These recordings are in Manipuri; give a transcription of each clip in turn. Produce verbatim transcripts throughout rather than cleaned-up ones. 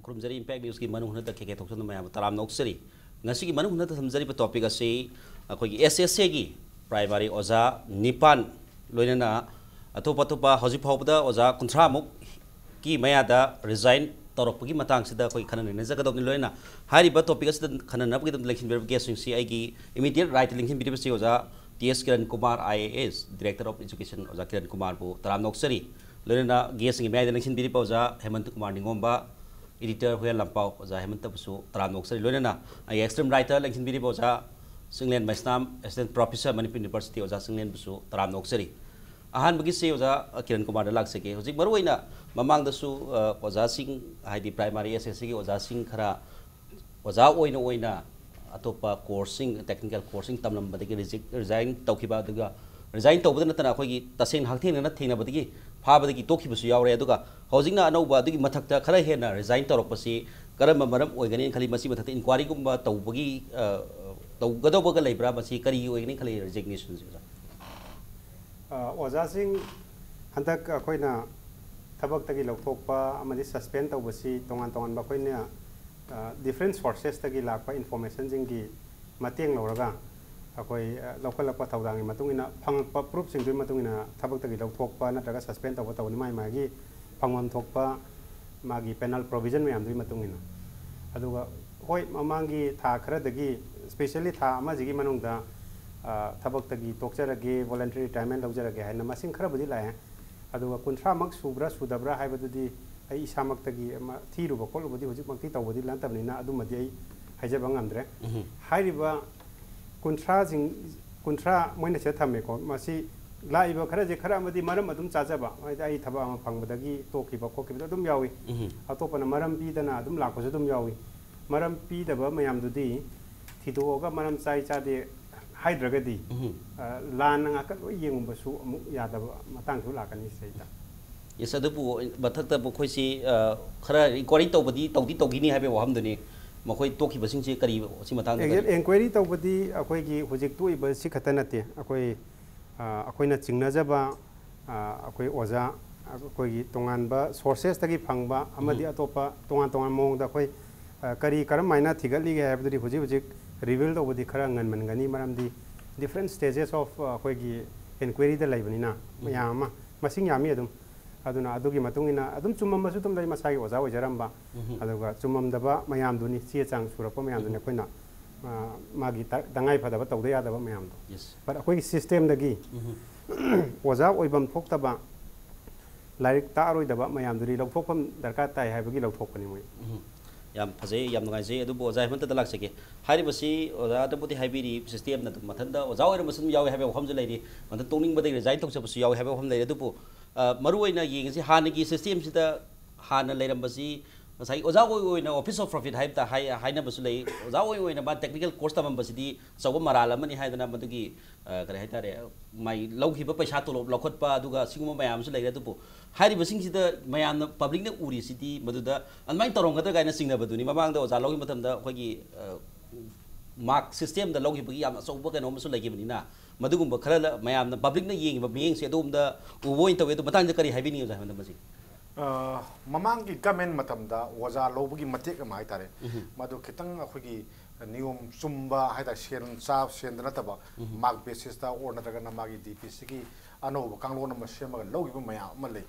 ꯈꯨꯔꯨꯝꯖꯔꯤ꯫ ꯏꯝꯄꯦꯛ ꯅ꯭ꯌꯨꯁꯀꯤ ꯃꯅꯨꯡ ꯍꯨꯠꯅ ꯈꯦꯈꯦ ꯊꯣꯛꯆꯟꯕ ꯃꯌꯥꯝꯕꯨ ꯇꯔꯥꯝꯅ ꯑꯣꯛꯆꯔꯤ꯫ ꯉꯁꯤꯒꯤ ꯃꯅꯨꯡ ꯍꯨꯠꯅ ꯊꯝꯖꯔꯤꯕ ꯇꯣꯄꯤꯛ ꯑꯁꯤ ꯑꯩꯈꯣꯏꯒꯤ ꯑꯦꯁ ꯑꯦꯁ ꯑꯦꯒꯤ ꯄ꯭ꯔꯥꯏꯃꯥꯔꯤ ꯑꯣꯖꯥ ꯅꯤꯄꯥꯟ, ꯂꯣꯏꯅꯅ ꯑꯇꯣꯞ ꯑꯇꯣꯞꯄ ꯍꯧꯖꯤꯛ ꯐꯥꯎꯕꯗ ꯑꯣꯖꯥ ꯀꯨꯟꯊ꯭ꯔꯥꯃꯨꯛꯀꯤ ꯃꯌꯥꯗ ꯔꯤꯖꯥꯏꯟ ꯇꯧꯔꯛꯄꯒꯤ ꯃꯇꯥꯡꯁꯤꯗ ꯑꯩꯈꯣꯏ ꯈꯟꯅ ꯅꯩꯅꯖꯒꯗꯧꯕꯅꯤ꯫ ꯂꯣꯏꯅꯅ ꯍꯥꯏꯔꯤꯕ ꯇꯣꯄꯤꯛ ꯑꯁꯤꯗ ꯈꯟꯅꯅꯕꯒꯤꯗꯃꯛꯇ ꯂꯦꯡꯁꯤꯟꯕꯤꯔꯕ ꯒꯦꯁꯁꯤꯡꯁꯤ ꯑꯩꯒꯤ ꯏꯃꯤꯗꯤꯌꯦꯠ ꯔꯥꯏꯠꯇ ꯂꯦꯡꯁꯤꯟꯕꯤꯔꯤꯕꯁꯤ ꯑꯣꯖꯥ T S Kiran Kumar, I A S, director of education, ꯑꯣꯖꯥ ꯀꯤꯔꯟ ꯀꯨꯃꯥꯔꯕꯨ ꯇꯔꯥꯝꯅ ꯑꯣꯛꯆꯔꯤ꯫ ꯂꯣꯏꯅꯅ ꯒꯦꯁꯁꯤꯡꯒꯤ ꯃꯌꯥꯏꯗ ꯂꯦꯡꯁꯤꯟꯕꯤꯔꯤꯕ ꯑꯣꯖꯥ ꯍꯦꯃꯟꯇ ꯀꯨꯃꯥꯔ ꯅꯤꯉꯣꯝꯕ, ꯏꯗꯤꯇꯔ ꯍꯨꯌꯦꯟ ꯂꯝꯄꯥꯎ, ꯑꯣꯖꯥ ꯍꯦꯃꯟꯇꯕꯨꯁꯨ ꯇꯔꯥꯝꯅ ꯑꯣꯛꯆꯔꯤ꯫ ꯂꯣꯏꯅꯅ ꯑꯩꯒꯤ ꯑꯦꯛꯁꯇ꯭ꯔꯤꯝ ꯔꯥꯏꯠꯇ ꯂꯦꯡꯁꯤꯟꯕꯤꯔꯤꯕ ꯑꯣꯖꯥ Chinglen Meisnam, assistant professor, Manipur university, ꯑꯣꯖꯥ ꯆꯤꯡꯂꯦꯟꯕꯨꯁꯨ ꯇꯔꯥꯝꯅ ꯑꯣꯛꯆꯔꯤ꯫ ꯑꯍꯥꯟꯕꯒꯤꯁꯤ ꯑꯣꯖꯥ ꯀꯤꯔꯟ ꯀꯨꯃꯥꯔꯗ ꯂꯥꯛꯆꯒꯦ꯫ ꯍꯧꯖꯤꯛ ꯃꯔꯨꯑꯣꯏꯅ ꯃꯃꯥꯡꯗꯁꯨ, ꯑ, ꯑꯣꯖꯥꯁꯤꯡ, ꯍꯥꯏꯗꯤ ꯄ꯭ꯔꯥꯏꯃꯥꯔꯤ ꯑꯦꯁ ꯑꯦꯁ ꯁꯤꯒꯤ ꯑꯣꯖꯥꯁꯤꯡ ꯈꯔ ꯑꯣꯖꯥ ꯑꯣꯏꯅ ꯑꯣꯏꯅ ꯑꯇꯣꯞꯄ ꯀꯣꯔꯁꯁꯤꯡ, ꯇꯦꯛꯅꯤꯀꯦꯜ ꯀꯣꯔꯁꯁꯤꯡ ꯇꯝꯂꯝꯕꯗꯒꯤ ꯔꯤꯖꯤꯛ-, ꯔꯤꯖꯥꯏꯟ ꯇꯧꯈꯤꯕ, ꯑꯗꯨꯒ ꯔꯤꯖꯥꯏꯟ ꯇꯧꯕꯗ ꯅꯠꯇꯅ ꯑꯩꯈꯣꯏꯒꯤ ꯇꯁꯦꯡꯅ ꯍꯛꯊꯦꯡꯅꯅ ꯊꯦꯡꯅꯕꯗꯒꯤ ꯐꯥꯕꯗꯒꯤ ꯇꯣꯛꯈꯤꯕꯁꯨ ꯌꯥꯎꯔꯦ꯫ ꯑꯗꯨꯒ ꯍꯧꯖꯤꯛꯅ ꯑꯅꯧꯕ ꯑꯗꯨꯒꯤ ꯃꯊꯛꯇ ꯈꯔ ꯍꯦꯟꯅ ꯔꯤꯖꯥꯏꯟ ꯇꯧꯔꯛꯄꯁꯤ ꯀꯔꯝꯕ ꯃꯔꯝ ꯑꯣꯏꯒꯅꯤ ꯈꯜꯂꯤ? ꯃꯁꯤ ꯃꯊꯛꯇ ꯏꯟꯀ꯭ꯋꯥꯔꯤꯒꯨꯝꯕ ꯇꯧꯕꯒꯤ, ꯑ, ꯇꯧꯒꯗꯧꯕꯒ ꯂꯩꯕ꯭ꯔꯥ? ꯃꯁꯤ ꯀꯔꯤꯒꯤ ꯑꯣꯏꯒꯅꯤ ꯈꯜꯂꯤ, ꯔꯤꯖꯤꯒꯅꯦꯁꯟꯁꯤ, ꯑꯣꯖꯥ? ꯑ, ꯑꯣꯖꯥꯁꯤꯡ ꯍꯟꯗꯛ ꯑꯩꯈꯣꯏꯅ ꯊꯕꯛꯇꯒꯤ ꯂꯧꯊꯣꯛꯄ ꯑꯃꯗꯤ ꯁꯁꯄꯦꯟ ꯇꯧꯕꯁꯤ ꯇꯣꯉꯥꯟ ꯇꯣꯉꯥꯟꯕ ꯑꯩꯈꯣꯏꯅ, ꯑ, ꯗꯤꯐ꯭ꯔꯦꯟ ꯁꯣꯔꯁꯦꯁꯇꯒꯤ ꯂꯥꯛꯄ ꯏꯟꯐꯣꯔꯃꯦꯁꯟꯁꯤꯡꯒꯤ ꯃꯇꯦꯡ ꯂꯧꯔꯒ ꯑꯩꯈꯣꯏ, ꯑ, ꯂꯧꯈꯠꯂꯛꯄ ꯊꯧꯗꯥꯡꯒꯤ ꯃꯇꯨꯡ ꯏꯟꯅ ꯐꯪꯉꯛꯄ ꯄ꯭ꯔꯨꯐꯁꯤꯡꯗꯨꯒꯤ ꯃꯇꯨꯡ ꯏꯟꯅ ꯊꯕꯛꯇꯒꯤ ꯂꯧꯊꯣꯛꯄ ꯅꯠꯇ꯭ꯔꯒ ꯁꯁꯄꯦꯟ ꯇꯧꯕ ꯇꯧꯕꯅꯤ꯫ ꯃꯥꯒꯤ ꯃꯥꯒꯤ ꯐꯪꯐꯝ ꯊꯣꯛꯄ ꯃꯥꯒꯤ ꯄꯦꯅꯥꯜ ꯄ꯭ꯔꯣꯚꯤꯖꯟ ꯃꯌꯥꯝꯗꯨꯒꯤ ꯃꯇꯨꯡ ꯏꯟꯅ꯫ ꯑꯗꯨꯒ ꯍꯣꯏ, ꯃꯃꯥꯡꯒꯤ ꯊꯥ ꯈꯔꯗꯒꯤ, ꯏꯁꯄꯦꯁꯦꯜꯂꯤ ꯊꯥ ꯑꯃꯁꯤꯒꯤ ꯃꯅꯨꯡꯗ, ꯑ, ꯊꯕꯛꯇꯒꯤ ꯇꯣꯛꯆꯔꯒꯦ, voluntary retirement ꯂꯧꯖꯔꯒꯦ ꯍꯥꯏꯅ ꯃꯁꯤꯡ ꯈꯔꯕꯨꯗꯤ ꯂꯥꯛꯑꯦ꯫ ꯑꯗꯨꯒ ꯀꯨꯟꯊ꯭ꯔꯥꯃꯛ ꯁꯨꯕ꯭ꯔꯥ ꯁꯨꯗꯕ꯭ꯔꯥ ꯍꯥꯏꯕꯗꯨꯗꯤ ꯑꯩ ꯏꯁꯥꯃꯛꯇꯒꯤ ꯑꯃ ꯊꯤꯔꯨꯕ ꯈꯣꯠꯂꯨꯕꯗꯤ ꯍꯧꯖꯤꯛꯃꯛꯇꯤ ꯇꯧꯕꯗꯤ ꯅꯠꯇꯕꯅꯤꯅ ꯑꯗꯨꯃꯗꯤ ꯑꯩ ꯍꯥꯏꯖꯕ ꯉꯝꯗ꯭ꯔꯦ꯫ ꯎꯝ꯫ ꯍꯥꯏꯔꯤꯕ ꯀꯨꯟꯊ꯭ꯔꯥꯁꯤꯡ, ꯀꯨꯟꯊ꯭ꯔꯥ ꯃꯣꯏꯅ ꯁꯤꯗ ꯊꯝꯃꯦꯀꯣ, ꯃꯁꯤ ꯂꯥꯛꯏꯕ ꯈꯔꯁꯦ ꯈꯔ ꯑꯃꯗꯤ ꯃꯔꯝ ꯑꯗꯨꯝ ꯆꯥꯖꯕ, ꯍꯥꯏꯗꯤ ꯑꯩ ꯊꯕꯛ ꯑꯃ ꯐꯪꯕꯗꯒꯤ ꯇꯣꯛꯈꯤꯕ ꯈꯣꯠꯈꯤꯕꯗ ꯑꯗꯨꯝ ꯌꯥꯎꯏ꯫ ꯎꯝ꯫ ꯑꯇꯣꯞꯄꯅ ꯃꯔꯝ ꯄꯤꯗꯅ ꯑꯗꯨꯝ ꯂꯥꯛꯄꯁꯨ ꯑꯗꯨꯝ ꯌꯥꯎꯏ꯫ ꯃꯔꯝ ꯄꯤꯗꯕ ꯃꯌꯥꯝꯗꯨꯗꯤ ꯊꯤꯗꯣꯛꯑꯒ ꯃꯔꯝ ꯆꯥꯏ ꯆꯥꯗꯦ ꯍꯥꯏꯗ꯭ꯔꯒꯗꯤ, ꯎꯝ꯫ ꯑ, ꯂꯥꯟꯅ ꯉꯥꯛꯇ ꯂꯣꯏ ꯌꯦꯡꯉꯨꯕꯁꯨ ꯑꯃꯨꯛ ꯌꯥꯗꯕ ꯃꯇꯥꯡꯁꯨ ꯂꯥꯛꯀꯅꯤ ꯁꯤꯗꯩꯗ꯫ ꯌꯦꯁ, ꯑꯗꯨꯕꯨ ꯃꯊꯛꯇ ꯃꯈꯣꯏꯁꯤ, ꯑ, ꯈꯔ ꯏꯟꯀ꯭ꯋꯥꯏꯔꯤ ꯇꯧꯕꯗꯤ ꯇꯧꯗꯤ ꯇꯧꯈꯤꯅꯤ ꯍꯥꯏꯕꯒꯤ ꯋꯥꯐꯝꯗꯨꯅꯤ꯫ ꯃꯈꯣꯏ ꯇꯣꯛꯈꯤꯕꯁꯤꯡꯁꯤ ꯀꯔꯤ, ꯁꯤ ꯃꯇꯥꯡꯗ ꯀꯔꯤ? ꯑꯦꯛꯖꯦꯛ ꯏꯟꯀ꯭ꯋꯥꯏꯔꯤ ꯇꯧꯕꯗꯤ ꯑꯩꯈꯣꯏꯒꯤ ꯍꯧꯖꯤꯛ ꯇꯣꯛꯏꯕ ꯁꯤ ꯈꯛꯇ ꯅꯠꯇꯦ꯫ ꯑꯩꯈꯣꯏ, ꯑ, ꯑꯩꯈꯣꯏꯅ ꯆꯤꯡꯅꯖꯕ, ꯑ, ꯑꯩꯈꯣꯏ ꯑꯣꯖꯥ ꯑꯩꯈꯣꯏꯒꯤ ꯇꯣꯉꯥꯟꯕ ꯁꯣꯔꯁꯦꯁꯇꯒꯤ ꯐꯪꯕ ꯑꯃꯗꯤ ꯑꯇꯣꯞꯄ ꯇꯣꯉꯥꯟ ꯇꯣꯉꯥꯟꯕ ꯃꯑꯣꯡꯗ ꯑꯩꯈꯣꯏ ꯀꯔꯤ ꯀꯔꯝꯍꯥꯏꯅ ꯊꯤꯒꯠꯂꯤꯒꯦ ꯍꯥꯏꯕꯗꯨꯗꯤ ꯍꯧꯖꯤꯛ ꯍꯧꯖꯤꯛ ꯔꯤꯚꯤꯜ ꯇꯧꯕꯗꯤ ꯈꯔ ꯉꯟꯃꯟꯒꯅꯤ꯫ ꯃꯔꯝꯗꯤ different stages of ꯑꯩꯈꯣꯏꯒꯤ ꯏꯟꯀ꯭ꯋꯥꯏꯔꯤꯗ ꯂꯩꯕꯅꯤꯅ ꯃꯌꯥꯝ ꯑꯃ ꯃꯁꯤꯡ ꯌꯥꯝꯃꯤ ꯑꯗꯨꯝ꯫ ꯑꯗꯨꯅ ꯑꯗꯨꯒꯤ ꯃꯇꯨꯡ ꯏꯟꯅ ꯑꯗꯨꯝ ꯆꯨꯝꯃꯝꯕꯁꯨ ꯑꯗꯨꯝ ꯂꯩ, ꯃꯁꯥꯒꯤ ꯑꯣꯖꯥ ꯑꯣꯏꯖꯔꯝꯕ꯫ ꯑꯗꯨꯒ ꯆꯨꯝꯃꯝꯗꯕ ꯃꯌꯥꯝꯗꯨꯅꯤ, ꯆꯦ ꯆꯥꯡ ꯁꯨꯔꯛꯄ ꯃꯌꯥꯝꯗꯨꯅꯤ ꯑꯩꯈꯣꯏꯅ ꯃꯥꯒꯤ ꯇꯉꯥꯏ ꯐꯗꯕ ꯇꯧꯗ ꯌꯥꯗꯕ ꯃꯌꯥꯝꯗꯣ꯫ But ꯑꯩꯈꯣꯏꯒꯤ ꯁꯤꯁꯇꯦꯝꯗꯒꯤ ꯑꯣꯖꯥ ꯑꯣꯏꯐꯝ ꯊꯣꯛꯇꯕ, ꯂꯥꯏꯔꯤꯛ ꯇꯥꯛꯑꯔꯣꯏꯗꯕ ꯃꯌꯥꯝꯗꯨꯗꯤ ꯂꯧꯊꯣꯛꯐꯝ ꯗꯔꯀꯥꯔ ꯇꯥꯏ ꯍꯥꯏꯕꯒꯤ ꯂꯧꯊꯣꯛꯄꯅꯤ ꯃꯣꯏ꯫ ꯌꯥꯝ ꯐꯖꯩ, ꯌꯥꯝ ꯅꯨꯡꯉꯥꯏꯖꯩ꯫ ꯑꯗꯨꯕꯨ ꯑꯣꯖꯥ ꯍꯦꯃꯟꯇꯗ ꯂꯥꯛꯆꯒꯦ꯫ ꯍꯥꯏꯔꯤꯕꯁꯤ ꯑꯣꯖꯥꯗꯕꯨꯗꯤ ꯍꯥꯏꯕꯤꯔꯤ, ꯁꯤꯁꯇꯦꯝꯅ ꯑꯗꯨꯝ ꯃꯊꯟꯇ ꯑꯣꯖꯥ ꯑꯣꯏꯔꯝꯕꯁꯨ ꯑꯗꯨꯝ ꯌꯥꯎꯏ ꯍꯥꯏꯕ ꯋꯥꯐꯝꯁꯨ ꯂꯩꯔꯤ, ꯃꯊꯟꯇ ꯇꯣꯛꯅꯤꯡꯕꯗꯒꯤ ꯔꯤꯖꯥꯏꯟ ꯇꯧꯖꯕꯁꯨ ꯌꯥꯎꯏ ꯍꯥꯏꯕ ꯋꯥꯐꯝ ꯂꯩꯔꯤ꯫ ꯑꯗꯨꯕꯨ ꯃꯔꯨ ꯑꯣꯏꯅ ꯌꯦꯡꯉꯁꯤ, ꯍꯥꯟꯅꯒꯤ ꯁꯤꯁꯇꯦꯝꯁꯤꯗ ꯍꯥꯟꯅ ꯂꯩꯔꯝꯕꯁꯤ ꯉꯁꯥꯏꯒꯤ ꯑꯣꯖꯥ ꯑꯣꯏ ꯑꯣꯏꯅ office of profit ꯍꯥꯏꯕ ꯍꯥꯏꯅꯕꯁꯨ ꯂꯩ꯫ ꯑꯣꯖꯥ ꯑꯣꯏ ꯑꯣꯏꯅ ꯃꯥ ꯇꯦꯛꯅꯤꯀꯦꯜ ꯀꯣꯔꯁ ꯇꯝꯃꯝꯕꯁꯤꯗꯤ ꯑꯆꯧꯕ ꯃꯔꯥꯜ ꯑꯃꯅꯤ ꯍꯥꯏꯗꯅ ꯃꯗꯨꯒꯤ ꯀꯔꯤ ꯍꯥꯏꯇꯥꯔꯦ, ꯃꯥꯏ ꯂꯧꯈꯤꯕ ꯄꯩꯁꯥ ꯇꯣꯂꯣꯞ ꯂꯧꯈꯠꯄ ꯑꯗꯨꯒ ꯁꯤꯒꯨꯝꯕ ꯃꯌꯥꯝ ꯑꯃꯁꯨ ꯂꯩꯔꯦ꯫ ꯑꯗꯨꯕꯨ ꯍꯥꯏꯔꯤꯕꯁꯤꯡꯁꯤꯗ ꯃꯌꯥꯝꯅ ꯄꯕ꯭ꯂꯤꯛꯅ ꯎꯔꯤꯁꯤꯗꯤ ꯃꯗꯨꯗ ꯑꯗꯨꯃꯥꯏꯅ ꯇꯧꯔꯝꯒꯗ꯭ꯔꯥ ꯀꯥꯏꯅ ꯆꯤꯡꯅꯕꯗꯨꯅꯤ꯫ ꯃꯃꯥꯡꯗ ꯑꯣꯖꯥ ꯂꯧꯈꯤꯕ ꯃꯇꯝꯗ ꯑꯩꯈꯣꯏꯒꯤ ꯃꯥꯔꯛ ꯁꯤꯁꯇꯦꯝꯗ ꯂꯧꯈꯤꯕꯒꯤ ꯌꯥꯝ ꯑꯆꯧꯕ ꯀꯩꯅꯣ ꯑꯃꯁꯨ ꯂꯩꯈꯤꯕꯅꯤꯅ, ꯃꯗꯨꯒꯨꯝꯕ ꯈꯔ ꯃꯌꯥꯝꯅ ꯄꯕ꯭ꯂꯤꯛꯅ ꯌꯦꯡꯉꯤꯕ ꯃꯤꯠꯌꯦꯡꯁꯦ ꯑꯗꯨꯒꯨꯝꯕꯗ ꯎꯕ ꯑꯣꯏꯅ ꯇꯧꯋꯤ꯫ ꯑꯗꯨ ꯃꯇꯥꯡꯗ ꯀꯔꯤ ꯍꯥꯏꯕꯤꯅꯤꯡꯉꯤ ꯑꯣꯖꯥ ꯍꯦꯃꯟꯇ ꯃꯁꯤ? ꯃꯃꯥꯡꯒꯤ ꯒꯃꯦꯟ ꯃꯇꯝꯗ ꯑꯣꯖꯥ ꯂꯧꯕꯒꯤ ꯃꯇꯦꯛ ꯑꯃ ꯍꯥꯏꯇꯥꯔꯦ, ꯃꯗꯨ ꯈꯤꯇꯪ ꯑꯩꯈꯣꯏꯒꯤ ꯅꯤꯌꯣꯝ ꯆꯨꯝꯕ ꯍꯥꯏꯇꯥꯔꯦ, ꯁꯦꯟ ꯆꯥ ꯁꯦꯟꯗ ꯅꯠꯇꯕ ꯃꯥꯔꯛ ꯕꯦꯁꯤꯁꯇ ꯑꯣꯔ ꯅꯠꯇ꯭ꯔꯒꯅ ꯃꯥꯒꯤ ꯗꯤ ꯄꯤ ꯁꯤꯒꯤ ꯑꯅꯧꯕ ꯀꯥꯡꯂꯣꯟ ꯑꯃ ꯁꯦꯝꯃꯒ ꯂꯧꯈꯤꯕ ꯃꯌꯥꯝ ꯑꯃ ꯂꯩ꯫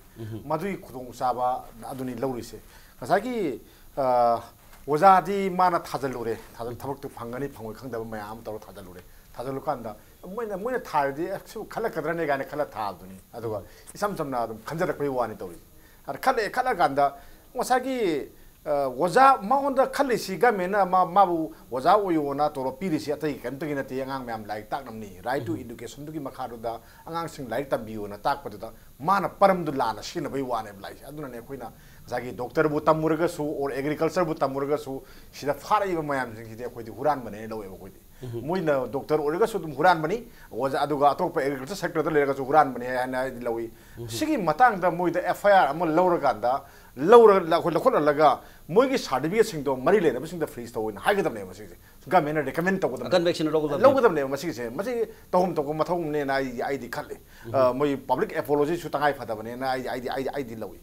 ꯃꯗꯨꯒꯤ ꯈꯨꯗꯣꯡꯆꯥꯕ ꯑꯗꯨꯅꯤ ꯂꯧꯔꯤꯁꯦ꯫ ꯉꯁꯥꯏꯒꯤ ꯑꯣꯖꯥꯗꯤ ꯃꯥꯅ ꯊꯥꯖꯤꯜꯂꯨꯔꯦ, ꯊꯕꯛꯇꯨ ꯐꯪꯒꯅꯤ ꯐꯪꯉꯣꯏ ꯈꯪꯗꯕ ꯃꯌꯥꯝ ꯑꯃ ꯇꯧꯔ ꯊꯥꯖꯤꯜꯂꯨꯔꯦ꯫ ꯊꯥꯖꯤꯜꯂꯨꯀꯥꯟꯗ ꯃꯣꯏꯅ ꯃꯣꯏꯅ ꯊꯥꯔꯗꯤ ꯑꯁꯤꯕꯨ ꯈꯜꯂꯛꯀꯗ꯭ꯔꯅꯦ ꯀꯥꯏꯅ ꯈꯜꯂ ꯊꯥꯕꯗꯨꯅꯤ꯫ ꯑꯗꯨꯒ ꯏꯁꯝ ꯁꯝꯅ ꯑꯗꯨꯝ ꯈꯟꯖꯔꯛꯄꯒꯤ ꯋꯥꯅꯤ ꯇꯧꯔꯤꯁꯦ꯫ ꯑꯗ ꯈꯜꯂꯛꯑꯦ, ꯈꯜꯂꯀꯥꯟꯗ ꯉꯁꯥꯏꯒꯤ ꯑꯣꯖꯥ ꯃꯉꯣꯟꯗ ꯈꯜꯂꯤꯁꯤ ꯒꯃꯦꯟꯅ ꯃꯥ ꯃꯥꯕꯨ ꯑꯣꯖꯥ ꯑꯣꯏꯌꯣꯅ ꯇꯣꯂꯣꯞ ꯄꯤꯔꯤꯁꯤ ꯑꯇꯩ ꯀꯔꯤꯝꯇꯒꯤ ꯅꯠꯇꯦ, ꯑꯉꯥꯡ ꯃꯌꯥꯝ ꯂꯥꯏꯔꯤꯛ ꯇꯥꯛꯅꯕꯅꯤ, right to educationꯗꯨꯒꯤ ꯃꯈꯥꯗꯨꯗ ꯑꯉꯥꯡꯁꯤꯡ ꯂꯥꯏꯔꯤꯛ ꯇꯝꯕꯤꯌꯣꯅ ꯇꯥꯛꯄꯗꯨꯗ ꯃꯥꯅ ꯄꯔꯝꯗꯨ ꯂꯥꯟꯅ ꯁꯤꯖꯤꯟꯅꯕꯒꯤ ꯋꯥꯅꯦꯕ ꯂꯥꯛꯏꯁꯦ꯫ ꯑꯗꯨꯅꯅꯦ ꯑꯩꯈꯣꯏꯅ ꯉꯁꯥꯏꯒꯤ doctorꯕꯨ ꯇꯝꯃꯨꯔꯒꯁꯨ or agricultureꯕꯨ ꯇꯝꯃꯨꯔꯒꯁꯨ ꯁꯤꯗ ꯐꯥꯔꯛꯏꯕ ꯃꯌꯥꯝꯁꯤꯡꯁꯤꯗꯤ ꯑꯩꯈꯣꯏꯗꯤ ꯍꯨꯔꯥꯟꯕꯅꯦꯅ ꯂꯧꯋꯦꯕ ꯑꯩꯈꯣꯏꯗꯤ꯫ ꯃꯣꯏꯅ ꯗꯣꯛꯇꯔ ꯑꯣꯏꯔꯒꯁꯨ ꯑꯗꯨꯝ ꯍꯨꯔꯥꯟꯕꯅꯤ, ꯑꯣꯖꯥ, ꯑꯗꯨꯒ ꯑꯇꯣꯞꯄ ꯑꯦꯒ꯭ꯔꯤꯀꯜꯆꯔ ꯁꯦꯛꯇꯔꯗ ꯂꯩꯔꯒꯁꯨ ꯍꯨꯔꯥꯟꯕꯅꯤ ꯍꯥꯏꯅ ꯑꯩꯗꯤ ꯂꯧꯏ꯫ ꯁꯤꯒꯤ ꯃꯇꯥꯡꯗ ꯃꯣꯏꯗ ꯑꯦꯐ ꯑꯥꯏ ꯑꯥꯔ ꯑꯃ ꯂꯧꯔꯀꯥꯟꯗ, ꯂꯧꯔꯒ ꯑꯩꯈꯣꯏ ꯂꯧꯈꯠꯍꯜꯂꯒ ꯃꯣꯏꯒꯤ ꯁꯥꯔꯇꯤꯐꯤꯀꯦꯠꯁꯤꯡꯗꯣ ꯃꯔꯤ ꯂꯩꯅꯕꯁꯤꯡꯗ ꯐ꯭ꯔꯤꯖ ꯇꯧꯑꯣꯅ ꯍꯥꯏꯒꯗꯕꯅꯦꯕ꯫ ꯃꯁꯤꯁꯦ ꯒꯃꯦꯟꯅ ꯔꯤꯀꯃꯦꯟ ꯇꯧꯒꯗꯕꯅꯦ꯫ ꯀꯟꯚꯤꯛꯁꯟ ꯂꯧꯒꯗꯕꯅꯦ꯫ ꯂꯧꯒꯗꯕꯅꯦꯕ꯫ ꯃꯁꯤꯒꯤꯁꯦ, ꯃꯁꯤ ꯇꯧꯐꯝ ꯊꯣꯛꯄ ꯃꯊꯧꯅꯦꯅ ꯑꯩ ꯑꯩꯗꯤ ꯈꯜꯂꯤ꯫ ꯑ, ꯃꯣꯏ ꯄꯕ꯭ꯂꯤꯛ ꯑꯦꯄꯣꯂꯣꯖꯤꯁꯨ ꯇꯉꯥꯏ ꯐꯗꯕꯅꯦꯅ ꯑꯩ ꯑꯩꯗꯤ ꯑꯩꯗꯤ ꯑꯩꯗꯤ ꯂꯧꯏ꯫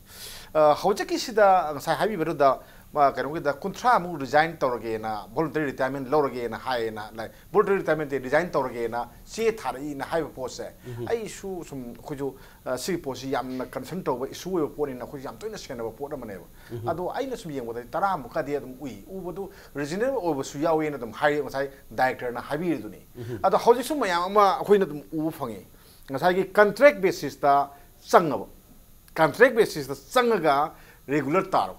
ꯑ, ꯍꯧꯖꯤꯛꯀꯤꯁꯤꯗ ꯉꯁꯥꯏ ꯍꯥꯏꯕꯤꯕꯗꯨꯗ, ꯃꯥ, ꯀꯩꯅꯣꯒꯤꯗ ꯀꯨꯟꯊ꯭ꯔꯥꯃꯨꯛ ꯔꯤꯖꯥꯏꯟ ꯇꯧꯔꯒꯦꯅ, ꯚꯣꯂꯨꯟꯇꯔꯤ ꯔꯤꯇꯥꯌꯔꯃꯦꯟ ꯂꯧꯔꯒꯦꯅ ꯍꯥꯏꯌꯦꯅ, ꯂꯥꯏ, ꯚꯣꯂꯨꯟꯇꯔꯤ ꯔꯤꯇꯥꯌꯔꯃꯦꯟꯇꯤ ꯔꯤꯖꯥꯏꯟ ꯇꯧꯔꯒꯦꯅ ꯆꯦ ꯊꯥꯔꯛꯏꯅ ꯍꯥꯏꯕ ꯄꯣꯠꯁꯦ, ꯑꯩꯁꯨ ꯁꯨꯝ, ꯑꯩꯈꯣꯏꯁꯨ, ꯑ, ꯁꯤꯒꯤ ꯄꯣꯠꯁꯤ ꯌꯥꯝꯅ ꯀꯟꯁꯔꯟ ꯇꯧꯕ ꯏꯁꯨ ꯑꯣꯏꯕ ꯄꯣꯠꯅꯤꯅ ꯑꯩꯈꯣꯏꯁꯨ ꯌꯥꯝ ꯇꯣꯏꯅ ꯁꯦꯟꯅꯕ ꯄꯣꯠ ꯑꯃꯅꯦꯕ꯫ ꯑꯗꯣ ꯑꯩꯅ ꯁꯨꯝ ꯌꯦꯡꯕꯗꯗꯤ ꯇꯔꯥꯃꯨꯛꯀꯗꯤ ꯑꯗꯨꯝ ꯎꯏ꯫ ꯎꯕꯗꯨ ꯔꯤꯖꯅꯦꯕꯜ ꯑꯣꯏꯕꯁꯨ ꯌꯥꯎꯋꯦꯅ ꯑꯗꯨꯝ ꯍꯥꯏ, ꯉꯁꯥꯏ ꯗꯥꯏꯔꯦꯛꯇꯔꯅ ꯍꯥꯏꯕꯤꯔꯤꯗꯨꯅꯤ꯫ ꯑꯗꯣ ꯍꯧꯖꯤꯛꯁꯨ ꯃꯌꯥꯝ ꯑꯃ ꯑꯩꯈꯣꯏꯅ ꯑꯗꯨꯝ ꯎꯕ ꯐꯪꯉꯤ꯫ ꯉꯁꯥꯏꯒꯤ ꯀꯟꯇ꯭ꯔꯦꯛ ꯕꯦꯁꯤꯁꯇ ꯆꯪꯉꯕ, ꯀꯟꯇ꯭ꯔꯦꯛ ꯕꯦꯁꯤꯁꯇ ꯆꯪꯉꯒ ꯔꯤꯒꯨꯂꯔ ꯇꯥꯔꯕ,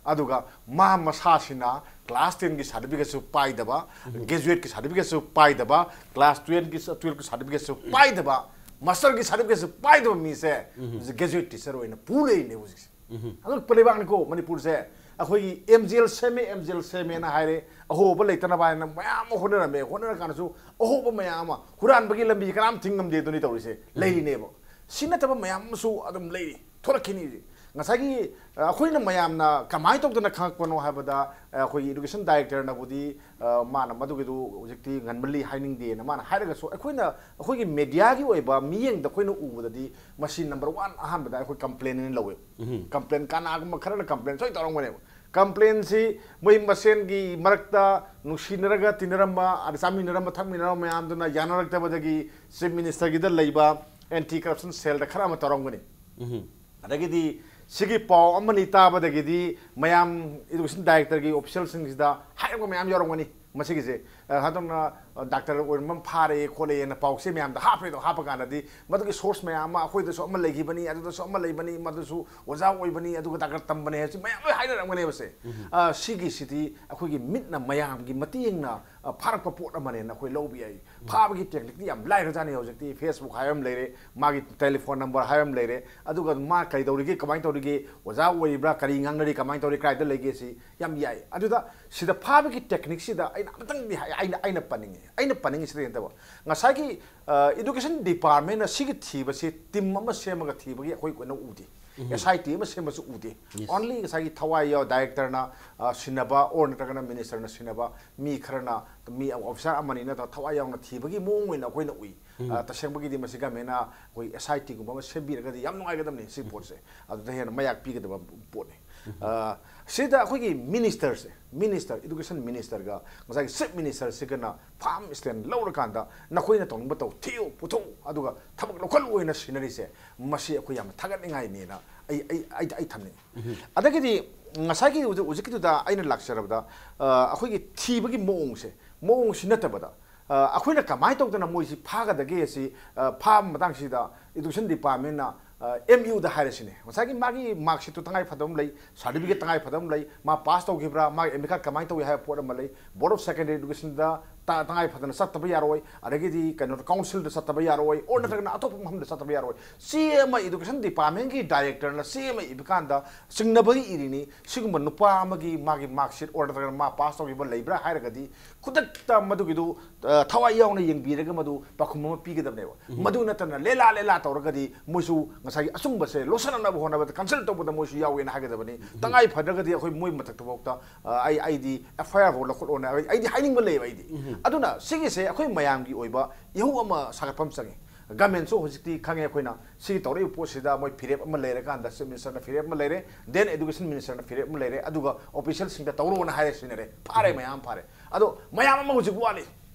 ꯑꯗꯨꯒ ꯃꯥ ꯃꯁꯥꯁꯤꯅ ꯀ꯭ꯂꯥꯁ ꯇꯦꯟꯒꯤ ꯁꯥꯔꯇꯤꯐꯤꯀꯦꯠꯁꯨ ꯄꯥꯏꯗꯕ, ꯒ꯭ꯔꯦꯖꯨꯋꯦꯠꯀꯤ ꯁꯥꯔꯇꯤꯐꯤꯀꯦꯠꯁꯨ ꯄꯥꯏꯗꯕ, ꯀ꯭ꯂꯥꯁ ꯇꯨꯌꯦꯜꯐꯀꯤ ꯇꯨꯌꯦꯜꯐꯀꯤ ꯁꯥꯔꯇꯤꯐꯤꯀꯦꯠꯁꯨ ꯄꯥꯏꯗꯕ, ꯃꯥꯁꯇꯔꯒꯤ ꯁꯥꯔꯇꯤꯐꯤꯀꯦꯠꯁꯨ ꯄꯥꯏꯗꯕ ꯃꯤꯁꯦ ꯍꯧꯖꯤꯛ ꯒ꯭ꯔꯦꯖꯨꯋꯦꯠ ꯇꯤꯆꯔ ꯑꯣꯏꯅ ꯄꯨ ꯂꯩꯔꯤꯅꯦ ꯍꯧꯖꯤꯛꯁꯦ꯫ ꯑꯉꯛꯄ ꯂꯩꯕꯥꯛꯅꯤꯀꯣ ꯃꯅꯤꯄꯨꯔꯁꯦ꯫ ꯑꯩꯈꯣꯏꯒꯤ ꯑꯦꯝ ꯖꯤ ꯑꯦꯜ ꯁꯦꯝꯃꯦ, ꯑꯦꯝ ꯖꯤ ꯑꯦꯜ ꯁꯦꯝꯃꯦꯅ ꯍꯥꯏꯔꯦ, ꯑꯍꯣꯕ ꯂꯩꯇꯅꯕ ꯍꯥꯏꯅ ꯃꯌꯥꯝ ꯑꯃ ꯍꯣꯠꯅꯔꯝꯃꯦ꯫ ꯍꯣꯠꯅꯔ ꯀꯥꯟꯗꯁꯨ ꯑꯍꯣꯕ ꯃꯌꯥꯝ ꯑꯃ, ꯍꯨꯔꯥꯟꯕꯒꯤ ꯂꯝꯕꯤ ꯀꯅꯥꯝ ꯊꯤꯡ ꯉꯝꯗꯦ ꯑꯗꯨꯅꯤ ꯇꯧꯔꯤꯁꯦ, ꯂꯩꯔꯤꯅꯦꯕ꯫ ꯁꯤ ꯅꯠꯇꯕ ꯃꯌꯥꯝ ꯑꯃꯁꯨ ꯑꯗꯨꯝ ꯂꯩꯔꯤ, ꯊꯣꯛꯂꯛꯈꯤꯅꯤ꯫ ꯉꯁꯥꯏꯒꯤ, ꯑ, ꯑꯩꯈꯣꯏꯅ ꯃꯌꯥꯝꯅ ꯀꯃꯥꯏꯅ ꯇꯧꯗꯅ ꯈꯪꯉꯛꯄꯅꯣ ꯍꯥꯏꯕꯗ, ꯑ, ꯑꯩꯈꯣꯏꯒꯤ ꯏꯗꯨꯀꯦꯁꯟ ꯗꯥꯏꯔꯦꯛꯇꯔꯅꯕꯨꯗꯤ, ꯑ, ꯃꯥꯅ ꯃꯗꯨꯒꯤꯗꯨ ꯍꯧꯖꯤꯛꯇꯤ ꯉꯟꯃꯜꯂꯤ ꯍꯥꯏꯅꯤꯡꯗꯦꯅ ꯃꯥꯅ ꯍꯥꯏꯔꯒꯁꯨ, ꯑꯩꯈꯣꯏꯅ, ꯑꯩꯈꯣꯏꯒꯤ ꯃꯦꯗꯤꯌꯥꯒꯤ ꯑꯣꯏꯕ ꯃꯤꯠꯌꯦꯡꯗ ꯑꯩꯈꯣꯏꯅ ꯎꯕꯗꯗꯤ ꯃꯁꯤ ꯅꯝꯕꯔ ꯋꯥꯟ ꯑꯍꯥꯟꯕꯗ ꯑꯩꯈꯣꯏ ꯀꯝꯄ꯭ꯂꯦꯟ ꯑꯣꯏꯅ ꯂꯧꯋꯦ꯫ ꯀꯝꯄ꯭ꯂꯦꯟ ꯀꯅꯥꯒꯨꯝꯕ ꯈꯔꯅ ꯀꯝꯄ꯭ꯂꯦꯟ ꯁꯣꯏ ꯇꯧꯔꯝꯒꯅꯦꯕ꯫ ꯀꯝꯄ꯭ꯂꯦꯟꯁꯤ ꯃꯣꯏ ꯃꯁꯦꯟꯒꯤ ꯃꯔꯛꯇ ꯅꯨꯡꯁꯤꯅꯔꯒ ꯇꯤꯟꯅꯔꯝꯕ, ꯑꯗ ꯆꯥꯃꯤꯟꯅꯔꯝꯕ ꯊꯛꯃꯤꯟꯅꯔꯝꯕ ꯃꯌꯥꯝꯗꯨꯅ ꯌꯥꯅꯔꯛꯇꯕꯗꯒꯤ ꯆꯤꯐ ꯃꯤꯅꯤꯁꯇꯔꯒꯤꯗ ꯂꯩꯕ ꯑꯦꯟꯇꯤ ꯀꯔꯞꯁꯟ ꯁꯦꯜꯗ ꯈꯔ ꯑꯃ ꯇꯧꯔꯝꯒꯅꯤ꯫ ꯑꯗꯒꯤꯗꯤ ꯁꯤꯒꯤ ꯄꯥꯎ ꯑꯃꯅꯤ ꯇꯥꯕꯗꯒꯤꯗꯤ ꯃꯌꯥꯝ ꯏꯗꯨꯀꯦꯁꯟ ꯗꯥꯏꯔꯦꯛꯇꯔꯒꯤ ꯑꯣꯐꯤꯁꯤꯌꯦꯜꯁꯤꯡꯁꯤꯗ ꯍꯥꯏꯔꯛꯄ ꯃꯌꯥꯝ ꯌꯥꯎꯔꯝꯒꯅꯤ꯫ ꯃꯁꯤꯒꯤꯁꯦ, ꯑ, ꯍꯟꯗꯛꯅ, ꯑ, ꯗꯥꯛꯇꯔ ꯑꯣꯏꯔꯝꯕ ꯑꯃ ꯐꯥꯔꯦ ꯈꯣꯠꯂꯦꯅ ꯄꯥꯎꯁꯦ ꯃꯌꯥꯝꯗ ꯍꯥꯞꯄꯦꯗꯣ, ꯍꯥꯞꯄ ꯀꯥꯟꯗꯗꯤ ꯃꯗꯨꯒꯤ ꯁꯣꯔꯁ ꯃꯌꯥꯝ ꯑꯃ, ꯑꯩꯈꯣꯏꯗꯁꯨ ꯑꯃ ꯂꯩꯈꯤꯕꯅꯤ, ꯑꯗꯨꯗꯁꯨ ꯑꯃ ꯂꯩꯕꯅꯤ, ꯃꯗꯨꯁꯨ ꯑꯣꯖꯥ ꯑꯣꯏꯕꯅꯤ, ꯑꯗꯨꯒ ꯗꯥꯛꯇꯔ ꯇꯝꯕꯅꯦ ꯍꯥꯏꯕꯁꯤ ꯃꯌꯥꯝ ꯂꯣꯏ ꯍꯥꯏꯅꯔꯝꯒꯅꯦꯕꯁꯦ꯫ ꯑ, ꯁꯤꯒꯤꯁꯤꯗꯤ ꯑꯩꯈꯣꯏꯒꯤ ꯃꯤꯠꯅ ꯃꯌꯥꯝꯒꯤ ꯃꯇꯦꯡꯅ, ꯑ, ꯐꯥꯔꯛꯄ ꯄꯣꯠ ꯑꯃꯅꯦꯅ ꯑꯩꯈꯣꯏ ꯂꯧꯕ ꯌꯥꯏ꯫ ꯐꯥꯕꯒꯤ ꯇꯦꯛꯅꯤꯛꯇꯤ ꯌꯥꯝ ꯂꯥꯏꯈ꯭ꯔꯖꯥꯠꯅꯤ꯫ ꯍꯧꯖꯤꯛꯇꯤ ꯐꯦꯁꯕꯨꯛ ꯍꯥꯏꯕ ꯑꯃ ꯂꯩꯔꯦ, ꯃꯥꯒꯤ ꯇꯦꯂꯤꯐꯣꯟ ꯅꯝꯕꯔ ꯍꯥꯏꯕ ꯑꯃ ꯂꯩꯔꯦ, ꯑꯗꯨꯒ ꯃꯥ ꯀꯔꯤ ꯇꯧꯔꯤꯒꯦ, ꯀꯃꯥꯏꯅ ꯇꯧꯔꯤꯒꯦ, ꯑꯣꯖꯥ ꯑꯣꯏꯔꯤꯕ꯭ꯔꯥ, ꯀꯔꯤ ꯉꯥꯡꯅꯔꯤ, ꯀꯃꯥꯏꯅ ꯇꯧꯔꯤ, ꯀꯗꯥꯏꯗ ꯂꯩꯒꯦ, ꯁꯤ ꯌꯥꯝ ꯌꯥꯏ꯫ ꯑꯗꯨꯗ ꯁꯤꯗ ꯐꯥꯕꯒꯤ ꯇꯦꯛꯅꯤꯛꯁꯤꯗ ꯑꯩꯅ ꯑꯃꯇꯪꯗꯤ ꯍꯥꯏ-, ꯑꯩꯅ ꯑꯩꯅ ꯄꯟꯅꯤꯡꯉꯤ, ꯑꯩꯅ ꯄꯟꯅꯤꯡꯉꯤꯁꯤꯗ ꯅꯠꯇꯕ, ꯉꯁꯥꯏꯒꯤ ꯏꯗꯨꯀꯦꯁꯟ ꯗꯤꯄꯥꯔꯠꯃꯦꯟꯅ ꯁꯤꯒꯤ ꯊꯤꯕꯁꯤ ꯇꯤꯝ ꯑꯃ ꯁꯦꯝꯃꯒ ꯊꯤꯕꯒꯤ ꯑꯩꯈꯣꯏ ꯀꯩꯅꯣ ꯎꯗꯦ꯫ ꯑꯦꯁ ꯑꯥꯏ ꯇꯤ ꯑꯃ ꯁꯦꯝꯕꯁꯨ ꯎꯗꯦ꯫ ꯑꯣꯟꯂꯤ ꯉꯁꯥꯏꯒꯤ ꯊꯋꯥꯏ ꯌꯥꯎ ꯗꯥꯏꯔꯦꯛꯇꯔꯅ ꯁꯤꯟꯅꯕ ꯑꯣꯔ ꯅꯠꯇ꯭ꯔꯒꯅ ꯃꯤꯅꯤꯁꯇꯔꯅ ꯁꯤꯟꯅꯕ ꯃꯤ ꯈꯔꯅ, ꯃꯤ ꯑꯣꯐꯤꯁꯥꯔ ꯑꯃꯅꯤ ꯅꯠꯇ꯭ꯔꯒ ꯊꯋꯥꯏ ꯌꯥꯎꯅ ꯊꯤꯕꯒꯤ ꯃꯑꯣꯡ ꯑꯣꯏꯅ ꯑꯩꯈꯣꯏꯅ ꯎꯏ꯫ ꯇꯁꯦꯡꯕꯒꯤꯗꯤ ꯃꯁꯤ ꯒꯃꯦꯟꯅ ꯑꯩꯈꯣꯏ ꯑꯦꯁ ꯑꯥꯏ ꯇꯤꯒꯨꯝꯕ ꯑꯃ ꯁꯦꯝꯕꯤꯔꯒꯗꯤ ꯌꯥꯝ ꯅꯨꯡꯉꯥꯏꯒꯗꯕꯅꯤ꯫ ꯁꯤ ꯄꯣꯠꯁꯦ ꯑꯗꯨꯗ ꯍꯦꯟꯅ ꯃꯌꯥꯛ ꯄꯤꯒꯗꯕ ꯄꯣꯠꯅꯤ꯫ ꯁꯤꯗ ꯑꯩꯈꯣꯏꯒꯤ ꯃꯤꯅꯤꯁꯇꯔꯁꯦ, ꯃꯤꯅꯤꯁꯇꯔ, ꯏꯗꯨꯀꯦꯁꯟ ꯃꯤꯅꯤꯁꯇꯔꯒ ꯉꯁꯥꯏꯒꯤ ꯆꯤꯐ ꯃꯤꯅꯤꯁꯇꯔꯁꯤꯒꯅ ꯐꯥꯔꯝ ꯁ꯭ꯇꯦꯟ ꯂꯧꯔꯀꯥꯟꯗ ꯅꯈꯣꯏꯅ ꯇꯧꯅꯤꯡꯕ ꯇꯧ, ꯊꯤꯌꯨ, ꯄꯨꯊꯣꯛꯎ, ꯑꯗꯨꯒ ꯊꯕꯛ ꯂꯧꯈꯠꯂꯨ ꯑꯣꯏꯅ ꯁꯤꯟꯅꯔꯤꯁꯦ, ꯃꯁꯤ ꯑꯩꯈꯣꯏ ꯌꯥꯝꯅ ꯊꯥꯒꯠꯅꯤꯡꯉꯥꯏꯅꯦꯅ ꯑꯩ ꯑꯩ ꯑꯩ ꯑꯩ ꯊꯝꯅꯤꯡꯉꯤ꯫ ꯑꯗꯒꯤꯗꯤ ꯉꯁꯥꯏꯒꯤ ꯍꯧꯖꯤꯛ, ꯍꯧꯖꯤꯛꯀꯤꯗꯨꯗ ꯑꯩꯅ ꯂꯥꯛꯆꯔꯕꯗ, ꯑꯩꯈꯣꯏꯒꯤ ꯊꯤꯕꯒꯤ ꯃꯑꯣꯡꯁꯦ, ꯃꯑꯣꯡꯁꯤ ꯅꯠꯇꯕꯗ, ꯑꯩꯈꯣꯏꯅ ꯀꯃꯥꯏꯅ ꯇꯧꯗꯅ ꯃꯣꯏꯁꯤ ꯐꯥꯒꯗꯒꯦ ꯑꯁꯤ, ꯐꯥꯕ ꯃꯇꯥꯡꯁꯤꯗ ꯏꯗꯨꯀꯦꯁꯟ ꯗꯤꯄꯥꯔꯠꯃꯦꯟꯅ ꯑꯦꯝ ꯌꯨꯗ ꯍꯥꯏꯔꯁꯤꯅꯦ, ꯉꯁꯥꯏꯒꯤ ꯃꯥꯒꯤ ꯃꯥꯔꯛꯁꯤꯠꯇꯨ ꯇꯉꯥꯏ ꯐꯗꯕ ꯑꯃ ꯂꯩ, ꯁꯥꯔꯇꯤꯐꯤꯀꯦꯠ ꯇꯉꯥꯏ ꯐꯗꯕ ꯑꯃ ꯂꯩ, ꯃꯥ ꯄꯥꯁ ꯇꯧꯈꯤꯕ꯭ꯔꯥ, ꯃꯥꯒꯤ ꯑꯦꯗꯃꯤꯠ ꯀꯥꯔꯗ ꯀꯃꯥꯏꯅ ꯇꯧꯏ ꯍꯥꯏꯕ ꯄꯣꯠ ꯑꯃ ꯂꯩ, ꯕꯣꯔꯗ ꯑꯣꯐ ꯁꯦꯀꯦꯟꯗꯔꯤ ꯏꯗꯨꯀꯦꯁꯟꯗ ꯇꯉꯥꯏ ꯐꯗꯅ ꯆꯠꯇꯕ ꯌꯥꯔꯣꯏ, ꯑꯗꯒꯤꯗꯤ ꯀꯩꯅꯣꯗ ꯀꯥꯎꯟꯁꯤꯜꯗ ꯆꯠꯇꯕ ꯌꯥꯔꯣꯏ, ꯑꯣꯔ ꯅꯠꯇ꯭ꯔꯒꯅ ꯑꯇꯣꯞꯄ ꯃꯐꯝꯗ ꯆꯠꯇꯕ ꯌꯥꯔꯣꯏ꯫ ꯆꯦ ꯑꯃ ꯏꯗꯨꯀꯦꯁꯟ ꯗꯤꯄꯥꯔꯠꯃꯦꯟꯒꯤ ꯗꯥꯏꯔꯦꯛꯇꯔꯅ ꯆꯦ ꯑꯃ ꯏꯕ ꯀꯥꯟꯗ ꯆꯤꯡꯅꯕꯒꯤ ꯏꯔꯤꯅꯤ꯫ ꯁꯤꯒꯨꯝꯕ ꯅꯨꯄꯥ ꯑꯃꯒꯤ ꯃꯥꯒꯤ ꯃꯥꯔꯛꯁꯤꯠ ꯑꯣꯔ ꯅꯠꯇ꯭ꯔꯒꯅ ꯃꯥ ꯄꯥꯁ ꯇꯧꯈꯤꯕ ꯂꯩꯕ꯭ꯔꯥ ꯍꯥꯏꯔꯒꯗꯤ ꯈꯨꯗꯛꯇ ꯃꯗꯨꯒꯤꯗꯨ ꯊꯋꯥꯏ ꯌꯥꯎꯅ ꯌꯦꯡꯕꯤꯔꯒ ꯃꯗꯨ ꯄꯥꯎꯈꯨꯝ ꯑꯃ ꯄꯤꯒꯗꯕꯅꯦꯕ꯫ ꯃꯗꯨ ꯅꯠꯇꯅ ꯂꯦꯂꯥ ꯂꯦꯂꯥ ꯇꯧꯔꯒꯗꯤ ꯃꯣꯏꯁꯨ ꯉꯁꯥꯏꯒꯤ ꯑꯆꯨꯝꯕꯁꯦ ꯂꯣꯠꯁꯤꯟꯅꯅꯕ ꯍꯣꯠꯅꯕꯗ ꯀꯟꯁꯜ ꯇꯧꯕꯗ ꯃꯣꯏꯁꯨ ꯌꯥꯎꯋꯦꯅ ꯍꯥꯏꯒꯗꯕꯅꯤ꯫ ꯇꯉꯥꯏ ꯐꯗ꯭ꯔꯒꯗꯤ ꯑꯩꯈꯣꯏ ꯃꯣꯏ ꯃꯊꯛꯇꯐꯥꯎꯗ ꯑꯩ ꯑꯩꯗꯤ ꯑꯦꯐ ꯑꯥꯏ ꯑꯥꯔ ꯐꯥꯎ ꯂꯧꯈꯠꯂꯣꯅ ꯑꯩ ꯑꯩꯗꯤ ꯍꯥꯏꯅꯤꯡꯕ ꯂꯩꯌꯦꯕ ꯑꯩꯗꯤ꯫ ꯑꯗꯨꯅ ꯁꯤꯒꯤꯁꯦ ꯑꯩꯈꯣꯏ ꯃꯌꯥꯝꯒꯤ ꯑꯣꯏꯕ ꯏꯍꯧ ꯑꯃ ꯁꯥꯒꯠꯄ ꯑꯃ ꯆꯪꯉꯤ꯫ ꯒꯃꯦꯟꯁꯨ ꯍꯧꯖꯤꯛꯇꯤ ꯈꯪꯉꯦ ꯑꯩꯈꯣꯏꯅ ꯁꯤꯒꯤ ꯇꯧꯔꯛꯏꯕ ꯄꯣꯠꯁꯤꯗ ꯃꯣꯏ ꯐꯤꯔꯦꯞ ꯑꯃ ꯂꯩꯔꯀꯥꯟꯗ ꯆꯤꯐ ꯃꯤꯅꯤꯁꯇꯔꯅ ꯐꯤꯔꯦꯞ ꯑꯃ ꯂꯩꯔꯦ, ꯗꯦꯟ ꯏꯗꯨꯀꯦꯁꯟ ꯃꯤꯅꯤꯁꯇꯔꯅ ꯐꯤꯔꯦꯞ ꯑꯃ ꯂꯩꯔꯦ, ꯑꯗꯨꯒ ꯑꯣꯐꯤꯁꯤꯌꯦꯜꯁꯤꯡꯗ ꯇꯧꯔꯣꯅ ꯍꯥꯏꯔꯦ, ꯁꯤꯟꯅꯔꯦ, ꯐꯥꯔꯦ, ꯃꯌꯥꯝ ꯐꯥꯔꯦ꯫ ꯑꯗꯣ ꯃꯌꯥꯝ ꯑꯃ ꯍꯧꯖꯤꯛ ꯋꯥꯠꯂꯤ,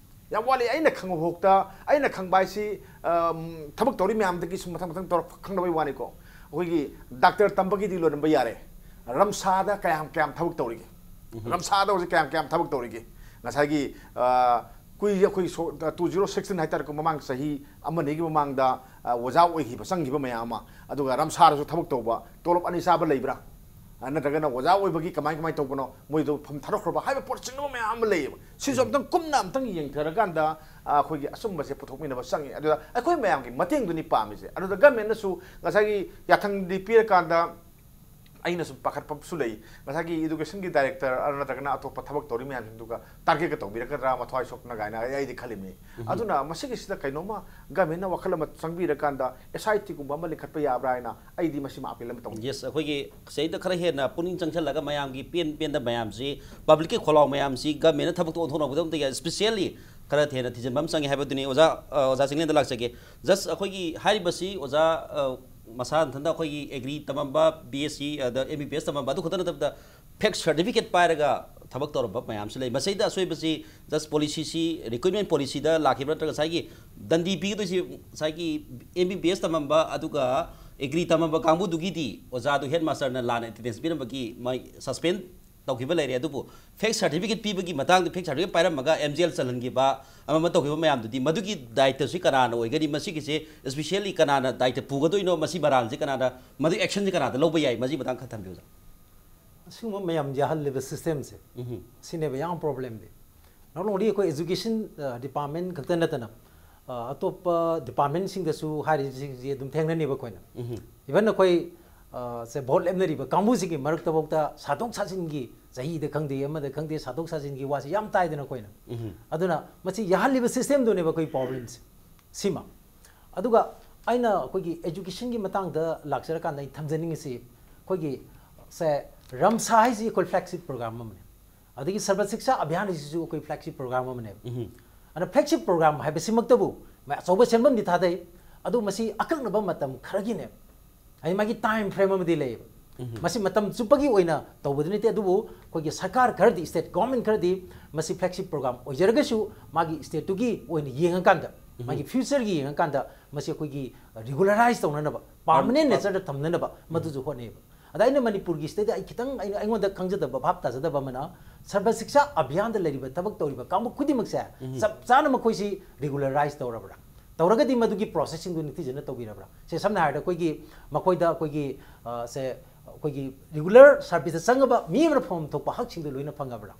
ꯌꯥꯝ ꯋꯥꯠꯂꯤ꯫ ꯑꯩꯅ ꯈꯪꯕ ꯐꯥꯎꯗ, ꯑꯩꯅ ꯈꯪꯕ ꯍꯥꯏꯁꯤ, ꯊꯕꯛ ꯇꯧꯔꯤ ꯃꯌꯥꯝꯗꯒꯤ ꯁꯨꯝ ꯃꯊꯪ ꯃꯊꯪ ꯇꯧꯔꯛ ꯈꯪꯅꯕꯒꯤ ꯋꯥꯅꯤꯀꯣ꯫ ꯑꯩꯈꯣꯏꯒꯤ ꯗꯥꯛꯇꯔ ꯇꯝꯕꯒꯤꯗꯤ ꯂꯣꯏꯔꯝꯕ ꯌꯥꯔꯦ, ꯔꯝꯁꯥꯗ ꯀꯌꯥꯝ ꯀꯌꯥꯝ ꯊꯕꯛ ꯇꯧꯔꯤꯒꯦ? ꯔꯝꯁꯥꯗ ꯍꯧꯖꯤꯛ ꯀꯌꯥꯝ ꯀꯌꯥꯝ ꯊꯕꯛ ꯇꯧꯔꯤꯒꯦ? ꯉꯁꯥꯏꯒꯤ ꯀꯨꯏ ꯑꯩꯈꯣꯏ ꯇꯨ ꯖꯤꯔꯣ ꯁꯤꯛꯁꯇꯤꯟ ꯍꯥꯏꯇꯥꯔꯦꯀꯣ, ꯃꯃꯥꯡ ꯆꯍꯤ ꯑꯃꯅꯤꯒꯤ ꯃꯃꯥꯡꯗ ꯑꯣꯖꯥ ꯑꯣꯏꯈꯤꯕ, ꯆꯪꯈꯤꯕ ꯃꯌꯥꯝ ꯑꯃ, ꯑꯗꯨꯒ ꯔꯝꯁꯥꯗꯁꯨ ꯊꯕꯛ ꯇꯧꯕ, ꯇꯣꯂꯣꯞ ꯑꯅꯤ ꯆꯥꯕ ꯂꯩꯕ꯭ꯔꯥ? ꯅꯠꯇ꯭ꯔꯒꯅ ꯑꯣꯖꯥ ꯑꯣꯏꯕꯒꯤ ꯀꯃꯥꯏ ꯀꯃꯥꯏꯅ ꯇꯧꯕꯅꯣ, ꯃꯣꯏꯗꯣ ꯐꯝ ꯊꯥꯗꯣꯛꯈ꯭ꯔꯕ ꯍꯥꯏꯕ ꯄꯣꯠ ꯆꯤꯡꯅꯕ ꯃꯌꯥꯝ ꯑꯃ ꯂꯩꯌꯦꯕ꯫ ꯁꯤꯁꯨ ꯑꯝꯇꯪ ꯀꯨꯞꯅ ꯑꯝꯇꯪ ꯌꯦꯡꯊꯔꯀꯥꯟꯗ ꯑꯩꯈꯣꯏꯒꯤ ꯑꯆꯨꯝꯕꯁꯦ ꯄꯨꯊꯣꯛꯃꯤꯟꯅꯕ ꯆꯪꯉꯤ꯫ ꯑꯗꯨꯗ ꯑꯩꯈꯣꯏ ꯃꯌꯥꯝꯒꯤ ꯃꯇꯦꯡꯗꯨꯅꯤ ꯄꯥꯝꯃꯤꯁꯦ꯫ ꯑꯗꯨꯗ ꯒꯃꯦꯟꯅꯁꯨ ꯉꯁꯥꯏꯒꯤ ꯌꯥꯊꯪꯗꯤ ꯄꯤꯔꯀꯥꯟꯗ ꯑꯩꯅ ꯁꯨꯝ ꯄꯥꯈꯠꯄꯁꯨ ꯂꯩ꯫ ꯉꯁꯥꯏꯒꯤ educationꯒꯤ director ꯅꯠꯇ꯭ꯔꯒꯅ ꯑꯇꯣꯞꯄ ꯊꯕꯛ ꯇꯧꯔꯤ ꯃꯌꯥꯝꯁꯤꯡꯗꯨꯒ targetꯀ ꯇꯧꯕꯤꯔꯛꯀꯗ꯭ꯔꯥ ꯃꯊ꯭ꯋꯥꯏ ꯁꯣꯛꯅ ꯀꯥꯏꯅ ꯑꯩ, ꯑꯩꯗꯤ ꯈꯜꯂꯤꯕꯅꯤ꯫ ꯑꯗꯨꯅ ꯃꯁꯤꯒꯤꯁꯤꯗ ꯀꯩꯅꯣꯝꯃ governmentꯅ ꯋꯥꯈꯜ ꯑꯃ ꯆꯪꯕꯤꯔꯀꯥꯟꯗ SITꯒꯨꯝꯕ ꯑꯃ ꯂꯤꯡꯈꯠꯄ ꯌꯥꯕ꯭ꯔꯥ ꯍꯥꯏꯅ ꯑꯩꯗꯤ ꯃꯁꯤꯃ appeal ꯑꯃ ꯇꯧꯅꯤꯡꯉꯤ꯫ Yes, ꯑꯩꯈꯣꯏꯒꯤ ꯁꯤꯗꯩꯗ ꯈꯔ ꯍꯦꯟꯅ ꯄꯨꯛꯅꯤꯡ ꯆꯪꯁꯜꯂꯒ ꯃꯌꯥꯝꯒꯤ ꯄꯦꯟ ꯄꯦꯟꯗ ꯃꯌꯥꯝꯁꯤ, publicꯀꯤ ꯈꯣꯜꯂꯥꯎ ꯃꯌꯥꯝꯁꯤ governmentꯅ ꯊꯕꯛꯇ ꯑꯣꯟꯊꯣꯛꯅꯕꯒꯤꯗꯃꯛꯇ specially ꯈꯔ ꯍꯦꯟꯅ ꯊꯤꯖꯤꯟꯕ ꯑꯃ ꯆꯪꯉꯦ ꯍꯥꯏꯕꯗꯨꯅꯤ꯫ ꯑꯣꯖꯥ, ꯑ, ꯑꯣꯖꯥ ꯆꯤꯡꯂꯦꯟꯗ ꯂꯥꯛꯆꯒꯦ꯫ Just ꯑꯩꯈꯣꯏꯒꯤ ꯍꯥꯏꯔꯤꯕꯁꯤ ꯑꯣꯖꯥ, ꯑ, ꯃꯁꯥ ꯃꯊꯟꯇ ꯑꯩꯈꯣꯏꯒꯤ agri ꯇꯝꯃꯝꯕ, BSc, ꯑꯗ MBBS ꯇꯝꯃꯝꯕ, ꯑꯗꯨ ꯈꯛꯇ ꯅꯠꯇꯕꯗ fake certificate ꯄꯥꯏꯔꯒ ꯊꯕꯛ ꯇꯧꯔꯝꯕ ꯃꯌꯥꯝꯁꯨ ꯂꯩ꯫ ꯃꯁꯤꯗ ꯑꯁꯣꯏꯕꯁꯤ just policyꯁꯤ, recruitment policyꯗ ꯂꯥꯛꯈꯤꯕ ꯅꯠꯇ꯭ꯔꯒ ꯉꯁꯥꯏꯒꯤ ꯗꯟꯗꯤ ꯄꯤꯒꯗꯣꯏꯁꯤ ꯉꯁꯥꯏꯒꯤ MBBS ꯇꯝꯃꯝꯕ ꯑꯗꯨꯒ agri ꯇꯝꯃꯝꯕ ꯀꯥꯡꯕꯨꯗꯨꯒꯤꯗꯤ ꯑꯣꯖꯥꯗꯨ headmasterꯅ ꯂꯥꯟꯅ attendance ꯄꯤꯔꯝꯕꯒꯤ ꯃꯥꯏ suspend ꯇꯧꯈꯤꯕ ꯂꯩꯔꯦ꯫ ꯑꯗꯨꯕꯨ fake certificate ꯄꯤꯕꯒꯤ ꯃꯇꯥꯡꯗ fake certificate ꯄꯥꯏꯔꯝꯃꯒ MGL ꯆꯜꯍꯟꯈꯤꯕ ꯑꯃ ꯑꯃ ꯇꯧꯈꯤꯕ ꯃꯌꯥꯝꯗꯨꯗꯤ ꯃꯗꯨꯒꯤ ꯗꯥꯏꯇ꯭ꯕꯁꯤ ꯀꯅꯥꯅ ꯑꯣꯏꯒꯅꯤ? ꯃꯁꯤꯒꯤꯁꯦ specially ꯀꯅꯥꯅ ꯗꯥꯏꯇ꯭ꯕ ꯄꯨꯒꯗꯣꯏꯅꯣ? ꯃꯁꯤ ꯃꯔꯥꯜꯁꯤ ꯀꯅꯥꯅ, ꯃꯗꯨꯒꯤ actionꯁꯤ ꯀꯅꯥꯗ ꯂꯧꯕ ꯌꯥꯏ? ꯃꯁꯤ ꯃꯇꯥꯡ ꯈꯔ ꯊꯝꯕꯤꯌꯨ, ꯑꯣꯖꯥ꯫ ꯑꯁꯤꯒꯨꯝꯕ ꯃꯌꯥꯝ ꯌꯥꯍꯜꯂꯤꯕ systemꯁꯦ, ꯎꯝ꯫ ꯁꯤꯅꯦꯕ ꯌꯥꯝ problemꯗꯤ꯫ Not only ꯑꯩꯈꯣꯏ education department ꯈꯛꯇ ꯅꯠꯇꯅ, ꯑ, ꯑꯇꯣꯞꯄ departmentꯁꯤꯡꯗꯁꯨ ꯍꯥꯏꯔꯤꯕꯁꯤꯡꯁꯤ ꯑꯗꯨꯝ ꯊꯦꯡꯅꯅꯦꯕ ꯑꯩꯈꯣꯏꯅ꯫ ꯎꯝ꯫ Even ꯑꯩꯈꯣꯏ, ꯑ, ꯁꯦ vote ꯂꯦꯞꯅꯔꯤꯕ ꯀꯥꯡꯕꯨꯁꯤꯒꯤ ꯃꯔꯛꯇꯐꯥꯎꯗ ꯁꯥꯗꯣꯛ ꯁꯥꯖꯤꯟꯒꯤ, ꯆꯍꯤꯗ ꯈꯪꯗꯦ, ꯑꯃꯗ ꯈꯪꯗꯦ, ꯁꯥꯗꯣꯛ ꯁꯥꯖꯤꯟꯒꯤ ꯋꯥꯁꯤ ꯌꯥꯝ ꯇꯥꯏꯗꯅ ꯑꯩꯈꯣꯏꯅ꯫ ꯎꯝ꯫ ꯑꯗꯨꯅ ꯃꯁꯤ ꯌꯥꯍꯜꯂꯤꯕ systemꯗꯨꯅꯦꯕ ꯑꯩꯈꯣꯏ problemꯁꯦ꯫ ꯁꯤꯃ꯫ ꯑꯗꯨꯒ ꯑꯩꯅ ꯑꯩꯈꯣꯏꯒꯤ educationꯒꯤ ꯃꯇꯥꯡꯗ ꯂꯥꯛꯆꯔꯀꯥꯟꯗ ꯑꯩ ꯊꯝꯖꯅꯤꯡꯉꯤꯁꯤ, ꯑꯩꯈꯣꯏꯒꯤ ꯁꯦ ꯔꯝꯁꯥ ꯍꯥꯏꯁꯤ ꯑꯩꯈꯣꯏ flagship program ꯑꯃꯅꯤ꯫ ꯑꯗꯒꯤ ꯁꯔꯕ ꯁꯤꯛꯁꯥ ꯑꯚꯤꯌꯥꯟ ꯍꯥꯏꯁꯤꯁꯨ ꯑꯩꯈꯣꯏ flagship program ꯑꯃꯅꯦꯕ꯫ ꯎꯝ꯫ ꯑꯗꯨꯅ flagship program ꯍꯥꯏꯕꯁꯤꯃꯛꯇꯕꯨ ꯃ-, ꯑꯆꯧꯕ ꯁꯦꯟꯐꯝꯗꯤ ꯊꯥꯗꯩ, ꯑꯗꯨ ꯃꯁꯤ ꯑꯀꯛꯅꯕ ꯃꯇꯝ ꯈꯔꯒꯤꯅꯦꯕ꯫ ꯍꯥꯏꯗꯤ ꯃꯥꯒꯤ time frame ꯑꯃꯗꯤ ꯂꯩꯌꯦꯕ꯫ ꯃꯁꯤ ꯃꯇꯝ ꯆꯨꯞꯄꯒꯤ ꯑꯣꯏꯅ ꯇꯧꯕꯗꯤ ꯅꯠꯇꯦ, ꯑꯗꯨꯕꯨ ꯑꯩꯈꯣꯏꯒꯤ ꯁꯔꯀꯥꯔ ꯈꯔꯗꯤ, state government ꯈꯔꯗꯤ ꯃꯁꯤ flagship program ꯑꯣꯏꯖꯔꯒꯁꯨ ꯃꯥꯒꯤ stateꯇꯨꯒꯤ ꯑꯣꯏꯅ ꯌꯦꯡꯉꯀꯥꯟꯗ, ꯃꯥꯒꯤ futureꯒꯤ ꯌꯦꯡꯉꯀꯥꯟꯗ ꯃꯁꯤ ꯑꯩꯈꯣꯏꯒꯤ regularize ꯇꯧꯅꯅꯕ, permanent per- natureꯗ ꯊꯝꯅꯅꯕ ꯃꯗꯨꯁꯨ ꯍꯣꯠꯅꯩꯌꯦꯕ꯫ ꯑꯗ ꯑꯩꯅ ꯃꯅꯤꯄꯨꯔꯒꯤ ꯁꯤꯗꯩꯗ ꯑꯩ ꯈꯤꯇꯪ ꯑꯩꯅ, ꯑꯩꯉꯣꯟꯗ ꯈꯪꯖꯗꯕ, ꯚꯥꯞ ꯇꯥꯖꯗꯕ ꯑꯃꯅ, ꯁꯔꯕ ꯁꯤꯛꯁꯥ ꯑꯚꯤꯌꯥꯟꯗ ꯂꯩꯔꯤꯕ ꯊꯕꯛ ꯇꯧꯔꯤꯕ ꯀꯥꯡꯕꯨ ꯈꯨꯗꯤꯡꯃꯛꯁꯦ ꯆꯞ ꯆꯥꯅ ꯃꯈꯣꯏꯁꯤ regularize ꯇꯧꯔꯕ꯭ꯔꯥ? ꯇꯧꯔꯒꯗꯤ ꯃꯗꯨꯒꯤ processꯁꯤꯡꯗꯨ ꯅꯤꯡꯊꯤꯖꯅ ꯇꯧꯕꯤꯔꯕ꯭ꯔꯥ? ꯁꯦ, ꯁꯝꯅ ꯍꯥꯏꯔꯕꯗ ꯑꯩꯈꯣꯏꯒꯤ, ꯃꯈꯣꯏꯗ ꯑꯩꯈꯣꯏꯒꯤ, ꯑ, ꯁꯦ, ꯑꯩꯈꯣꯏꯒꯤ regular serviceꯇ ꯆꯪꯉꯕ ꯃꯤ ꯑꯃꯅ ꯐꯪꯐꯝ ꯊꯣꯛꯄ ꯍꯛꯁꯤꯡꯗꯨ ꯂꯣꯏꯅ ꯐꯪꯉꯕ꯭ꯔꯥ?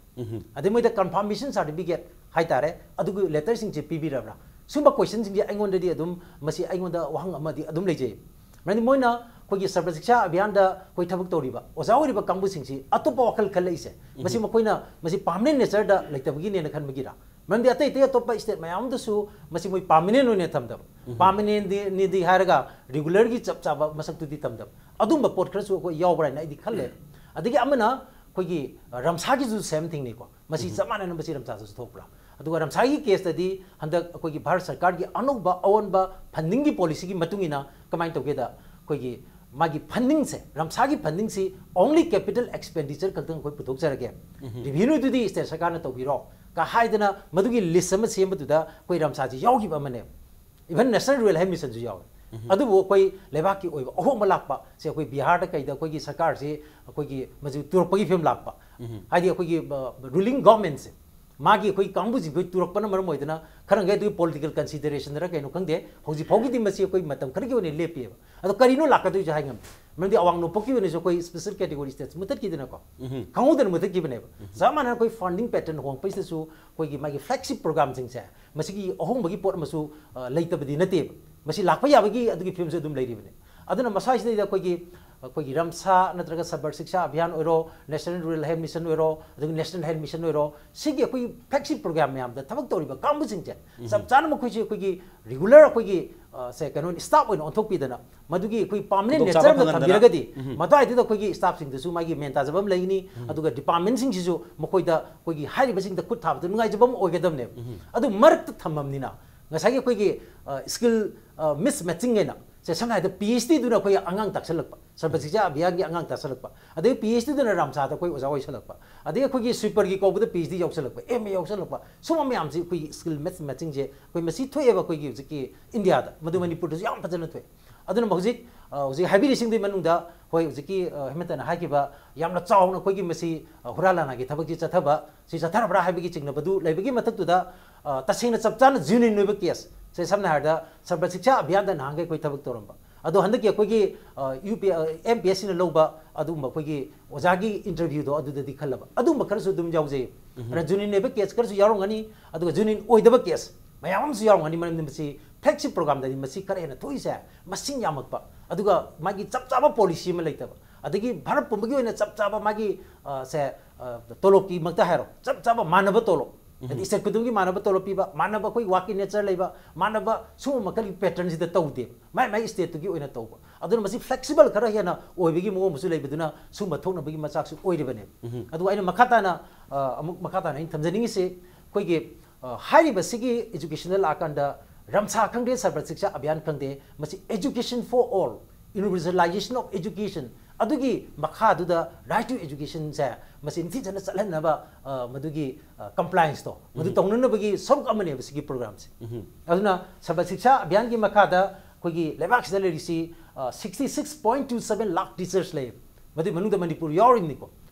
ꯑꯗꯩ ꯃꯣꯏꯗ confirmation certificate ꯍꯥꯏꯇꯥꯔꯦ, ꯑꯗꯨꯒꯤ letterꯁꯤꯡꯁꯦ ꯄꯤꯕꯤꯔꯕ꯭ꯔꯥ? ꯁꯨꯝꯕ questionꯁꯤꯡꯁꯦ ꯑꯩꯉꯣꯟꯗꯗꯤ ꯑꯗꯨꯝ, ꯃꯁꯤ ꯑꯩꯉꯣꯟꯗ ꯋꯥꯍꯪ ꯑꯃꯗꯤ ꯑꯗꯨꯝ ꯂꯩꯖꯩ꯫ ꯃꯔꯝꯗꯤ ꯃꯣꯏꯅ ꯑꯩꯈꯣꯏꯒꯤ ꯁꯔꯕ ꯁꯤꯛꯁꯥ ꯑꯚꯤꯌꯥꯟꯗ ꯑꯩꯈꯣꯏ ꯊꯕꯛ ꯇꯧꯔꯤꯕ ꯑꯣꯖꯥ ꯑꯣꯏꯔꯤꯕ ꯀꯥꯡꯕꯨꯁꯤꯡꯁꯤ ꯑꯇꯣꯞꯄ ꯋꯥꯈꯜ ꯈꯜꯂꯛꯏꯁꯦ, ꯃꯁꯤ ꯃꯈꯣꯏꯅ ꯃꯁꯤ ꯄꯥꯔꯃꯅꯦꯟ ꯅꯦꯆꯔꯗ ꯂꯩꯇꯕꯒꯤꯅꯦꯅ ꯈꯟꯕꯒꯤꯔ? ꯃꯔꯝꯗꯤ ꯑꯇꯩ ꯑꯇꯩ ꯑꯇꯣꯞꯄ ꯁ꯭ꯇꯦꯠ ꯃꯌꯥꯝ ꯑꯃꯗꯁꯨ ꯃꯁꯤ ꯃꯣꯏ ꯄꯥꯔꯃꯅꯦꯟ ꯑꯣꯏꯅ ꯊꯝꯗꯕ, ꯄꯥꯔꯃꯅꯦꯟꯅꯤꯗꯤ ꯍꯥꯏꯔꯒ ꯔꯤꯒꯨꯂꯔꯒꯤ ꯆꯞ ꯆꯥꯕ ꯃꯁꯛꯇꯨꯗꯤ ꯊꯝꯗꯕ, ꯑꯗꯨꯝꯕ ꯄꯣꯠ ꯈꯔꯁꯨ ꯑꯩꯈꯣꯏ ꯌꯥꯎꯕ꯭ꯔꯥ ꯍꯥꯏꯅ ꯑꯩꯗꯤ ꯈꯜꯂꯦ꯫ ꯑꯗꯒꯤ ꯑꯃꯅ ꯑꯩꯈꯣꯏꯒꯤ ꯔꯝꯁꯥꯒꯤꯁꯨ ꯁꯦꯝ ꯊꯤꯡꯅꯤꯀꯣ, ꯃꯁꯤ ꯆꯞ ꯃꯥꯟꯅꯅ ꯃꯁꯤ ꯔꯝꯁꯥꯗꯁꯨ ꯊꯣꯛꯄ꯭ꯔꯥ? ꯑꯗꯨꯒ ꯔꯝꯁꯥꯒꯤ ꯀꯦꯁꯇꯗꯤ ꯍꯟꯗꯛ ꯑꯩꯈꯣꯏꯒꯤ ꯚꯥꯔꯠ ꯁꯔꯀꯥꯔꯒꯤ ꯑꯅꯧꯕ ꯑꯑꯣꯟꯕ ꯐꯟꯗꯤꯡꯒꯤ ꯄꯣꯂꯤꯁꯤꯒꯤ ꯃꯇꯨꯡ ꯏꯟꯅ ꯀꯃꯥꯏꯅ ꯇꯧꯒꯦꯗ, ꯑꯩꯈꯣꯏꯒꯤ ꯃꯥꯒꯤ ꯐꯟꯗꯤꯡꯁꯦ, ꯔꯝꯁꯥꯒꯤ ꯐꯟꯗꯤꯡꯁꯤ only capital expenditure ꯈꯛꯇꯪ ꯑꯩꯈꯣꯏ ꯄꯨꯊꯣꯛꯆꯔꯒꯦ, ꯔꯤꯚꯤꯅ꯭ꯌꯨꯗꯨꯗꯤ ꯁ꯭ꯇꯦꯠ ꯁꯔꯀꯥꯔꯅ ꯇꯧꯕꯤꯔꯣ ꯀ ꯍꯥꯏꯗꯅ ꯃꯗꯨꯒꯤ ꯂꯤꯁ ꯑꯃ ꯁꯦꯝꯕꯗꯨꯗ ꯑꯩꯈꯣꯏ ꯔꯝꯁꯥꯁꯤ ꯌꯥꯎꯈꯤꯕ ꯑꯃꯅꯦꯕ꯫ ꯏꯚꯟ ꯅꯦꯁꯅꯦꯜ ꯔꯨꯔꯦꯜ ꯍꯦꯜꯊ ꯃꯤꯁꯟꯁꯨ ꯌꯥꯎꯋꯦ꯫ ꯑꯗꯨꯕꯨ ꯑꯩꯈꯣꯏ ꯂꯩꯕꯥꯛꯀꯤ ꯑꯣꯏꯕ ꯑꯍꯣꯡꯕ ꯂꯥꯛꯄ ꯁꯦ ꯑꯩꯈꯣꯏ ꯕꯤꯍꯥꯔꯗ ꯀꯩꯗ ꯑꯩꯈꯣꯏꯒꯤ ꯁꯔꯀꯥꯔꯁꯤ ꯑꯩꯈꯣꯏꯒꯤ ꯃꯁꯤ ꯇꯨꯔꯛꯄꯒꯤ ꯐꯤꯕꯝ ꯂꯥꯛꯄ, ꯍꯥꯏꯗꯤ ꯑꯩꯈꯣꯏꯒꯤ ꯔꯨꯂꯤꯡ ꯒꯣꯔꯃꯦꯟꯁꯦ ꯃꯥꯒꯤ ꯑꯩꯈꯣꯏ ꯀꯥꯡꯕꯨꯁꯤꯡ ꯑꯩꯈꯣꯏ ꯇꯨꯔꯛꯄꯅ ꯃꯔꯝ ꯑꯣꯏꯗꯅ ꯈꯔ ꯃꯈꯩ ꯑꯗꯨꯒꯤ ꯄꯣꯂꯤꯇꯤꯀꯦꯜ ꯀꯟꯁꯤꯗꯔꯦꯁꯟꯗꯔ ꯀꯩꯅꯣ ꯈꯪꯗꯦ, ꯍꯧꯖꯤꯛ ꯐꯥꯎꯒꯤꯗꯤ ꯃꯁꯤ ꯑꯩꯈꯣꯏ ꯃꯇꯝ ꯈꯔꯒꯤ ꯑꯣꯏꯅ ꯂꯦꯞꯄꯤꯑꯕ꯫ ꯑꯗꯣ ꯀꯔꯤꯅꯣ ꯂꯥꯛꯀꯗꯣꯏꯁꯦ ꯍꯥꯏ ꯉꯝꯗꯦ꯫ ꯃꯔꯝꯗꯤ ꯑꯋꯥꯡ ꯅꯣꯡꯄꯣꯛꯀꯤ ꯑꯣꯏꯅꯁꯨ ꯑꯩꯈꯣꯏ ꯁ꯭ꯄꯦꯁꯦꯜ ꯀꯦꯇꯦꯒꯣꯔꯤ ꯁ꯭ꯇꯦꯠꯁ ꯃꯨꯊꯠꯈꯤꯗꯅꯀꯣ, ꯈꯪꯍꯧꯗꯅ ꯃꯨꯊꯠꯈꯤꯕꯅꯦꯕ꯫ ꯆꯞ ꯃꯥꯟꯅꯅ ꯑꯩꯈꯣꯏ ꯐꯟꯗꯤꯡ ꯄꯦꯇꯔꯟ ꯍꯣꯡꯉꯛꯄꯁꯤꯗꯁꯨ ꯑꯩꯈꯣꯏꯒꯤ ꯃꯥꯒꯤ ꯐ꯭ꯂꯦꯒꯁꯤꯞ ꯄ꯭ꯔꯣꯒ꯭ꯔꯥꯝꯁꯤꯡꯁꯦ ꯃꯁꯤꯒꯤ ꯑꯍꯣꯡꯕꯒꯤ ꯄꯣꯠ ꯑꯃꯁꯨ ꯑ, ꯂꯩꯇꯕꯗꯤ ꯅꯠꯇꯦꯕ꯫ ꯃꯁꯤ ꯂꯥꯛꯄ ꯌꯥꯕꯒꯤ ꯑꯗꯨꯒꯤ ꯐꯤꯕꯝꯁꯨ ꯑꯗꯨꯝ ꯂꯩꯔꯤꯕꯅꯤ꯫ ꯑꯗꯨꯅ ꯃꯁꯥꯁꯤꯗꯩꯗ ꯑꯩꯈꯣꯏꯒꯤ, ꯑꯩꯈꯣꯏꯒꯤ ꯔꯝꯁꯥ ꯅꯠꯇ꯭ꯔꯒ ꯁꯔꯕ ꯁꯤꯛꯁꯥ ꯑꯚꯤꯌꯥꯟ ꯑꯣꯏꯔꯣ, ꯅꯦꯁꯅꯦꯜ ꯔꯨꯔꯦꯜ ꯍꯦꯜꯊ ꯃꯤꯁꯟ ꯑꯣꯏꯔꯣ, ꯑꯗꯒꯤ ꯅꯦꯁꯅꯦꯜ ꯍꯦꯜꯊ ꯃꯤꯁꯟ ꯑꯣꯏꯔꯣ, ꯁꯤꯒꯤ ꯑꯩꯈꯣꯏꯒꯤ ꯐ꯭ꯂꯦꯒꯁꯤꯞ ꯄ꯭ꯔꯣꯒ꯭ꯔꯥꯝ ꯃꯌꯥꯝꯗ ꯊꯕꯛ ꯇꯧꯔꯤꯕ ꯀꯥꯡꯕꯨꯁꯤꯡꯁꯦ ꯆꯞ ꯆꯥꯅ ꯃꯈꯣꯏꯁꯦ ꯑꯩꯈꯣꯏꯒꯤ ꯔꯤꯒꯨꯂꯔ ꯑꯩꯈꯣꯏꯒꯤ, ꯑ, ꯁꯦ, ꯀꯩꯅꯣ, ꯁ꯭ꯇꯥꯐ ꯑꯣꯏꯅ ꯑꯣꯟꯊꯣꯛꯄꯤꯗꯅ ꯃꯗꯨꯒꯤ ꯑꯩꯈꯣꯏ ꯄꯥꯔꯃꯅꯦꯟ ꯈꯨꯗꯣꯡꯆꯥꯕ ꯅꯦꯆꯔ ꯑꯃ ꯐꯪꯍꯟꯗꯅ꯫ ꯊꯝꯕꯤꯔꯒꯗꯤ ꯃꯗꯨꯋꯥꯏꯗꯨꯗ ꯑꯩꯈꯣꯏꯒꯤ ꯁ꯭ꯇꯥꯐꯁꯤꯡꯗꯁꯨ ꯃꯥꯒꯤ ꯃꯦꯟ ꯇꯥꯖꯕ ꯑꯃ ꯂꯩꯒꯅꯤ꯫ ꯑꯗꯨꯒ ꯗꯤꯄꯥꯔꯠꯃꯦꯟꯁꯤꯡꯁꯤꯁꯨ ꯃꯈꯣꯏꯗ ꯑꯩꯈꯣꯏꯒꯤ ꯍꯥꯏꯔꯤꯕꯁꯤꯡꯗ ꯈꯨꯠ ꯊꯥꯕꯗ ꯅꯨꯡꯉꯥꯏꯖꯕ ꯑꯃ ꯑꯣꯏꯒꯗꯕꯅꯦꯕ꯫ ꯑꯗꯨ ꯃꯔꯛꯇ ꯊꯝꯃꯕꯅꯤꯅ ꯉꯁꯥꯏꯒꯤ ꯑꯩꯈꯣꯏꯒꯤ, ꯑ, ꯁ꯭ꯀꯤꯜ, ꯑ, ꯃꯤꯁ ꯃꯦꯠꯆꯤꯡ ꯍꯥꯏꯅ, ꯁꯦ, ꯁꯝꯅ ꯍꯥꯏꯔꯕꯗ ꯄꯤ ꯑꯩꯆ ꯗꯤꯗꯨꯅ ꯑꯩꯈꯣꯏ ꯑꯉꯥꯡ ꯇꯥꯛꯁꯜꯂꯛꯄ, ꯁꯔꯕ ꯁꯤꯛꯁꯥ ꯑꯚꯤꯌꯥꯟꯒꯤ ꯑꯉꯥꯡ ꯇꯥꯛꯁꯜꯂꯛꯄ, ꯑꯗꯒꯤ ꯄꯤ ꯑꯩꯆ ꯗꯤꯗꯨꯅ ꯔꯥꯝꯁꯥꯗ ꯑꯩꯈꯣꯏ ꯑꯣꯖꯥ ꯑꯣꯏꯁꯜꯂꯛꯄ, ꯑꯗꯒꯤ ꯑꯩꯈꯣꯏꯒꯤ ꯁ꯭ꯋꯤꯄꯔꯒꯤ ꯀꯧꯕꯗ P H D ꯌꯥꯎꯁꯜꯂꯛꯄ, M A ꯌꯥꯎꯁꯜꯂꯛꯄ, ꯁꯨꯝꯕ ꯃꯌꯥꯝꯁꯤ ꯑꯩꯈꯣꯏꯒꯤ ꯁ꯭ꯀꯤꯜ ꯃꯤꯁ ꯃꯦꯠꯆꯤꯡꯁꯦ ꯑꯩꯈꯣꯏ ꯃꯁꯤ ꯊꯣꯛꯑꯦꯕ ꯑꯩꯈꯣꯏꯒꯤ ꯍꯧꯖꯤꯛꯀꯤ ꯏꯟꯗꯤꯌꯥꯗ, ꯃꯗꯨ ꯃꯅꯤꯄꯨꯔꯗꯁꯨ ꯌꯥꯝ ꯐꯖꯅ ꯊꯣꯛꯑꯦ꯫ ꯑꯗꯨꯅ ꯍꯧꯖꯤꯛ, ꯑ, ꯍꯧꯖꯤꯛ ꯍꯥꯏꯕꯤꯔꯤꯁꯤꯡꯗꯨꯒꯤ ꯃꯅꯨꯡꯗ ꯍꯣꯏ, ꯍꯧꯖꯤꯛꯀꯤ, ꯑ, ꯍꯦꯃꯟꯇꯅ ꯍꯥꯏꯈꯤꯕ ꯌꯥꯝꯅ ꯆꯥꯎꯅ ꯑꯩꯈꯣꯏꯒꯤ ꯃꯁꯤ, ꯑ, ꯍꯨꯔꯥꯟ ꯂꯥꯟꯅꯥꯒꯤ ꯊꯕꯛꯁꯤ ꯆꯠꯊꯕ, ꯁꯤ ꯆꯠꯊꯔꯕ꯭ꯔꯥ ꯍꯥꯏꯕꯒꯤ ꯆꯤꯡꯅꯕꯗꯨ ꯂꯩꯕꯒꯤ ꯃꯊꯛꯇꯨꯗ, ꯑ, ꯇꯁꯦꯡꯅ ꯆꯞ ꯆꯥꯅ ꯖꯦꯅ꯭ꯌꯨꯟ ꯑꯣꯏꯕ ꯀꯦꯁ, ꯁꯦ, ꯁꯝꯅ ꯍꯥꯏꯔꯕꯗ ꯁꯔꯕ ꯁꯤꯛꯁꯥ ꯑꯚꯤꯌꯥꯟꯗ ꯅꯍꯥꯟꯈꯩ ꯑꯩꯈꯣꯏ ꯊꯕꯛ ꯇꯧꯔꯝꯕ, ꯑꯗꯣ ꯍꯟꯗꯛꯀꯤ ꯑꯩꯈꯣꯏꯒꯤ, ꯑ, ꯌꯨ ꯄꯤ, ꯑ, ꯑꯦꯝ ꯄꯤ ꯑꯦꯁ ꯁꯤꯅ ꯂꯧꯕ ꯑꯗꯨꯒꯨꯝꯕ ꯑꯩꯈꯣꯏꯒꯤ ꯑꯣꯖꯥꯒꯤ ꯏꯟꯇꯔꯚ꯭ꯌꯨꯗꯣ ꯑꯗꯨꯗꯗꯤ ꯈꯜꯂꯕ, ꯑꯗꯨꯒꯨꯝꯕ ꯈꯔꯁꯨ ꯑꯗꯨꯝ ꯌꯥꯎꯖꯩ꯫ ꯑꯗꯨꯅ ꯖꯦꯅ꯭ꯌꯨꯟ ꯑꯣꯏꯕ ꯀꯦꯁ ꯈꯔꯁꯨ ꯌꯥꯎꯔꯝꯒꯅꯤ, ꯑꯗꯨꯒ ꯖꯦꯅ꯭ꯌꯨꯟ ꯑꯣꯏꯗꯕ ꯀꯦꯁ ꯃꯌꯥꯝ ꯑꯃꯁꯨ ꯌꯥꯎꯔꯝꯒꯅꯤ, ꯃꯔꯝꯗꯤ ꯃꯁꯤ ꯐ꯭ꯂꯦꯒꯁꯤꯞ ꯄ꯭ꯔꯣꯒ꯭ꯔꯥꯝꯗꯗꯤ ꯃꯁꯤ ꯈꯔ ꯍꯦꯟꯅ ꯊꯣꯛꯏꯁꯦ, ꯃꯁꯤꯡ ꯌꯥꯝꯃꯛꯄ, ꯑꯗꯨꯒ ꯃꯥꯒꯤ ꯆꯞ ꯆꯥꯕ ꯄꯣꯂꯤꯁꯤ ꯑꯃ ꯂꯩꯇꯕ, ꯑꯗꯒꯤ ꯚꯥꯔꯠ ꯄꯨꯝꯕꯒꯤ ꯑꯣꯏꯅ ꯆꯞ ꯆꯥꯕ ꯃꯥꯒꯤ, ꯑ, ꯁꯦ, ꯑ, ꯇꯣꯂꯣꯞꯀꯤꯃꯛꯇ ꯍꯥꯏꯔꯣ, ꯆꯞ ꯆꯥꯕ ꯃꯥꯟꯅꯕ ꯇꯣꯂꯣꯞ, ꯍꯥꯏꯗꯤ ꯁ꯭ꯇꯦꯠ ꯈꯨꯗꯤꯡꯒꯤ ꯃꯥꯟꯅꯕ ꯇꯣꯂꯣꯞ ꯄꯤꯕ, ꯃꯥꯟꯅꯕ ꯑꯩꯈꯣꯏ ꯋꯥꯔꯛꯀꯤ ꯅꯦꯆꯔ ꯂꯩꯕ, ꯃꯥꯟꯅꯕ ꯁꯨꯝꯕ ꯃꯈꯜꯒꯤ ꯄꯦꯇꯔꯟꯁꯤꯗ ꯇꯧꯗꯦꯕ, ꯃꯥꯏ ꯃꯥꯏ ꯁ꯭ꯇꯦꯠꯇꯨꯒꯤ ꯑꯣꯏꯅ ꯇꯧꯕ꯫ ꯑꯗꯨꯅ ꯃꯁꯤ ꯐ꯭ꯂꯦꯛꯁꯤꯕꯜ ꯈꯔ ꯍꯦꯟꯅ ꯑꯣꯏꯕꯒꯤ ꯃꯑꯣꯡ ꯑꯃꯁꯨ ꯂꯩꯕꯗꯨꯅ ꯁꯨꯝꯕ ꯊꯣꯛꯅꯕꯒꯤ ꯃꯆꯥꯛꯁꯨ ꯑꯣꯏꯔꯤꯕꯅꯦꯕ꯫ ꯑꯗꯨꯒ ꯑꯩꯅ ꯃꯈꯥ ꯇꯥꯅ, ꯑ, ꯑꯃꯨꯛ ꯃꯈꯥ ꯇꯥꯅ ꯑꯩꯅ ꯊꯝꯖꯅꯤꯡꯉꯤꯁꯤ, ꯑꯩꯈꯣꯏꯒꯤ, ꯑ, ꯍꯥꯏꯔꯤꯕꯁꯤꯒꯤ ꯑꯦꯖꯨꯀꯦꯁꯟꯗ ꯂꯥꯛꯑꯀꯥꯟꯗ ꯔꯝꯁꯥ ꯈꯪꯗꯦ, ꯁꯔꯕ ꯁꯤꯛꯁꯥ ꯑꯚꯤꯌꯥꯟ ꯈꯪꯗꯦ, ꯃꯁꯤ education for all, universalization of education, ꯑꯗꯨꯒꯤ ꯃꯈꯥꯗꯨꯗ right to educationꯁꯦ ꯃꯁꯤ ꯅꯤꯡꯊꯤꯖꯅ ꯆꯠꯍꯟꯅꯕ, ꯑ, ꯃꯗꯨꯒꯤ, ꯑ, complianceꯇꯣ ꯃꯗꯨ ꯇꯧꯅꯅꯕꯒꯤ ꯁꯔꯨꯛ ꯑꯃꯅꯦꯕ ꯁꯤꯒꯤ ꯄ꯭ꯔꯣꯒ꯭ꯔꯥꯝꯁꯦ꯫ ꯑꯗꯨꯅ ꯁꯔꯕ ꯁꯤꯛꯁꯥ ꯑꯚꯤꯌꯥꯟꯒꯤ ꯃꯈꯥꯗ ꯑꯩꯈꯣꯏꯒꯤ ꯂꯩꯕꯥꯛꯁꯤꯗ ꯂꯩꯔꯤꯁꯤ, ꯑ, sixty six point two seven lakh teachers ꯂꯩꯌꯦꯕ꯫ ꯃꯗꯨꯒꯤ ꯃꯅꯨꯡꯗ ꯃꯅꯤꯄꯨꯔ ꯌꯥꯎꯔꯤꯕꯅꯤꯀꯣ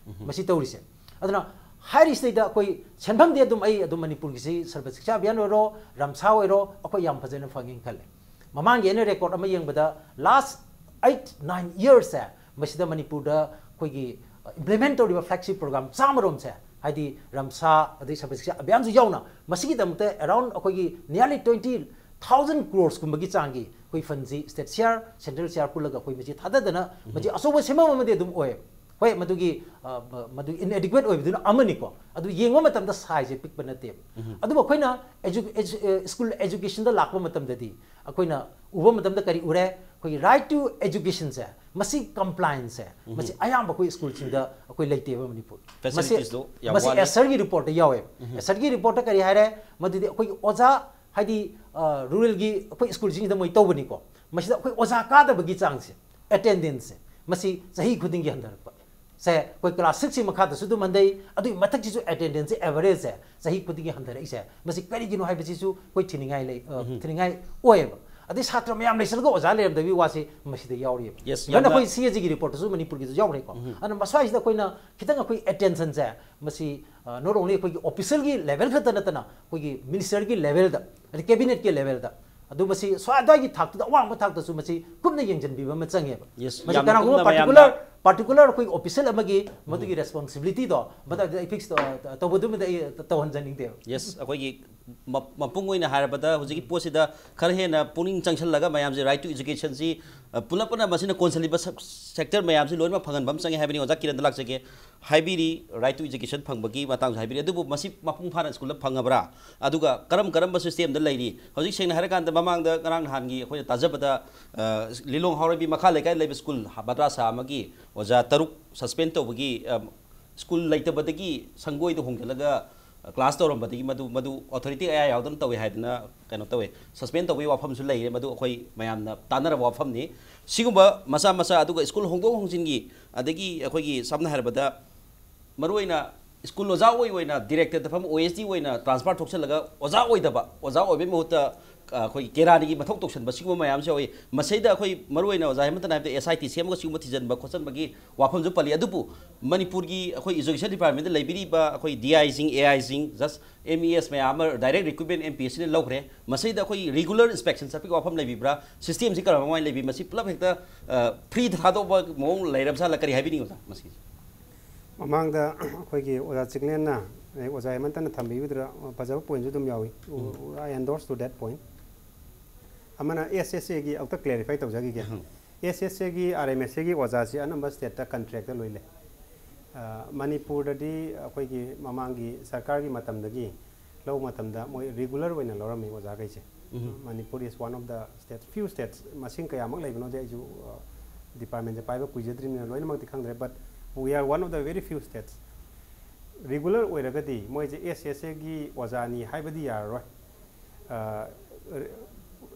ꯃꯁꯤ ꯇꯧꯔꯤꯁꯦ꯫ ꯑꯗꯨꯅ ꯍꯥꯏꯔꯤꯁꯤꯗꯩꯗ ꯑꯩꯈꯣꯏ ꯁꯦꯟꯐꯝꯗꯤ ꯑꯗꯨꯝ ꯑꯩ ꯑꯗꯨꯝ ꯃꯅꯤꯄꯨꯔꯒꯤꯁꯤ ꯁꯔꯕ ꯁꯤꯛꯁꯥ ꯑꯚꯤꯌꯥꯟ ꯑꯣꯏꯔꯣ, ꯔꯝꯁꯥ ꯑꯣꯏꯔꯣ, ꯑꯩꯈꯣꯏ ꯌꯥꯝ ꯐꯖꯅ ꯐꯪꯉꯦꯅ ꯈꯜꯂꯦ꯫ ꯃꯃꯥꯡꯒꯤ ꯑꯩꯅ ꯔꯦꯀꯣꯔꯠ ꯑꯃ ꯌꯦꯡꯕꯗ last eight nine yearsꯁꯦ ꯃꯁꯤꯗ ꯃꯅꯤꯄꯨꯔꯗ ꯑꯩꯈꯣꯏꯒꯤ, ꯑ, implement ꯇꯧꯔꯤꯕ ꯐ꯭ꯂꯦꯒꯁꯤꯞ ꯄ꯭ꯔꯣꯒ꯭ꯔꯥꯝ ꯆꯥꯝꯃꯔꯣꯝꯁꯦ, ꯍꯥꯏꯗꯤ ꯔꯝꯁꯥ ꯑꯗꯩ ꯁꯔꯕ ꯁꯤꯛꯁꯥ ꯑꯚꯤꯌꯥꯟꯁꯨ ꯌꯥꯎꯅ ꯃꯁꯤꯒꯤꯗꯃꯛꯇ around ꯑꯩꯈꯣꯏꯒꯤ nearly twenty thousand crores ꯀꯨꯝꯕꯒꯤ ꯆꯥꯡꯒꯤ ꯑꯩꯈꯣꯏ ꯐꯟꯁꯤ ꯁ꯭ꯇꯦꯠ ꯁꯤꯌꯥꯔ, ꯁꯦꯟꯇ꯭ꯔꯦꯜ ꯁꯤꯌꯥꯔ ꯄꯨꯜꯂꯒ ꯑꯩꯈꯣꯏ ꯃꯁꯤ ꯊꯥꯗꯗꯅ ꯃꯁꯤ ꯑꯆꯧꯕ ꯁꯦꯟꯐꯝ ꯑꯃꯗꯤ ꯑꯗꯨꯝ ꯑꯣꯏꯌꯦꯕ꯫ ꯍꯣꯏ, ꯃꯗꯨꯒꯤ, ꯑ, ꯃ-, ꯃꯗꯨ inadequate ꯑꯣꯏꯕꯗꯨꯅ ꯑꯃꯅꯤꯀꯣ꯫ ꯑꯗꯨ ꯌꯦꯡꯕ ꯃꯇꯝꯗ ꯁꯥꯏꯖꯁꯦ ꯄꯤꯛꯄ ꯅꯠꯇꯦꯕ꯫ ꯑꯗꯨꯕꯨ ꯑꯩꯈꯣꯏꯅ ꯑꯦꯖꯨ-, ꯑꯦꯖꯨ-, ꯑ, ꯁ꯭ꯀꯨꯜ ꯑꯦꯖꯨꯀꯦꯁꯟꯗ ꯂꯥꯛꯄ ꯃꯇꯝꯗꯗꯤ ꯑꯩꯈꯣꯏꯅ ꯎꯕ ꯃꯇꯝꯗ ꯀꯔꯤ ꯎꯔꯦ? ꯑꯩꯈꯣꯏꯒꯤ right to educationꯁꯦ, ꯃꯁꯤ complianceꯁꯦ, ꯃꯁꯤ ꯑꯌꯥꯝꯕ ꯑꯩꯈꯣꯏ ꯁ꯭ꯀꯨꯜꯁꯤꯡꯗ ꯑꯩꯈꯣꯏ ꯂꯩꯇꯦꯕ ꯃꯅꯤꯄꯨꯔ꯫ ꯃꯁꯤ, facilitiesꯗꯣ ꯌꯥꯝ ꯃꯁꯤ ꯋꯥꯠꯂꯤ꯫ ꯑꯦꯁꯔꯒꯤ ꯔꯤꯄꯣꯔꯠꯇ ꯌꯥꯎꯋꯦ꯫ ꯑꯦꯁꯔꯒꯤ ꯔꯤꯄꯣꯔꯠꯇ ꯀꯔꯤ ꯍꯥꯏꯔꯦ? ꯃꯗꯨꯗꯤ ꯑꯩꯈꯣꯏꯒꯤ ꯑꯣꯖꯥ, ꯍꯥꯏꯗꯤ, ꯑ, ꯔꯨꯔꯦꯜꯒꯤ ꯑꯩꯈꯣꯏ ꯁ꯭ꯀꯨꯜꯁꯤꯡꯁꯤꯗ ꯃꯣꯏ ꯇꯧꯕꯅꯤꯀꯣ꯫ ꯃꯁꯤꯗ ꯑꯩꯈꯣꯏ ꯑꯣꯖꯥ ꯀꯥꯗꯕꯒꯤ ꯆꯥꯡꯁꯦ, attendanceꯁꯦ, ꯃꯁꯤ ꯆꯍꯤ ꯈꯨꯗꯤꯡꯒꯤ ꯍꯟꯊꯔꯛꯄ꯫ ꯁꯦ, ꯑꯩꯈꯣꯏ class sixꯀꯤ ꯃꯈꯥꯗꯁꯨ ꯑꯗꯨꯝ ꯍꯟꯊꯩ, ꯑꯗꯨꯒꯤ ꯃꯊꯛꯁꯤꯁꯨ attendanceꯁꯦ, averageꯁꯦ ꯆꯍꯤ ꯈꯨꯗꯤꯡꯒꯤ ꯍꯟꯊꯔꯛꯏꯁꯦ, ꯃꯁꯤ ꯀꯔꯤꯒꯤꯅꯣ ꯍꯥꯏꯕꯁꯤꯁꯨ ꯑꯩꯈꯣꯏ ꯊꯤꯅꯤꯡꯉꯥꯏ ꯂꯩ, ꯑ, ꯊꯤꯅꯤꯡꯉꯥꯏ ꯑꯣꯏꯌꯦꯕ꯫ ꯑꯗꯩ ꯁꯥꯇ꯭ꯔ ꯃꯌꯥꯝ ꯂꯩꯁꯤꯜꯂꯒ ꯑꯣꯖꯥ ꯂꯩꯔꯝꯗꯕꯒꯤ ꯋꯥꯁꯤ ꯃꯁꯤꯗ ꯌꯥꯎꯔꯤꯑꯕ꯫ Yes, even ꯌꯥꯝꯅ ꯑꯩꯈꯣꯏ CAGꯒꯤ ꯔꯤꯄꯣꯔꯠꯇꯁꯨ ꯃꯅꯤꯄꯨꯔꯒꯤꯁꯨ ꯌꯥꯎꯈ꯭ꯔꯦꯀꯣ꯫ ꯑꯗꯨꯅ ꯃꯁ꯭ꯋꯥꯏꯁꯤꯗ ꯑꯩꯈꯣꯏꯅ ꯈꯤꯇꯪ ꯑꯩꯈꯣꯏ attentionꯁꯦ ꯃꯁꯤ, ꯑ, not only ꯑꯩꯈꯣꯏꯒꯤ officialꯒꯤ level ꯈꯛꯇ ꯅꯠꯇꯅ ꯑꯩꯈꯣꯏꯒꯤ ministerꯒꯤ levelꯗ, ꯑꯗꯩ cabinetꯀꯤ levelꯗ, ꯑꯗꯨ ꯃꯁꯤ ꯁ꯭ꯋꯥꯏ ꯑꯗ꯭ꯋꯥꯏꯒꯤ ꯊꯥꯛꯇꯨꯗ, ꯑꯋꯥꯡꯕ ꯊꯥꯛꯇꯁꯨ ꯃꯁꯤ ꯀꯨꯞꯅ ꯌꯦꯡꯁꯤꯟꯕꯤꯕ ꯑꯃ ꯆꯪꯉꯦꯕ꯫ Yes, ꯃꯁꯤ ꯌꯥꯝꯅ ꯀꯅꯥꯒꯨꯝꯕ ꯀꯨꯞꯅ ꯃꯌꯥꯝꯅ particular, particular ꯑꯩꯈꯣꯏꯒꯤ official ꯑꯃꯒꯤ ꯃꯗꯨꯒꯤ responsibilityꯗꯣ ꯃꯗꯨꯗ fix ꯇꯧ-, ꯇꯧꯕꯗꯨꯃꯗꯤ ꯑꯩ ꯇꯧꯍꯟꯖꯅꯤꯡꯗꯦꯕ꯫ Yes, ꯑꯩꯈꯣꯏꯒꯤ ꯃ- ꯃꯄꯨꯡ ꯑꯣꯏꯅ ꯍꯥꯏꯔꯕꯗ ꯍꯧꯖꯤꯛꯀꯤ ꯄꯣꯠꯁꯤꯗ ꯈꯔ ꯍꯦꯟꯅ ꯄꯨꯛꯅꯤꯡ ꯆꯪꯁꯤꯜꯂꯒ ꯃꯌꯥꯝꯁꯤ right to educationꯁꯤ, ꯑ, ꯄꯨꯂꯞ ꯄꯨꯟꯅ ꯃꯁꯤꯅ ꯀꯣꯟꯁꯤꯜꯂꯤꯕ ꯁꯦꯛ- sector ꯃꯌꯥꯝꯁꯤ ꯂꯣꯏꯅꯃꯛ ꯐꯪꯍꯟꯕ ꯑꯃ ꯆꯪꯉꯦ ꯍꯥꯏꯕꯅꯤ꯫ ꯑꯣꯖꯥ ꯀꯤꯔꯟꯗ ꯂꯥꯛꯆꯒꯦ꯫ ꯍꯥꯏꯕꯤꯔꯤ, right to education ꯐꯪꯕꯒꯤ ꯃꯇꯥꯡꯁꯨ ꯍꯥꯏꯕꯤꯔꯤ, ꯑꯗꯨꯕꯨ ꯃꯁꯤ ꯃꯄꯨꯡ ꯐꯥꯅ ꯁ꯭ꯀꯨꯜꯗ ꯐꯪꯉꯕ꯭ꯔꯥ? ꯑꯗꯨꯒ ꯀꯔꯝ ꯀꯔꯝꯕ systemꯗ ꯂꯩꯔꯤ? ꯍꯧꯖꯤꯛ ꯁꯦꯡꯅ ꯍꯥꯏꯔꯀꯥꯟꯗ ꯃꯃꯥꯡꯗ ꯉꯔꯥꯡ ꯅꯍꯥꯟꯒꯤ ꯑꯩꯈꯣꯏꯅ ꯇꯥꯖꯕꯗ, ꯑ, ꯂꯤꯂꯣꯡ ꯍꯥꯎꯔꯩꯕꯤ ꯃꯈꯥ ꯂꯩꯀꯥꯏ ꯂꯩꯕ ꯁ꯭ꯀꯨꯜ ꯃꯗ꯭ꯔꯥꯁꯥ ꯑꯃꯒꯤ ꯑꯣꯖꯥ ꯇꯔꯨꯛ suspend ꯇꯧꯕꯒꯤ, ꯑ, ꯁ꯭ꯀꯨꯜ ꯂꯩꯇꯕꯗꯒꯤ ꯁꯪꯒꯣꯏꯗ ꯍꯣꯡꯖꯤꯜꯂꯒ class ꯇꯧꯔꯝꯕꯗꯒꯤ ꯃꯗꯨ, ꯃꯗꯨ authority ꯑꯌꯥ ꯌꯥꯎꯗꯅ ꯇꯧꯏ ꯍꯥꯏꯗꯅ ꯀꯩꯅꯣ ꯇꯧꯋꯦ, suspend ꯇꯧꯕꯒꯤ ꯋꯥꯐꯝꯁꯨ ꯂꯩꯔꯦ꯫ ꯃꯗꯨ ꯑꯩꯈꯣꯏ ꯃꯌꯥꯝꯅ ꯇꯥꯟꯅꯔꯕ ꯋꯥꯐꯝꯅꯤ꯫ ꯁꯤꯒꯨꯝꯕ ꯃꯆꯥ ꯃꯆꯥ, ꯑꯗꯨꯒ ꯁ꯭ꯀꯨꯜ ꯍꯣꯡꯗꯣꯛ ꯍꯣꯡꯖꯤꯟꯒꯤ, ꯑꯗꯒꯤ ꯑꯩꯈꯣꯏꯒꯤ ꯁꯝꯅ ꯍꯥꯏꯔꯕꯗ ꯃꯔꯨꯑꯣꯏꯅ ꯁ꯭ꯀꯨꯜ ꯑꯣꯖꯥ ꯑꯣꯏ ꯑꯣꯏꯅ directorꯗ ꯐꯝ OSD ꯑꯣꯏꯅ transfer ꯊꯣꯛꯆꯜꯂꯒ ꯑꯣꯖꯥ ꯑꯣꯏꯗꯕ, ꯑꯣꯖꯥ ꯑꯣꯏꯕꯒꯤ ꯃꯍꯨꯠꯇ, ꯑ, ꯑꯩꯈꯣꯏꯒꯤ ꯀꯦꯔꯥꯅꯤꯒꯤ ꯃꯊꯧ ꯇꯧꯁꯟꯕ, ꯁꯤꯒꯨꯝꯕ ꯃꯌꯥꯝꯁꯨ ꯌꯥꯎꯏ꯫ ꯃꯁꯤꯗ ꯑꯩꯈꯣꯏ ꯃꯔꯨꯑꯣꯏꯅ ꯑꯣꯖꯥ ꯍꯦꯃꯟꯇꯅ ꯍꯥꯏꯕꯗ SIT ꯁꯦꯝꯃꯒ ꯁꯤꯒꯨꯝꯕ ꯊꯤꯖꯤꯟꯕ ꯈꯣꯠꯆꯟꯕꯒꯤ ꯋꯥꯐꯝꯁꯨ ꯄꯜꯂꯤ꯫ ꯑꯗꯨꯕꯨ ꯃꯅꯤꯄꯨꯔꯒꯤ ꯑꯩꯈꯣꯏ education departmentꯗ ꯂꯩꯕꯤꯔꯤꯕ ꯑꯩꯈꯣꯏ DIꯁꯤꯡ, AIꯁꯤꯡ, just MES ꯃꯌꯥꯝ ꯑꯃ direct recruitment MPSCꯅ ꯂꯧꯈ꯭ꯔꯦ꯫ ꯃꯁꯤꯗ ꯑꯩꯈꯣꯏ regular inspection ꯆꯠꯄꯒꯤ ꯋꯥꯐꯝ ꯂꯩꯕꯤꯕ꯭ꯔꯥ? Systemꯁꯤ ꯀꯔꯝꯕ ꯃꯑꯣꯡ ꯂꯩꯕꯤ? ꯃꯁꯤ ꯄꯨꯂꯞ ꯍꯦꯛꯇ, ꯑ, freeꯗ ꯊꯥꯗꯣꯛꯄ ꯃꯑꯣꯡ ꯂꯩꯔꯕ ꯖꯥꯠꯂ? ꯀꯔꯤ ꯍꯥꯏꯕꯤꯅꯤꯡꯉꯤ ꯑꯣꯖꯥ ꯃꯁꯤꯒꯤꯁꯦ? ꯃꯃꯥꯡꯗ ꯑꯩꯈꯣꯏꯒꯤ ꯑꯣꯖꯥ ꯆꯤꯡꯂꯦꯟꯅ, ꯑꯗꯩ ꯑꯣꯖꯥ ꯍꯦꯃꯟꯇꯅ ꯊꯝꯕꯤꯕꯗꯨꯗ ꯐꯖꯕ pointꯁꯨ ꯑꯗꯨꯝ ꯌꯥꯎꯏ꯫ ꯎꯝ꯫ I endorse to that point꯫ ꯑꯃꯅ SSAꯒꯤ ꯑꯃꯨꯛꯇ clarify ꯇꯧꯖꯈꯤꯒꯦ꯫ ꯎꯝ꯫ SSAꯒꯤ, RMSAꯒꯤ ꯑꯣꯖꯥꯁꯤ ꯑꯅꯝꯕ stateꯇ contractꯇ ꯂꯣꯏ ꯂꯩ꯫ ꯑ, ꯃꯅꯤꯄꯨꯔꯗꯗꯤ ꯑꯩꯈꯣꯏꯒꯤ ꯃꯃꯥꯡꯒꯤ ꯁꯔꯀꯥꯔꯒꯤ ꯃꯇꯝꯗꯒꯤ ꯂꯧꯕ ꯃꯇꯝꯗ ꯃꯣꯏ regular ꯑꯣꯏꯅ ꯂꯧꯔꯝꯃꯤ ꯑꯣꯖꯥꯈꯩꯁꯦ꯫ ꯎꯝ꯫ Manipur is one of the states, few states, ꯃꯁꯤꯡ ꯀꯌꯥꯃꯛ ꯂꯩꯕꯅꯣꯗꯤ ꯑꯩꯁꯨ, ꯑ, departmentꯁꯦ ꯄꯥꯏꯕ ꯀꯨꯏꯖꯗ꯭ꯔꯤꯕꯅꯤꯅ ꯂꯣꯏꯅꯃꯛꯇꯤ ꯈꯪꯗ꯭ꯔꯦ, but we are one of the very few states꯫ Regular ꯑꯣꯏꯔꯒꯗꯤ ꯃꯣꯏꯁꯦ SSAꯒꯤ ꯑꯣꯖꯥꯅꯤ ꯍꯥꯏꯕꯗꯤ ꯌꯥꯔꯔꯣꯏ꯫ ꯑ,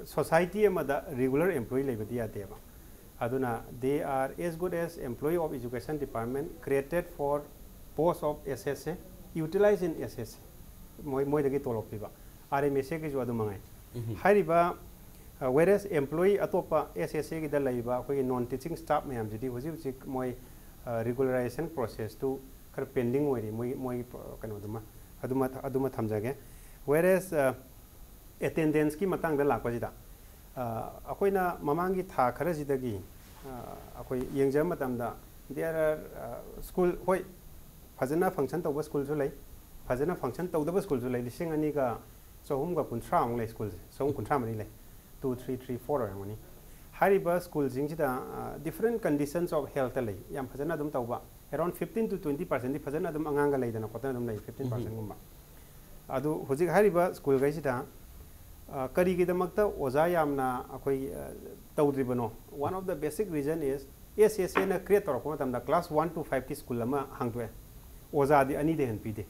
society ꯑꯃꯗ regular employee ꯂꯩꯕꯗꯤ ꯌꯥꯗꯦꯕ꯫ ꯑꯗꯨꯅ they are as good as employee of education department created for post of SSA, utilized in SSA꯫ ꯃꯣꯏ, ꯃꯣꯏꯗꯒꯤ ꯇꯣꯂꯣꯞ ꯄꯤꯕ꯫ RMSAꯒꯤꯁꯨ ꯑꯗꯨ ꯃꯉꯥꯏ꯫ ꯎꯝ꯫ ꯍꯥꯏꯔꯤꯕ, ꯑ, whereas employee ꯑꯇꯣꯞꯄ SSAꯒꯤꯗ ꯂꯩꯔꯤꯕ ꯑꯩꯈꯣꯏꯒꯤ non teaching staff ꯃꯌꯥꯝꯁꯤꯗꯤ ꯍꯧꯖꯤꯛ ꯍꯧꯖꯤꯛ ꯃꯣꯏ, ꯑ, regularization processꯇꯨ ꯈꯔ pending ꯑꯣꯏꯔꯤ, ꯃꯣꯏ, ꯃꯣꯏꯒꯤ ꯀꯩꯅꯣꯗꯨꯃ꯫ ꯑꯗꯨꯃ, ꯑꯗꯨꯃ ꯊꯝꯖꯒꯦ꯫ Whereas, ꯑ, attendanceꯀꯤ ꯃꯇꯥꯡꯗ ꯂꯥꯛꯄꯁꯤꯗ, ꯑ, ꯑꯩꯈꯣꯏꯅ ꯃꯃꯥꯡꯒꯤ ꯊꯥ ꯈꯔꯁꯤꯗꯒꯤ, ꯑ, ꯑꯩꯈꯣꯏ ꯌꯦꯡꯖꯕ ꯃꯇꯝꯗ there are, ꯑ, school, ꯍꯣꯏ, ꯐꯖꯅ function ꯇꯧꯕ schoolꯁꯨ ꯂꯩ, ꯐꯖꯅ function ꯇꯧꯗꯕ schoolꯁꯨ ꯂꯩ꯫ ꯂꯤꯁꯤꯡ ꯑꯅꯤꯒ ꯆꯍꯨꯝꯒ ꯀꯨꯟꯊ꯭ꯔꯥꯃꯨꯛ ꯂꯩ ꯁ꯭ꯀꯨꯜꯁꯦ, ꯆꯍꯨꯝ ꯀꯨꯟꯊ꯭ꯔꯥ ꯃꯔꯤ ꯂꯩ, ꯇꯨ ꯊ꯭ꯔꯤ ꯊ꯭ꯔꯤ ꯐꯣꯔ ꯑꯣꯏꯔꯝꯒꯅꯤ꯫ ꯍꯥꯏꯔꯤꯕ ꯁ꯭ꯀꯨꯜꯁꯤꯡꯁꯤꯗ ꯗꯤꯐ꯭ꯔꯦꯟ ꯀꯟꯗꯤꯁꯟꯁ ꯑꯣꯐ ꯍꯦꯜꯠꯇ ꯂꯩ, ꯌꯥꯝ ꯐꯖꯅ ꯑꯗꯨꯝ ꯇꯧꯕ, ꯑꯦꯔꯥꯎꯟ ꯐꯤꯐꯇꯤꯟ ꯇꯨ ꯇ꯭ꯋꯦꯟꯇꯤ ꯄꯥꯔꯁꯦꯟꯗꯤ ꯐꯖꯅ ꯑꯗꯨꯝ ꯑꯉꯥꯡꯒ ꯂꯩꯗꯅ ꯈꯣꯠꯇꯅ ꯑꯗꯨꯝ ꯂꯩ, ꯐꯤꯐꯇꯤꯟ ꯄꯥꯔꯁꯦꯟꯒꯨꯝꯕ꯫ ꯑꯗꯨ ꯍꯧꯖꯤꯛ ꯍꯥꯏꯔꯤꯕ ꯁ꯭ꯀꯨꯜꯈꯩꯁꯤꯗ ꯑ, ꯀꯔꯤꯒꯤꯗꯃꯛꯇ ꯑꯣꯖꯥ ꯌꯥꯝꯅ ꯑꯩꯈꯣꯏ ꯑ, ꯇꯧꯗ꯭ꯔꯤꯕꯅꯣ? One of the basic reason is S S A ꯅ create ꯇꯧꯔꯛꯄ ꯃꯇꯝꯗ class one to five ꯀꯤ ꯁ꯭ꯀꯨꯜ ꯑꯃ ꯍꯥꯡꯗꯣꯛꯑꯦ, ꯑꯣꯖꯥꯗꯤ ꯑꯅꯤꯗꯩ ꯍꯦꯟꯅ ꯄꯤꯗꯦ꯫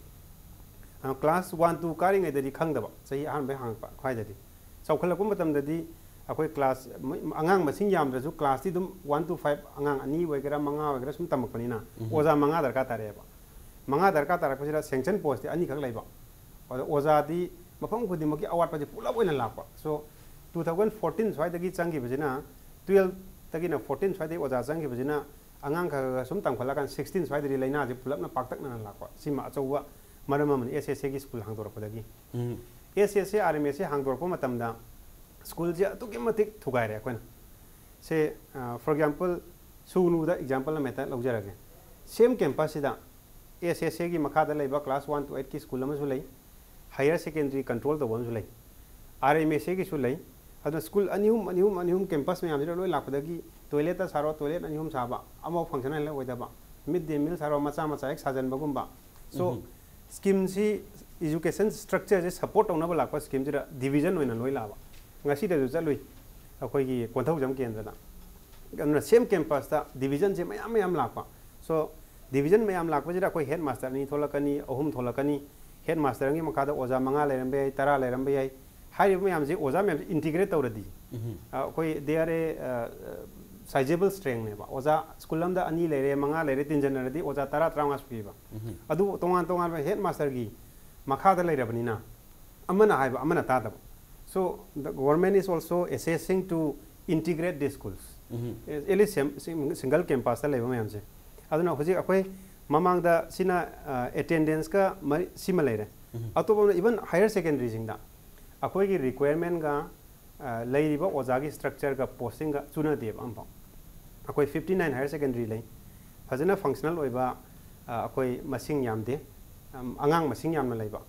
ꯑ, class one two ꯀꯥꯔꯤꯉꯩꯗꯗꯤ ꯈꯪꯗꯕ, ꯆꯍꯤ ꯑꯍꯥꯟꯕꯩ ꯍꯥꯡꯉꯛꯄ ꯈ꯭ꯋꯥꯏꯗꯗꯤ꯫ ꯆꯥꯎꯈꯠꯂꯛꯄ ꯃꯇꯝꯗꯗꯤ ꯑꯩꯈꯣꯏ ꯀ꯭ꯂꯥꯁ ꯃ-, ꯑꯉꯥꯡ ꯃꯁꯤꯡ ꯌꯥꯝꯗ꯭ꯔꯁꯨ ꯀ꯭ꯂꯥꯁꯇꯤ ꯑꯗꯨꯝ ꯋꯥꯟ ꯇꯨ ꯐꯥꯏꯚ, ꯑꯉꯥꯡ ꯑꯅꯤ ꯑꯣꯏꯒꯦꯔꯥ ꯃꯉꯥ ꯑꯣꯏꯒꯦꯔꯥ ꯁꯨꯝ ꯇꯝꯃꯛꯄꯅꯤꯅ, ꯎꯝ꯫ ꯑꯣꯖꯥ ꯃꯉꯥ ꯗꯔꯀꯥꯔ ꯇꯥꯔꯛꯑꯦꯕ꯫ ꯃꯉꯥ ꯗꯔꯀꯥꯔ ꯇꯥꯔꯛꯄꯁꯤꯗ ꯁꯦꯡꯁꯟ ꯄꯣꯁꯇꯤ ꯑꯅꯤꯈꯛ ꯂꯩꯕ꯫ ꯑꯗ ꯑꯣꯖꯥꯗꯤ ꯃꯐꯝ ꯈꯨꯗꯤꯡꯃꯛꯀꯤ ꯑꯋꯥꯠꯄꯁꯦ ꯄꯨꯂꯞ ꯑꯣꯏꯅ ꯂꯥꯛꯄ꯫ So, two thousand fourteen ꯁ꯭ꯋꯥꯏꯗꯒꯤ ꯆꯪꯈꯤꯕꯁꯤꯅ, ꯇꯨꯌꯦꯜꯐꯇꯒꯤꯅ ꯐꯣꯔꯇꯤꯟ ꯁ꯭ꯋꯥꯏꯗꯒꯤ ꯑꯣꯖꯥ ꯆꯪꯈꯤꯕꯁꯤꯅ, ꯑꯉꯥꯡ ꯈꯔ ꯈꯔ ꯁꯨꯝ ꯇꯝꯈꯠꯂꯀꯥꯟꯗ ꯁꯤꯛꯁꯇꯤꯟ ꯁ꯭ꯋꯥꯏꯗꯗꯤ ꯂꯥꯏꯅꯥꯁꯦ ꯄꯨꯂꯞꯅ ꯄꯥꯛꯇꯛꯅꯅ ꯂꯥꯛꯄ꯫ ꯁꯤꯃ ꯑꯆꯧꯕ ꯃꯔꯝ ꯑꯃꯅꯤ S S A ꯒꯤ ꯁ꯭ꯀꯨꯜ ꯍꯥꯡꯗꯣꯔꯛꯄꯗꯒꯤ꯫ ꯎꯝ꯫ S S A, R M S A ꯍꯥꯡꯗꯣꯔꯛꯄ ꯃꯇꯝꯗ ꯁ꯭ꯀꯨꯜꯁꯦ ꯑꯗꯨꯛꯀꯤ ꯃꯇꯤꯛ ꯊꯨꯒꯥꯏꯔꯦ ꯑꯩꯈꯣꯏꯅ꯫ ꯁꯦ, ꯑ, for example, ꯁꯨꯒꯅꯨꯗ example ꯑꯃ ꯍꯦꯛꯇ ꯂꯧꯖꯔꯒꯦ꯫ Same campus ꯁꯤꯗ S S A ꯒꯤ ꯃꯈꯥꯗ ꯂꯩꯕ class one to eight ꯀꯤ ꯁ꯭ꯀꯨꯜ ꯑꯃꯁꯨ ꯂꯩ, higher secondary control ꯇꯧꯕ ꯑꯃꯁꯨ ꯂꯩ, R M S A ꯒꯤꯁꯨ ꯂꯩ꯫ ꯑꯗꯨꯅ ꯁ꯭ꯀꯨꯜ ꯑꯅꯤ ꯑꯍꯨꯝ, ꯑꯅꯤ ꯑꯍꯨꯝ, ꯑꯅꯤ ꯑꯍꯨꯝ campus ꯃꯌꯥꯝꯁꯤꯗ ꯂꯣꯏ ꯂꯥꯛꯄꯗꯒꯤ toilet ꯇ ꯁꯥꯔꯣ, toilet ꯑꯅꯤ ꯑꯍꯨꯝ ꯁꯥꯕ, ꯑꯃꯐꯥꯎ functional ꯍꯦꯛ ꯑꯣꯏꯗꯕ, mid day meal ꯁꯥꯔꯣ, ꯃꯆꯥ ꯃꯆꯥ ꯍꯦꯛ ꯁꯥꯖꯟꯕꯒꯨꯝꯕ꯫ So, ꯎꯝ꯫ Scheme ꯁꯤ education structure ꯁꯦ support ꯇꯧꯅꯕ ꯂꯥꯛꯄ scheme ꯁꯤꯗ division ꯑꯣꯏꯅ ꯂꯣꯏ ꯂꯥꯛꯑꯕ꯫ ꯉꯁꯤꯗꯁꯨ ꯆꯠꯂꯨꯏ ꯑꯩꯈꯣꯏꯒꯤ ꯀꯣꯟꯊꯧꯖꯝ ꯀꯦꯟꯗ꯭ꯔꯗ꯫ ꯑꯗꯨꯅ same campus ꯇ division ꯁꯦ ꯃꯌꯥꯝ ꯃꯌꯥꯝ ꯂꯥꯛꯄ꯫ So, division ꯃꯌꯥꯝ ꯂꯥꯛꯄꯁꯤꯗ ꯑꯩꯈꯣꯏ headmaster ꯑꯅꯤ ꯊꯣꯛꯂꯛꯀꯅꯤ, ꯑꯍꯨꯝ ꯊꯣꯛꯂꯛꯀꯅꯤ꯫ Headmaster ꯑꯃꯒꯤ ꯃꯈꯥꯗ ꯑꯣꯖꯥ ꯃꯉꯥ ꯂꯩꯔꯝꯕ ꯌꯥꯏ, ꯇꯔꯥ ꯂꯩꯔꯝꯕ ꯌꯥꯏ꯫ ꯍꯥꯏꯔꯤꯕ ꯃꯌꯥꯝꯁꯦ ꯑꯣꯖꯥ ꯃꯌꯥꯝꯁꯦ integrate ꯇꯧꯔꯗꯤ, ꯎꯝ꯫ ꯑ, ꯑꯩꯈꯣꯏ they are a, ꯑ, sizable strength ꯅꯦꯕ꯫ ꯑꯣꯖꯥ ꯁ꯭ꯀꯨꯜ ꯑꯃꯗ ꯑꯅꯤ ꯂꯩꯔꯦ, ꯃꯉꯥ ꯂꯩꯔꯦ, ꯇꯤꯟꯖꯟꯅꯔꯗꯤ ꯑꯣꯖꯥ ꯇꯔꯥ, ꯇꯔꯥꯃꯉꯥ ꯁꯨꯏꯕ꯫ ꯎꯝ꯫ ꯑꯗꯨ ꯇꯣꯉꯥꯟ ꯇꯣꯉꯥꯟꯕ headmaster ꯒꯤ ꯃꯈꯥꯗ ꯂꯩꯔꯕꯅꯤꯅ, ꯑꯃꯅ ꯍꯥꯏꯕ ꯑꯃꯅ ꯇꯥꯗꯕ꯫ So, the government is also assessing to integrate these schools꯫ Um. At least sim-, sim-, single campus ꯇ ꯂꯩꯕ ꯃꯌꯥꯝꯁꯦ꯫ ꯑꯗꯨꯅ ꯍꯧꯖꯤꯛ ꯑꯩꯈꯣꯏ ꯃꯃꯥꯡꯗ ꯁꯤꯅ, ꯑ, attendance ꯀ ꯃꯔꯤ, ꯁꯤꯃ ꯂꯩꯔꯦ꯫ ꯎꯝ꯫ ꯑꯇꯣꯞꯄ even higher secondary ꯁꯤꯡꯗ ꯑꯩꯈꯣꯏꯒꯤ requirement ꯒ, ꯑ, ꯂꯩꯔꯤꯕ ꯑꯣꯖꯥꯒꯤ structure ꯒ posting ꯒ ꯆꯨꯅꯗꯦꯕ ꯑꯃꯐꯥꯎ꯫ ꯑꯩꯈꯣꯏ fifty nine higher secondary ꯂꯩ, ꯐꯖꯅ functional ꯑꯣꯏꯕ, ꯑ, ꯑꯩꯈꯣꯏ ꯃꯁꯤꯡ ꯌꯥꯝꯗꯦ, ꯑꯝ, ꯑꯉꯥꯡ ꯃꯁꯤꯡ ꯌꯥꯝꯅ ꯂꯩꯕ꯫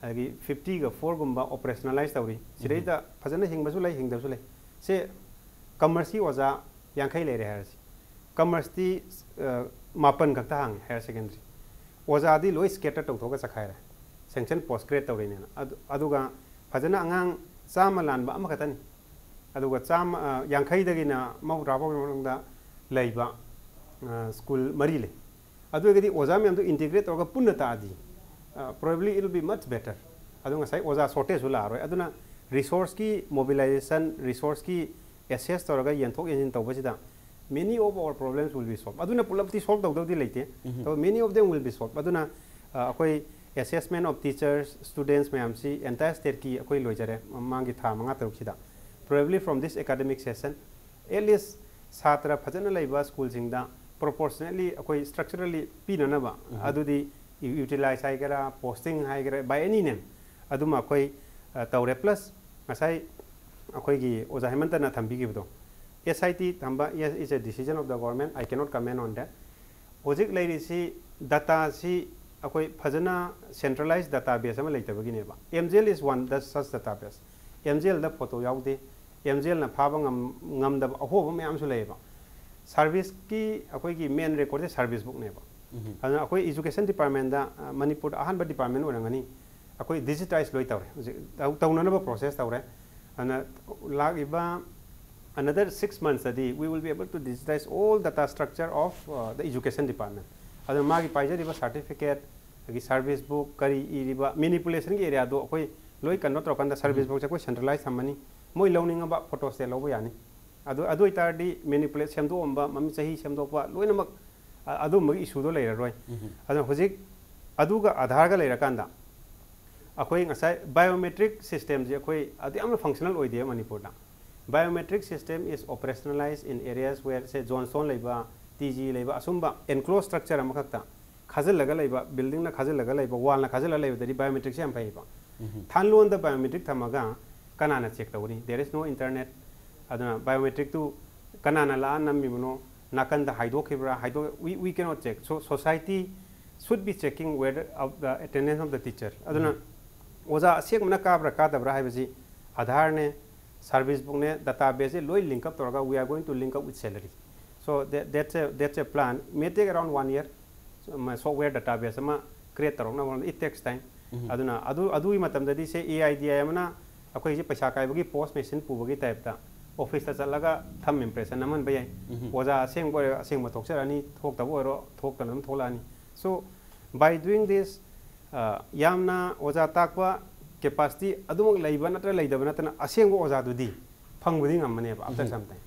ꯑꯗꯒꯤ ꯐꯤꯐꯇꯤꯒ ꯐꯣꯔꯒꯨꯝꯕ ꯑꯣꯄꯔꯦꯁꯅꯦꯂꯥꯏꯁ ꯇꯧꯔꯤ꯫ ꯁꯤꯗꯩꯗ ꯐꯖꯅ ꯍꯤꯡꯕꯁꯨ ꯂꯩ, ꯍꯤꯡꯗꯕꯁꯨ ꯂꯩ꯫ ꯁꯦ ꯀꯃꯔꯁꯀꯤ ꯑꯣꯖꯥ ꯌꯥꯡꯈꯩ ꯂꯩꯔꯦ ꯍꯥꯏꯔꯁꯤ꯫ ꯀꯃꯔꯁꯇꯤ ꯃꯥꯄꯟ ꯈꯛꯇ ꯍꯥꯡꯉꯦ ꯍꯥꯌꯔ ꯁꯦꯀꯦꯟꯗꯔꯤ꯫ ꯑꯣꯖꯥꯗꯤ ꯂꯣꯏ ꯁ꯭ꯀꯦꯇꯔ ꯇꯧꯊꯣꯛꯑꯒ ꯆꯠꯈꯥꯏꯔꯦ, ꯁꯦꯡꯁꯟ ꯄꯣꯁ ꯒ꯭ꯔꯦꯗ ꯇꯧꯔꯤꯅꯦꯅ꯫ ꯑꯗꯨ ꯑꯗꯨꯒ ꯐꯖꯅ ꯑꯉꯥꯡ ꯆꯥꯝꯃ ꯂꯥꯟꯕ ꯑꯃꯈꯛꯇꯅꯤ꯫ ꯑꯗꯨꯒ ꯆꯥꯝꯃ ꯌꯥꯡꯈꯩꯗꯒꯤꯅ ꯃꯧꯗ꯭ꯔꯥ ꯐꯥꯎꯒꯤ ꯃꯅꯨꯡꯗ ꯂꯩꯕ ꯁ꯭ꯀꯨꯜ ꯃꯔꯤ ꯂꯩ꯫ ꯑꯗꯨ ꯑꯣꯏꯔꯒꯗꯤ ꯑꯣꯖꯥ ꯃꯌꯥꯝꯗꯨ ꯏꯟꯇꯤꯒ꯭ꯔꯦꯠ ꯇꯧꯔꯒ ꯄꯨꯟꯅ ꯇꯥꯛꯑꯗꯤ, probably it will be much better꯫ ꯑꯗꯨ ꯉꯁꯥꯏ ꯑꯣꯖꯥ ꯁꯣꯔꯇꯦꯖꯁꯨ ꯂꯥꯛꯑꯔꯣꯏ꯫ ꯑꯗꯨꯅ ꯔꯤꯁꯣꯔꯁꯀꯤ ꯃꯣꯕꯤꯂꯥꯏꯖꯦꯁꯟ, ꯔꯤꯁꯣꯔꯁꯀꯤ ꯑꯦꯁꯦꯁ ꯇꯧꯔꯒ ꯌꯦꯟꯊꯣꯛ ꯌꯦꯟꯁꯤꯟ ꯇꯧꯕꯁꯤꯗ many of our problems will be solved꯫ ꯑꯗꯨꯅ ꯄꯨꯂꯞꯇꯤ ꯁꯣꯜꯕ ꯇꯧꯗꯧꯗꯤ ꯂꯩꯇꯦ꯫ Many of them will be solved꯫ ꯑꯗꯨꯅ ꯑꯩꯈꯣꯏ assessment of teachers, students ꯃꯌꯥꯝꯁꯤ ꯑꯦꯟꯇꯥꯌꯔ ꯁ꯭ꯇꯦꯠꯀꯤ ꯑꯩꯈꯣꯏ ꯂꯣꯏꯖꯔꯦ ꯃꯃꯥꯡꯒꯤ ꯊꯥ ꯃꯉꯥ ꯇꯔꯨꯛꯁꯤꯗ꯫ Probably from this academic session, at least ꯁꯥꯇ꯭ꯔ ꯐꯖꯅ ꯂꯩꯕ ꯁ꯭ꯀꯨꯜꯁꯤꯡꯗ ꯄ꯭ꯔꯣꯄꯣꯔꯁꯅꯦꯠꯂꯤ ꯑꯩꯈꯣꯏ ꯁ꯭ꯇ꯭ꯔꯛꯆꯔꯦꯜꯂꯤ ꯄꯤꯅꯅꯕ, ꯑꯗꯨꯗꯤ ꯌꯨꯇꯤꯂꯥꯏꯁ ꯍꯥꯏꯒꯦꯔꯥ, ꯄꯣꯁꯇꯤꯡ ꯍꯥꯏꯒꯦꯔꯥ, by any name, ꯑꯗꯨꯃ ꯑꯩꯈꯣꯏ ꯇꯧꯔꯦ꯫ ꯄ꯭ꯂꯁ ꯉꯁꯥꯏ ꯑꯩꯈꯣꯏꯒꯤ ꯑꯣꯖꯥ ꯍꯦꯃꯟꯇꯅ ꯊꯝꯕꯤꯈꯤꯕꯗꯣ, S I T ꯊꯝꯕ is a decision of the government, I cannot comment on that꯫ ꯍꯧꯖꯤꯛ ꯂꯩꯔꯤꯁꯤ ꯗꯇꯥꯁꯤ ꯑꯩꯈꯣꯏ ꯐꯖꯅ ꯁꯦꯟꯇ꯭ꯔꯦꯂꯥꯏꯁ ꯗꯇꯥ ꯕꯦꯁ ꯑꯃ ꯂꯩꯇꯕꯒꯤꯅꯦꯕ꯫ M G L is one such data base꯫ M G Lꯗ ꯐꯣꯇꯣ ꯌꯥꯎꯗꯦ꯫ M G Lꯅ ꯐꯥꯕ ꯉꯝꯗꯕ ꯑꯍꯣꯕ ꯃꯌꯥꯝꯁꯨ ꯂꯩꯌꯦꯕ꯫ ꯁꯥꯔꯚꯤꯁꯀꯤ ꯑꯩꯈꯣꯏꯒꯤ ꯃꯦꯟ ꯔꯦꯀꯣꯔꯗꯁꯦ ꯁꯥꯔꯚꯤꯁ ꯕꯨꯛꯅꯦꯕ꯫ ꯑꯗꯨꯅ ꯑꯩꯈꯣꯏ ꯏꯖꯨꯀꯦꯁꯟ ꯗꯤꯄꯥꯔꯠꯃꯦꯟꯗ, ꯃꯅꯤꯄꯨꯔꯗ ꯑꯍꯥꯟꯕ ꯗꯤꯄꯥꯔꯠꯃꯦꯟ ꯑꯣꯏꯔꯝꯒꯅꯤ, ꯑꯩꯈꯣꯏ ꯗꯤꯖꯤꯇꯥꯏꯁ ꯂꯣꯏ ꯇꯧꯔꯦ꯫ ꯍꯧꯖꯤꯛ ꯇꯧꯅꯅꯕ ꯄ꯭ꯔꯣꯁꯦꯁ ꯇꯧꯔꯦ꯫ ꯑꯗꯨꯅ ꯂꯥꯛꯂꯤꯕ another six monthsꯇꯗꯤ we will be able to digitize all data structure of the education department꯫ ꯑꯗꯨꯅ ꯃꯥꯒꯤ ꯄꯥꯏꯖꯔꯤꯕ ꯁꯥꯔꯇꯤꯐꯤꯀꯦꯠ, ꯑꯗꯒꯤ ꯁꯥꯔꯚꯤꯁ ꯕꯨꯛ, ꯀꯔꯤ ꯏꯔꯤꯕ, ꯃꯦꯅꯤꯄꯨꯂꯦꯁꯟꯒꯤ ꯑꯦꯔꯤꯌꯥꯗꯣ ꯑꯩꯈꯣꯏ ꯂꯣꯏ ꯀꯩꯅꯣ ꯇꯧꯔꯀꯥꯟꯗ ꯁꯥꯔꯚꯤꯁ ꯕꯨꯛꯁꯦ ꯑꯩꯈꯣꯏ ꯁꯦꯟꯇ꯭ꯔꯦꯂꯥꯏꯁ ꯊꯝꯃꯅꯤ꯫ ꯃꯣꯏ ꯂꯧꯅꯤꯡꯉꯕ ꯐꯣꯇꯣꯁꯦ ꯂꯧꯕ ꯌꯥꯅꯤ꯫ ꯑꯗꯨ ꯑꯗꯨ ꯑꯣꯏꯇꯥꯔꯗꯤ ꯃꯦꯅꯤꯄꯨꯂꯦꯠ ꯁꯦꯝꯗꯣꯛꯑꯝꯕ, ꯃꯃꯤꯡ ꯆꯍꯤ ꯁꯦꯝꯗꯣꯛꯄ ꯂꯣꯏꯅꯃꯛ ꯑꯗꯨꯝꯕꯒꯤ ꯏꯁꯨꯗꯣ ꯂꯩꯔꯔꯣꯏ꯫ ꯑꯗꯨꯅ ꯍꯧꯖꯤꯛ ꯑꯗꯨꯒ ꯑꯙꯥꯔꯒ ꯂꯩꯔꯀꯥꯟꯗ ꯑꯩꯈꯣꯏ ꯉꯁꯥꯏ ꯕꯥꯏꯑꯣꯃꯦꯇ꯭ꯔꯤꯛ ꯁꯤꯁꯇꯦꯝꯁꯦ ꯑꯩꯈꯣꯏ ꯑꯗꯨ ꯌꯥꯝꯅ ꯐꯪꯁꯅꯦꯜ ꯑꯣꯏꯗꯦ ꯃꯅꯤꯄꯨꯔꯗ꯫ Biometric system is operationalized in areas where, say, Johnston ꯂꯩꯕ, ꯇꯤ ꯖꯤ ꯂꯩꯕ, ꯑꯁꯨꯝꯕ ꯑꯦꯟꯀ꯭ꯂꯣꯁ ꯁ꯭ꯇ꯭ꯔꯛꯆꯔ ꯑꯃꯈꯛꯇ ꯈꯥꯖꯤꯜꯂꯒ ꯂꯩꯕ, ꯕꯤꯜꯗꯤꯡꯅ ꯈꯥꯖꯤꯜꯂꯒ ꯂꯩꯕ, ꯋꯥꯜꯅ ꯈꯥꯖꯤꯜꯂꯒ ꯂꯩꯕꯗꯗꯤ ꯕꯥꯏꯑꯣꯃꯦꯇ꯭ꯔꯤꯛꯁꯦ ꯌꯥꯝ ꯐꯩꯌꯦꯕ꯫ ꯊꯥꯟꯂꯣꯟꯗ ꯕꯥꯏꯑꯣꯃꯦꯇ꯭ꯔꯤꯛ ꯊꯝꯃꯒ ꯀꯅꯥꯅ ꯆꯦꯛ ꯇꯧꯒꯅꯤ? There is no internet꯫ ꯑꯗꯨꯅ ꯕꯥꯏꯑꯣꯃꯦꯇ꯭ꯔꯤꯛꯇꯨ ꯀꯅꯥꯅ ꯂꯥꯛꯑ ꯅꯝꯃꯤꯕꯅꯣ, ꯅꯥꯀꯟꯗ ꯍꯥꯏꯗꯣꯛꯈꯤꯕ꯭ꯔꯥ, ꯍꯥꯏꯗꯣꯛ we, we cannot check꯫ So society should be checking whether of the attendance of the teacher꯫ ꯑꯗꯨꯅ ꯑꯣꯖꯥ ꯑꯁꯦꯡꯕꯅ ꯀꯥꯕ꯭ꯔꯥ ꯀꯥꯗꯕ꯭ꯔꯥ ꯍꯥꯏꯕꯁꯤ ꯑꯥꯙꯥꯔꯅꯦ, ꯁꯥꯔꯚꯤꯁ ꯕꯨꯛꯅꯦ, ꯗꯇꯥ ꯕꯦꯁꯁꯦ ꯂꯣꯏ ꯂꯤꯡꯀꯞ ꯇꯧꯔꯒ we are going to link up with salary. So that, that's a, that's a plan. May take around one year. Software data base ꯑꯃ ꯀ꯭ꯔꯤꯌꯦꯠ ꯇꯧꯔꯛꯅꯕ ꯍꯣꯠꯅꯕꯗ it takes time. ꯑꯗꯨꯅ ꯑꯗꯨ, ꯑꯗꯨꯒꯤ ꯃꯇꯝꯗꯗꯤ ꯁꯦ ꯑꯦ ꯑꯥꯏ ꯗꯤ ꯑꯥꯏ ꯑꯃꯅ ꯑꯩꯈꯣꯏꯁꯦ ꯄꯩꯁꯥ ꯀꯥꯏꯕꯒꯤ ꯄꯣꯁ ꯃꯦꯁꯤꯟ ꯄꯨꯕꯒꯤ ꯇꯥꯏꯞꯇ ꯑꯣꯐꯤꯁꯇ ꯆꯠꯂꯒ ꯊꯝ ꯏꯝꯄ꯭ꯔꯦꯁꯟ ꯅꯝꯍꯟꯕ ꯌꯥꯏ꯫ ꯑꯣꯖꯥ ꯑꯁꯦꯡꯕ ꯑꯣꯏꯔꯣ, ꯑꯁꯦꯡꯕ ꯊꯣꯛꯆꯔꯛꯑꯅꯤ, ꯊꯣꯛꯇꯕ ꯑꯣꯏꯔꯣ, ꯊꯣꯛꯇꯅ ꯑꯗꯨꯝ ꯊꯣꯛꯂꯛꯑꯅꯤ꯫ So by doing this, ꯑ, ꯌꯥꯝꯅ ꯑꯣꯖꯥ ꯇꯥꯛꯄ ꯀꯦꯄꯥꯁꯤꯇꯤ ꯑꯗꯨꯃꯛ ꯂꯩꯕ ꯅꯠꯇ꯭ꯔꯒ ꯂꯩꯇꯕ ꯅꯠꯇꯅ ꯑꯁꯦꯡꯕ ꯑꯣꯖꯥꯗꯨꯗꯤ ꯐꯪꯕꯗꯤ ꯉꯝꯃꯅꯦꯕ after some time.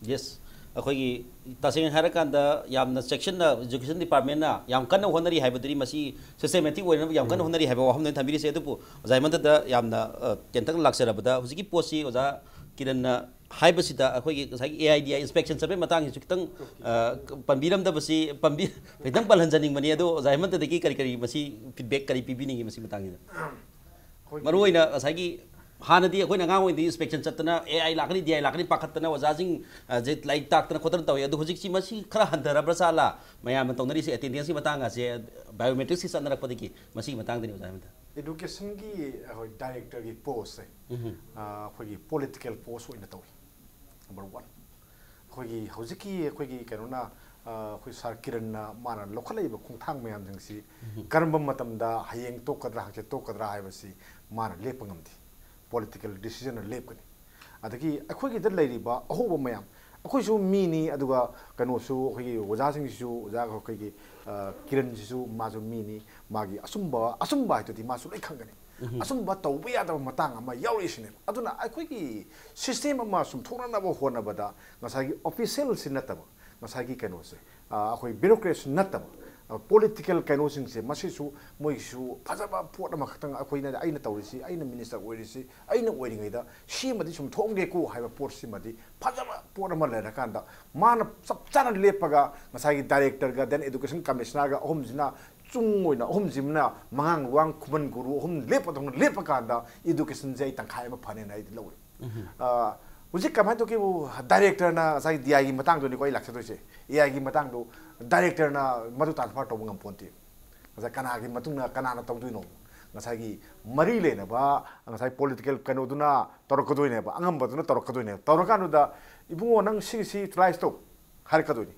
Yes. ꯑꯩꯈꯣꯏꯒꯤ ꯇꯁꯦꯡꯅ ꯍꯥꯏꯔꯀꯥꯟꯗ ꯌꯥꯝꯅ ꯆꯦꯛꯁꯤꯟꯅ education departmentꯅ ꯌꯥꯝ ꯀꯟꯅ ꯍꯣꯠꯅꯔꯤ ꯍꯥꯏꯕꯗꯨꯗꯤ ꯃꯁꯤ systematic ꯑꯣꯏꯅꯕ ꯌꯥꯝ ꯀꯟꯅ ꯍꯣꯠꯅꯔꯤ ꯍꯥꯏꯕ ꯋꯥꯐꯝꯗ ꯑꯩꯅ ꯊꯝꯕꯤꯔꯤꯁꯦ꯫ ꯑꯗꯨꯕꯨ ꯑꯣꯖꯥ ꯍꯦꯃꯟꯇꯗ ꯌꯥꯝꯅ, ꯑ, ꯇꯦꯟꯇꯛꯅ ꯂꯥꯛꯆꯔꯕꯗ ꯍꯧꯖꯤꯛꯀꯤ ꯄꯣꯠꯁꯤ ꯑꯣꯖꯥ ꯀꯤꯔꯟꯅ ꯍꯥꯏꯕꯁꯤꯗ ꯑꯩꯈꯣꯏꯒꯤ ꯉꯁꯥꯏꯒꯤ A I D I inspection ꯆꯠꯄꯒꯤ ꯃꯇꯥꯡꯁꯤꯁꯨ ꯈꯤꯇꯪ, ꯑ, ꯄꯟꯕꯤꯔꯝꯗꯕꯁꯤ ꯄꯟꯕꯤ-, ꯈꯤꯇꯪ ꯄꯜꯍꯟꯖꯅꯤꯡꯕꯅꯤ꯫ ꯑꯗꯣ ꯑꯣꯖꯥ ꯍꯦꯃꯟꯇꯗꯒꯤ ꯀꯔꯤ ꯀꯔꯤ ꯃꯁꯤ feedback ꯀꯔꯤ ꯄꯤꯕꯤꯅꯤꯡꯉꯤ ꯃꯁꯤ ꯃꯇꯥꯡꯁꯤꯗ? ꯃꯔꯨꯑꯣꯏꯅ ꯉꯁꯥꯏꯒꯤ ꯍꯥꯟꯅꯗꯤ ꯑꯩꯈꯣꯏꯅ ꯑꯉꯥꯡ ꯑꯣꯏꯔꯤꯉꯩꯗꯒꯤ inspection ꯆꯠꯇꯅ ꯑꯦ ꯑꯥꯏ ꯂꯥꯛꯀꯅꯤ, ꯗꯤ ꯑꯥꯏ ꯂꯥꯛꯀꯅꯤ ꯄꯥꯈꯠꯇꯅ ꯑꯣꯖꯥꯁꯤꯡ, ꯑ, ꯁꯦ ꯂꯥꯏꯔꯤꯛ ꯇꯥꯛꯇꯅ ꯈꯣꯠꯇꯅ ꯇꯧꯏ꯫ ꯑꯗꯣ ꯍꯧꯖꯤꯛꯁꯤ ꯃꯁꯤ ꯈꯔ ꯍꯟꯊꯔꯕ꯭ꯔꯥ ꯖꯥꯠꯂꯥ ꯃꯌꯥꯝꯅ ꯇꯧꯅꯔꯤꯁꯦ attendanceꯀꯤ ꯃꯇꯥꯡ ꯑꯁꯦ biometricsꯀꯤ ꯆꯠꯅꯔꯛꯄꯗꯒꯤ? ꯃꯁꯤꯒꯤ ꯃꯇꯥꯡꯗꯅꯤ ꯑꯣꯖꯥ ꯍꯦꯃꯟꯇ꯫ Educationꯒꯤ ꯑꯩꯈꯣꯏ directorꯒꯤ postꯁꯦ, ꯑ, ꯑꯩꯈꯣꯏꯒꯤ political post ꯑꯣꯏꯅ ꯇꯧꯏ꯫ Number one, ꯑꯩꯈꯣꯏꯒꯤ ꯍꯧꯖꯤꯛꯀꯤ ꯑꯩꯈꯣꯏꯒꯤ ꯀꯩꯅꯣꯅ, ꯑ, ꯑꯩꯈꯣꯏ ꯁꯥꯔ ꯀꯤꯔꯟꯅ ꯃꯥꯅ ꯂꯧꯈꯠꯂꯛꯏꯕ ꯈꯣꯡꯊꯥꯡ ꯃꯌꯥꯝꯁꯤꯡꯁꯤ ꯀꯔꯝꯕ ꯃꯇꯝꯗ, ꯍꯌꯦꯡ ꯇꯣꯛꯀꯗ꯭ꯔꯥ, ꯍꯪꯆꯤꯠ ꯇꯣꯛꯀꯗ꯭ꯔꯥ ꯍꯥꯏꯕꯁꯤ ꯃꯥꯅ ꯂꯦꯞꯄ ꯉꯝꯗꯦ꯫ Political decisionꯅ ꯂꯦꯞꯀꯅꯤ꯫ ꯑꯗꯒꯤ ꯑꯩꯈꯣꯏꯒꯤꯗ ꯂꯩꯔꯤꯕ ꯑꯍꯧꯕ ꯃꯌꯥꯝ, ꯑꯩꯈꯣꯏꯁꯨ ꯃꯤꯅꯤ, ꯑꯗꯨꯒ ꯀꯩꯅꯣꯁꯨ, ꯑꯩꯈꯣꯏꯒꯤ ꯑꯣꯖꯥꯁꯤꯡꯁꯤꯁꯨ, ꯑꯣꯖꯥ ꯑꯩꯈꯣꯏꯒꯤ, ꯑ, ꯀꯤꯔꯟꯁꯤꯁꯨ ꯃꯥꯁꯨ ꯃꯤꯅꯤ, ꯃꯥꯒꯤ ꯑꯆꯨꯝꯕ, ꯑꯆꯨꯝꯕ ꯍꯥꯏꯗꯨꯗꯤ ꯃꯥꯁꯨ ꯂꯣꯏ ꯈꯪꯒꯅꯤ꯫ ꯑꯆꯨꯝꯕ ꯇꯧꯕ ꯌꯥꯗꯕ ꯃꯇꯥꯡ ꯑꯃ ꯌꯥꯎꯔꯛꯏꯁꯤꯅꯦꯕ꯫ ꯑꯗꯨꯅ ꯑꯩꯈꯣꯏꯒꯤ system ꯑꯃ ꯆꯨꯝꯊꯣꯛꯅꯅꯕ ꯍꯣꯠꯅꯕꯗ ꯉꯁꯥꯏꯒꯤ officialꯁꯤ ꯅꯠꯇꯕ, ꯉꯁꯥꯏꯒꯤ ꯀꯩꯅꯣꯁꯦ, ꯑ, ꯑꯩꯈꯣꯏ bureaucratꯁꯤ ꯅꯠꯇꯕ, ꯑ, political ꯀꯩꯅꯣꯁꯤꯡꯁꯦ, ꯃꯁꯤꯁꯨ ꯃꯣꯏꯒꯤꯁꯨ ꯐꯖꯕ ꯄꯣꯠ ꯑꯃꯈꯛꯇꯪ ꯑꯩꯈꯣꯏꯅ, ꯑꯩꯅ ꯇꯧꯔꯤꯁꯤ, ꯑꯩꯅ minister ꯑꯣꯏꯔꯤꯁꯤ, ꯑꯩꯅ ꯑꯣꯏꯔꯤꯉꯩꯗ ꯁꯤꯃꯗꯤ ꯁꯨꯝ ꯊꯣꯛꯑꯝꯒꯦꯀꯣ ꯍꯥꯏꯕ ꯄꯣꯠꯁꯤꯃꯗꯤ ꯐꯖꯕ ꯄꯣꯠ ꯑꯃ ꯂꯩꯔꯀꯥꯟꯗ ꯃꯥꯅ ꯆꯞ ꯆꯥꯅ ꯂꯦꯞꯄꯒ ꯉꯁꯥꯏꯒꯤ directorꯒ then education commissionerꯒ ꯑꯍꯨꯝꯁꯤꯅ ꯆꯨꯡ ꯑꯣꯏꯅ ꯑꯍꯨꯝꯁꯤꯃꯅ ꯃꯉꯥꯡ ꯂꯨꯋꯥꯡ ꯈꯨꯃꯟ ꯒꯨꯔꯨ ꯑꯍꯨꯝ ꯂꯦꯞꯄꯗꯧꯅ ꯂꯦꯞꯄ ꯀꯥꯟꯗ educationꯁꯦ ꯑꯩ ꯇꯪꯈꯥꯏ ꯑꯃ ꯐꯅꯦꯅ ꯑꯩꯗꯤ ꯂꯧꯔꯦ꯫ ꯑ, ꯍꯧꯖꯤꯛ ꯀꯃꯥꯏꯅ ꯇꯧꯒꯦꯕꯨ directorꯅ ꯉꯁꯥꯏꯒꯤ ꯗꯤ ꯑꯥꯏꯒꯤ ꯃꯇꯥꯡꯗꯨꯅꯤꯀꯣ ꯑꯩ ꯂꯥꯛꯆꯗꯣꯏꯁꯦ꯫ ꯑꯦ ꯑꯥꯏꯒꯤ ꯃꯇꯥꯡꯗꯣ directorꯅ ꯃꯗꯨ transfer ꯇꯧꯕ ꯉꯝꯄꯣꯟꯇꯦ꯫ ꯉꯁꯥꯏ ꯀꯅꯥꯒꯤ ꯃꯇꯨꯡꯗ ꯀꯅꯥꯅ ꯇꯧꯗꯣꯏꯅꯣ? ꯉꯁꯥꯏꯒꯤ ꯃꯔꯤ ꯂꯩꯅꯕ ꯉꯁꯥꯏ ꯄꯣꯂꯤꯇꯤꯀꯦꯜ ꯀꯩꯅꯣꯗꯨꯅ ꯇꯧꯔꯛꯀꯗꯣꯏꯅꯦꯕ, ꯑꯉꯝꯕꯗꯨꯅ ꯇꯧꯔꯛꯀꯗꯣꯏꯅꯦꯕ꯫ ꯇꯧꯔꯀꯥꯟꯗꯨꯗ, "ꯏꯕꯨꯡꯉꯣ, ꯅꯪ ꯁꯤꯒꯤꯁꯤ ꯌꯨꯇꯤꯂꯥꯏꯁ ꯇꯧ" ꯍꯥꯏꯔꯛꯀꯗꯣꯏꯅꯤ꯫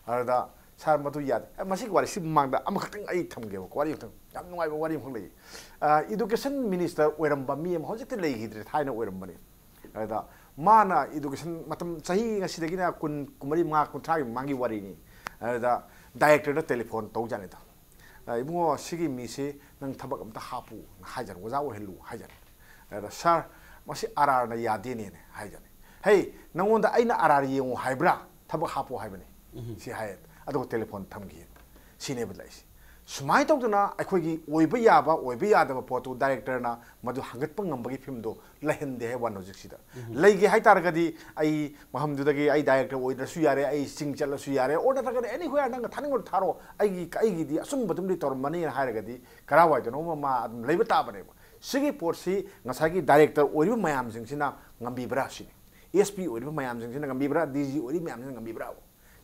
ꯑꯗꯨꯗ, "ꯁꯥꯔ, ꯃꯗꯨ ꯌꯥꯗꯦ"꯫ ꯑꯦ, ꯃꯁꯤꯒꯤ ꯋꯥꯔꯤꯁꯤ ꯃꯃꯥꯡꯗ ꯑꯃꯈꯛꯇꯪ ꯑꯩ ꯊꯝꯒꯦꯕꯀꯣ, ꯋꯥꯔꯤ ꯑꯃꯈꯛꯇꯪ, ꯌꯥꯝ ꯅꯨꯡꯉꯥꯏꯕ ꯋꯥꯔꯤ ꯑꯃꯈꯛ ꯂꯩꯌꯦ꯫ ꯑ, ꯏꯗꯨꯀꯦꯁꯟ ꯃꯤꯅꯤꯁꯇꯔ ꯑꯣꯏꯔꯝꯕ ꯃꯤ ꯑꯃ, ꯍꯧꯖꯤꯛꯇꯤ ꯂꯩꯈꯤꯗ꯭ꯔꯦ, ꯊꯥꯏꯅ ꯑꯣꯏꯔꯝꯕꯅꯤ꯫ ꯑꯗꯨꯗ ꯃꯥꯅ ꯏꯗꯨꯀꯦꯁꯟ ꯃꯇꯝ, ꯆꯍꯤ ꯉꯁꯤꯗꯒꯤꯅ ꯀꯨꯟ, ꯀꯨꯟꯃꯔꯤ, ꯃꯉꯥ, ꯀꯨꯟꯊ꯭ꯔꯥꯒꯤ ꯃꯃꯥꯡꯒꯤ ꯋꯥꯔꯤꯅꯤ꯫ ꯑꯗꯨꯗ ꯗꯥꯏꯔꯦꯛꯇꯔꯗ ꯇꯦꯂꯤꯐꯣꯟ ꯇꯧꯖꯥꯠꯅꯤꯗ꯫ "ꯑ, ꯏꯕꯨꯡꯉꯣ, ꯁꯤꯒꯤ ꯃꯤꯁꯤ ꯅꯪ ꯊꯕꯛ ꯑꯝꯇ ꯍꯥꯞꯄꯨ" ꯍꯥꯏꯖꯥꯠꯅꯤ, "ꯑꯣꯖꯥ ꯑꯣꯏꯍꯜꯂꯨ" ꯍꯥꯏꯖꯥꯠꯅꯤ꯫ ꯑꯗ, "ꯁꯥꯔ, ꯃꯁꯤ ꯑꯥꯔ ꯑꯥꯔꯅ ꯌꯥꯗꯦꯅꯦꯅ" ꯍꯥꯏꯖꯥꯠꯅꯤ꯫ "ꯍꯩ, ꯅꯪꯉꯣꯟꯗ ꯑꯩꯅ ꯑꯥꯔ ꯑꯥꯔ ꯌꯦꯡꯉꯨ ꯍꯥꯏꯕ꯭ꯔꯥ? ꯊꯕꯛ ꯍꯥꯞꯄꯨ ꯍꯥꯏꯕꯅꯤ" ꯁꯤ ꯍꯥꯏ꯫ ꯑꯗꯨꯒ ꯇꯦꯂꯤꯐꯣꯟ ꯊꯝꯈꯤ꯫ ꯁꯤꯅꯦꯕ ꯂꯥꯛꯏꯁꯦ꯫ ꯁꯨꯃꯥꯏꯅ ꯇꯧꯗꯅ ꯑꯩꯈꯣꯏꯒꯤ ꯑꯣꯏꯕ ꯌꯥꯕ, ꯑꯣꯏꯕ ꯌꯥꯗꯕ ꯄꯣꯠꯇꯨ ꯗꯥꯏꯔꯦꯛꯇꯔꯅ ꯃꯗꯨ ꯍꯪꯒꯠꯄ ꯉꯝꯕꯒꯤ ꯐꯤꯕꯝꯗꯣ ꯂꯩꯍꯟꯗꯦ ꯍꯥꯏꯕ ꯋꯥꯅꯤ ꯍꯧꯖꯤꯛꯁꯤꯗ꯫ ꯂꯩꯒꯦ ꯍꯥꯏ ꯇꯥꯔꯒꯗꯤ, ꯑꯩ ꯃꯐꯝꯗꯨꯗꯒꯤ ꯑꯩ ꯗꯥꯏꯔꯦꯛꯇꯔ ꯑꯣꯏꯗ꯭ꯔꯁꯨ ꯌꯥꯔꯦ, ꯑꯩ ꯆꯤꯡ ꯆꯠꯂꯁꯨ ꯌꯥꯔꯦ, ꯑꯣꯔ ꯅꯠꯇ꯭ꯔꯒꯅ anywhere ꯅꯪꯅ ꯊꯥꯅꯤꯡꯕ ꯊꯥꯔꯣ, ꯑꯩꯒꯤ, ꯑꯩꯒꯤꯗꯤ ꯑꯆꯨꯝꯕꯗꯨꯝꯗꯤ ꯇꯧꯔꯝꯃꯅꯤꯅ ꯍꯥꯏꯔꯒꯗꯤ, ꯀꯔꯥꯏꯋꯥꯏꯗꯅꯣꯃ ꯃꯥ ꯑꯗꯨꯝ ꯂꯩꯕ ꯇꯥꯕꯅꯦꯕ꯫ ꯁꯤꯒꯤ ꯄꯣꯠꯁꯤ ꯉꯁꯥꯏꯒꯤ ꯗꯥꯏꯔꯦꯛꯇꯔ ꯑꯣꯏꯔꯤꯕ ꯃꯌꯥꯝꯁꯤꯡꯁꯤꯅ ꯉꯝꯕꯤꯕ꯭ꯔꯥ ꯁꯤꯅꯤ꯫ ꯑꯦꯁ ꯄꯤ ꯑꯣꯏꯔꯤꯕ ꯃꯌꯥꯝꯁꯤꯡꯁꯤꯅ ꯉꯝꯕꯤꯕ꯭ꯔꯥ, ꯗꯤ ꯖꯤ ꯑꯣꯏꯔꯤꯕ ꯃꯌꯥꯝꯁꯤꯅ ꯉꯝꯕꯤꯕ꯭ꯔꯥ?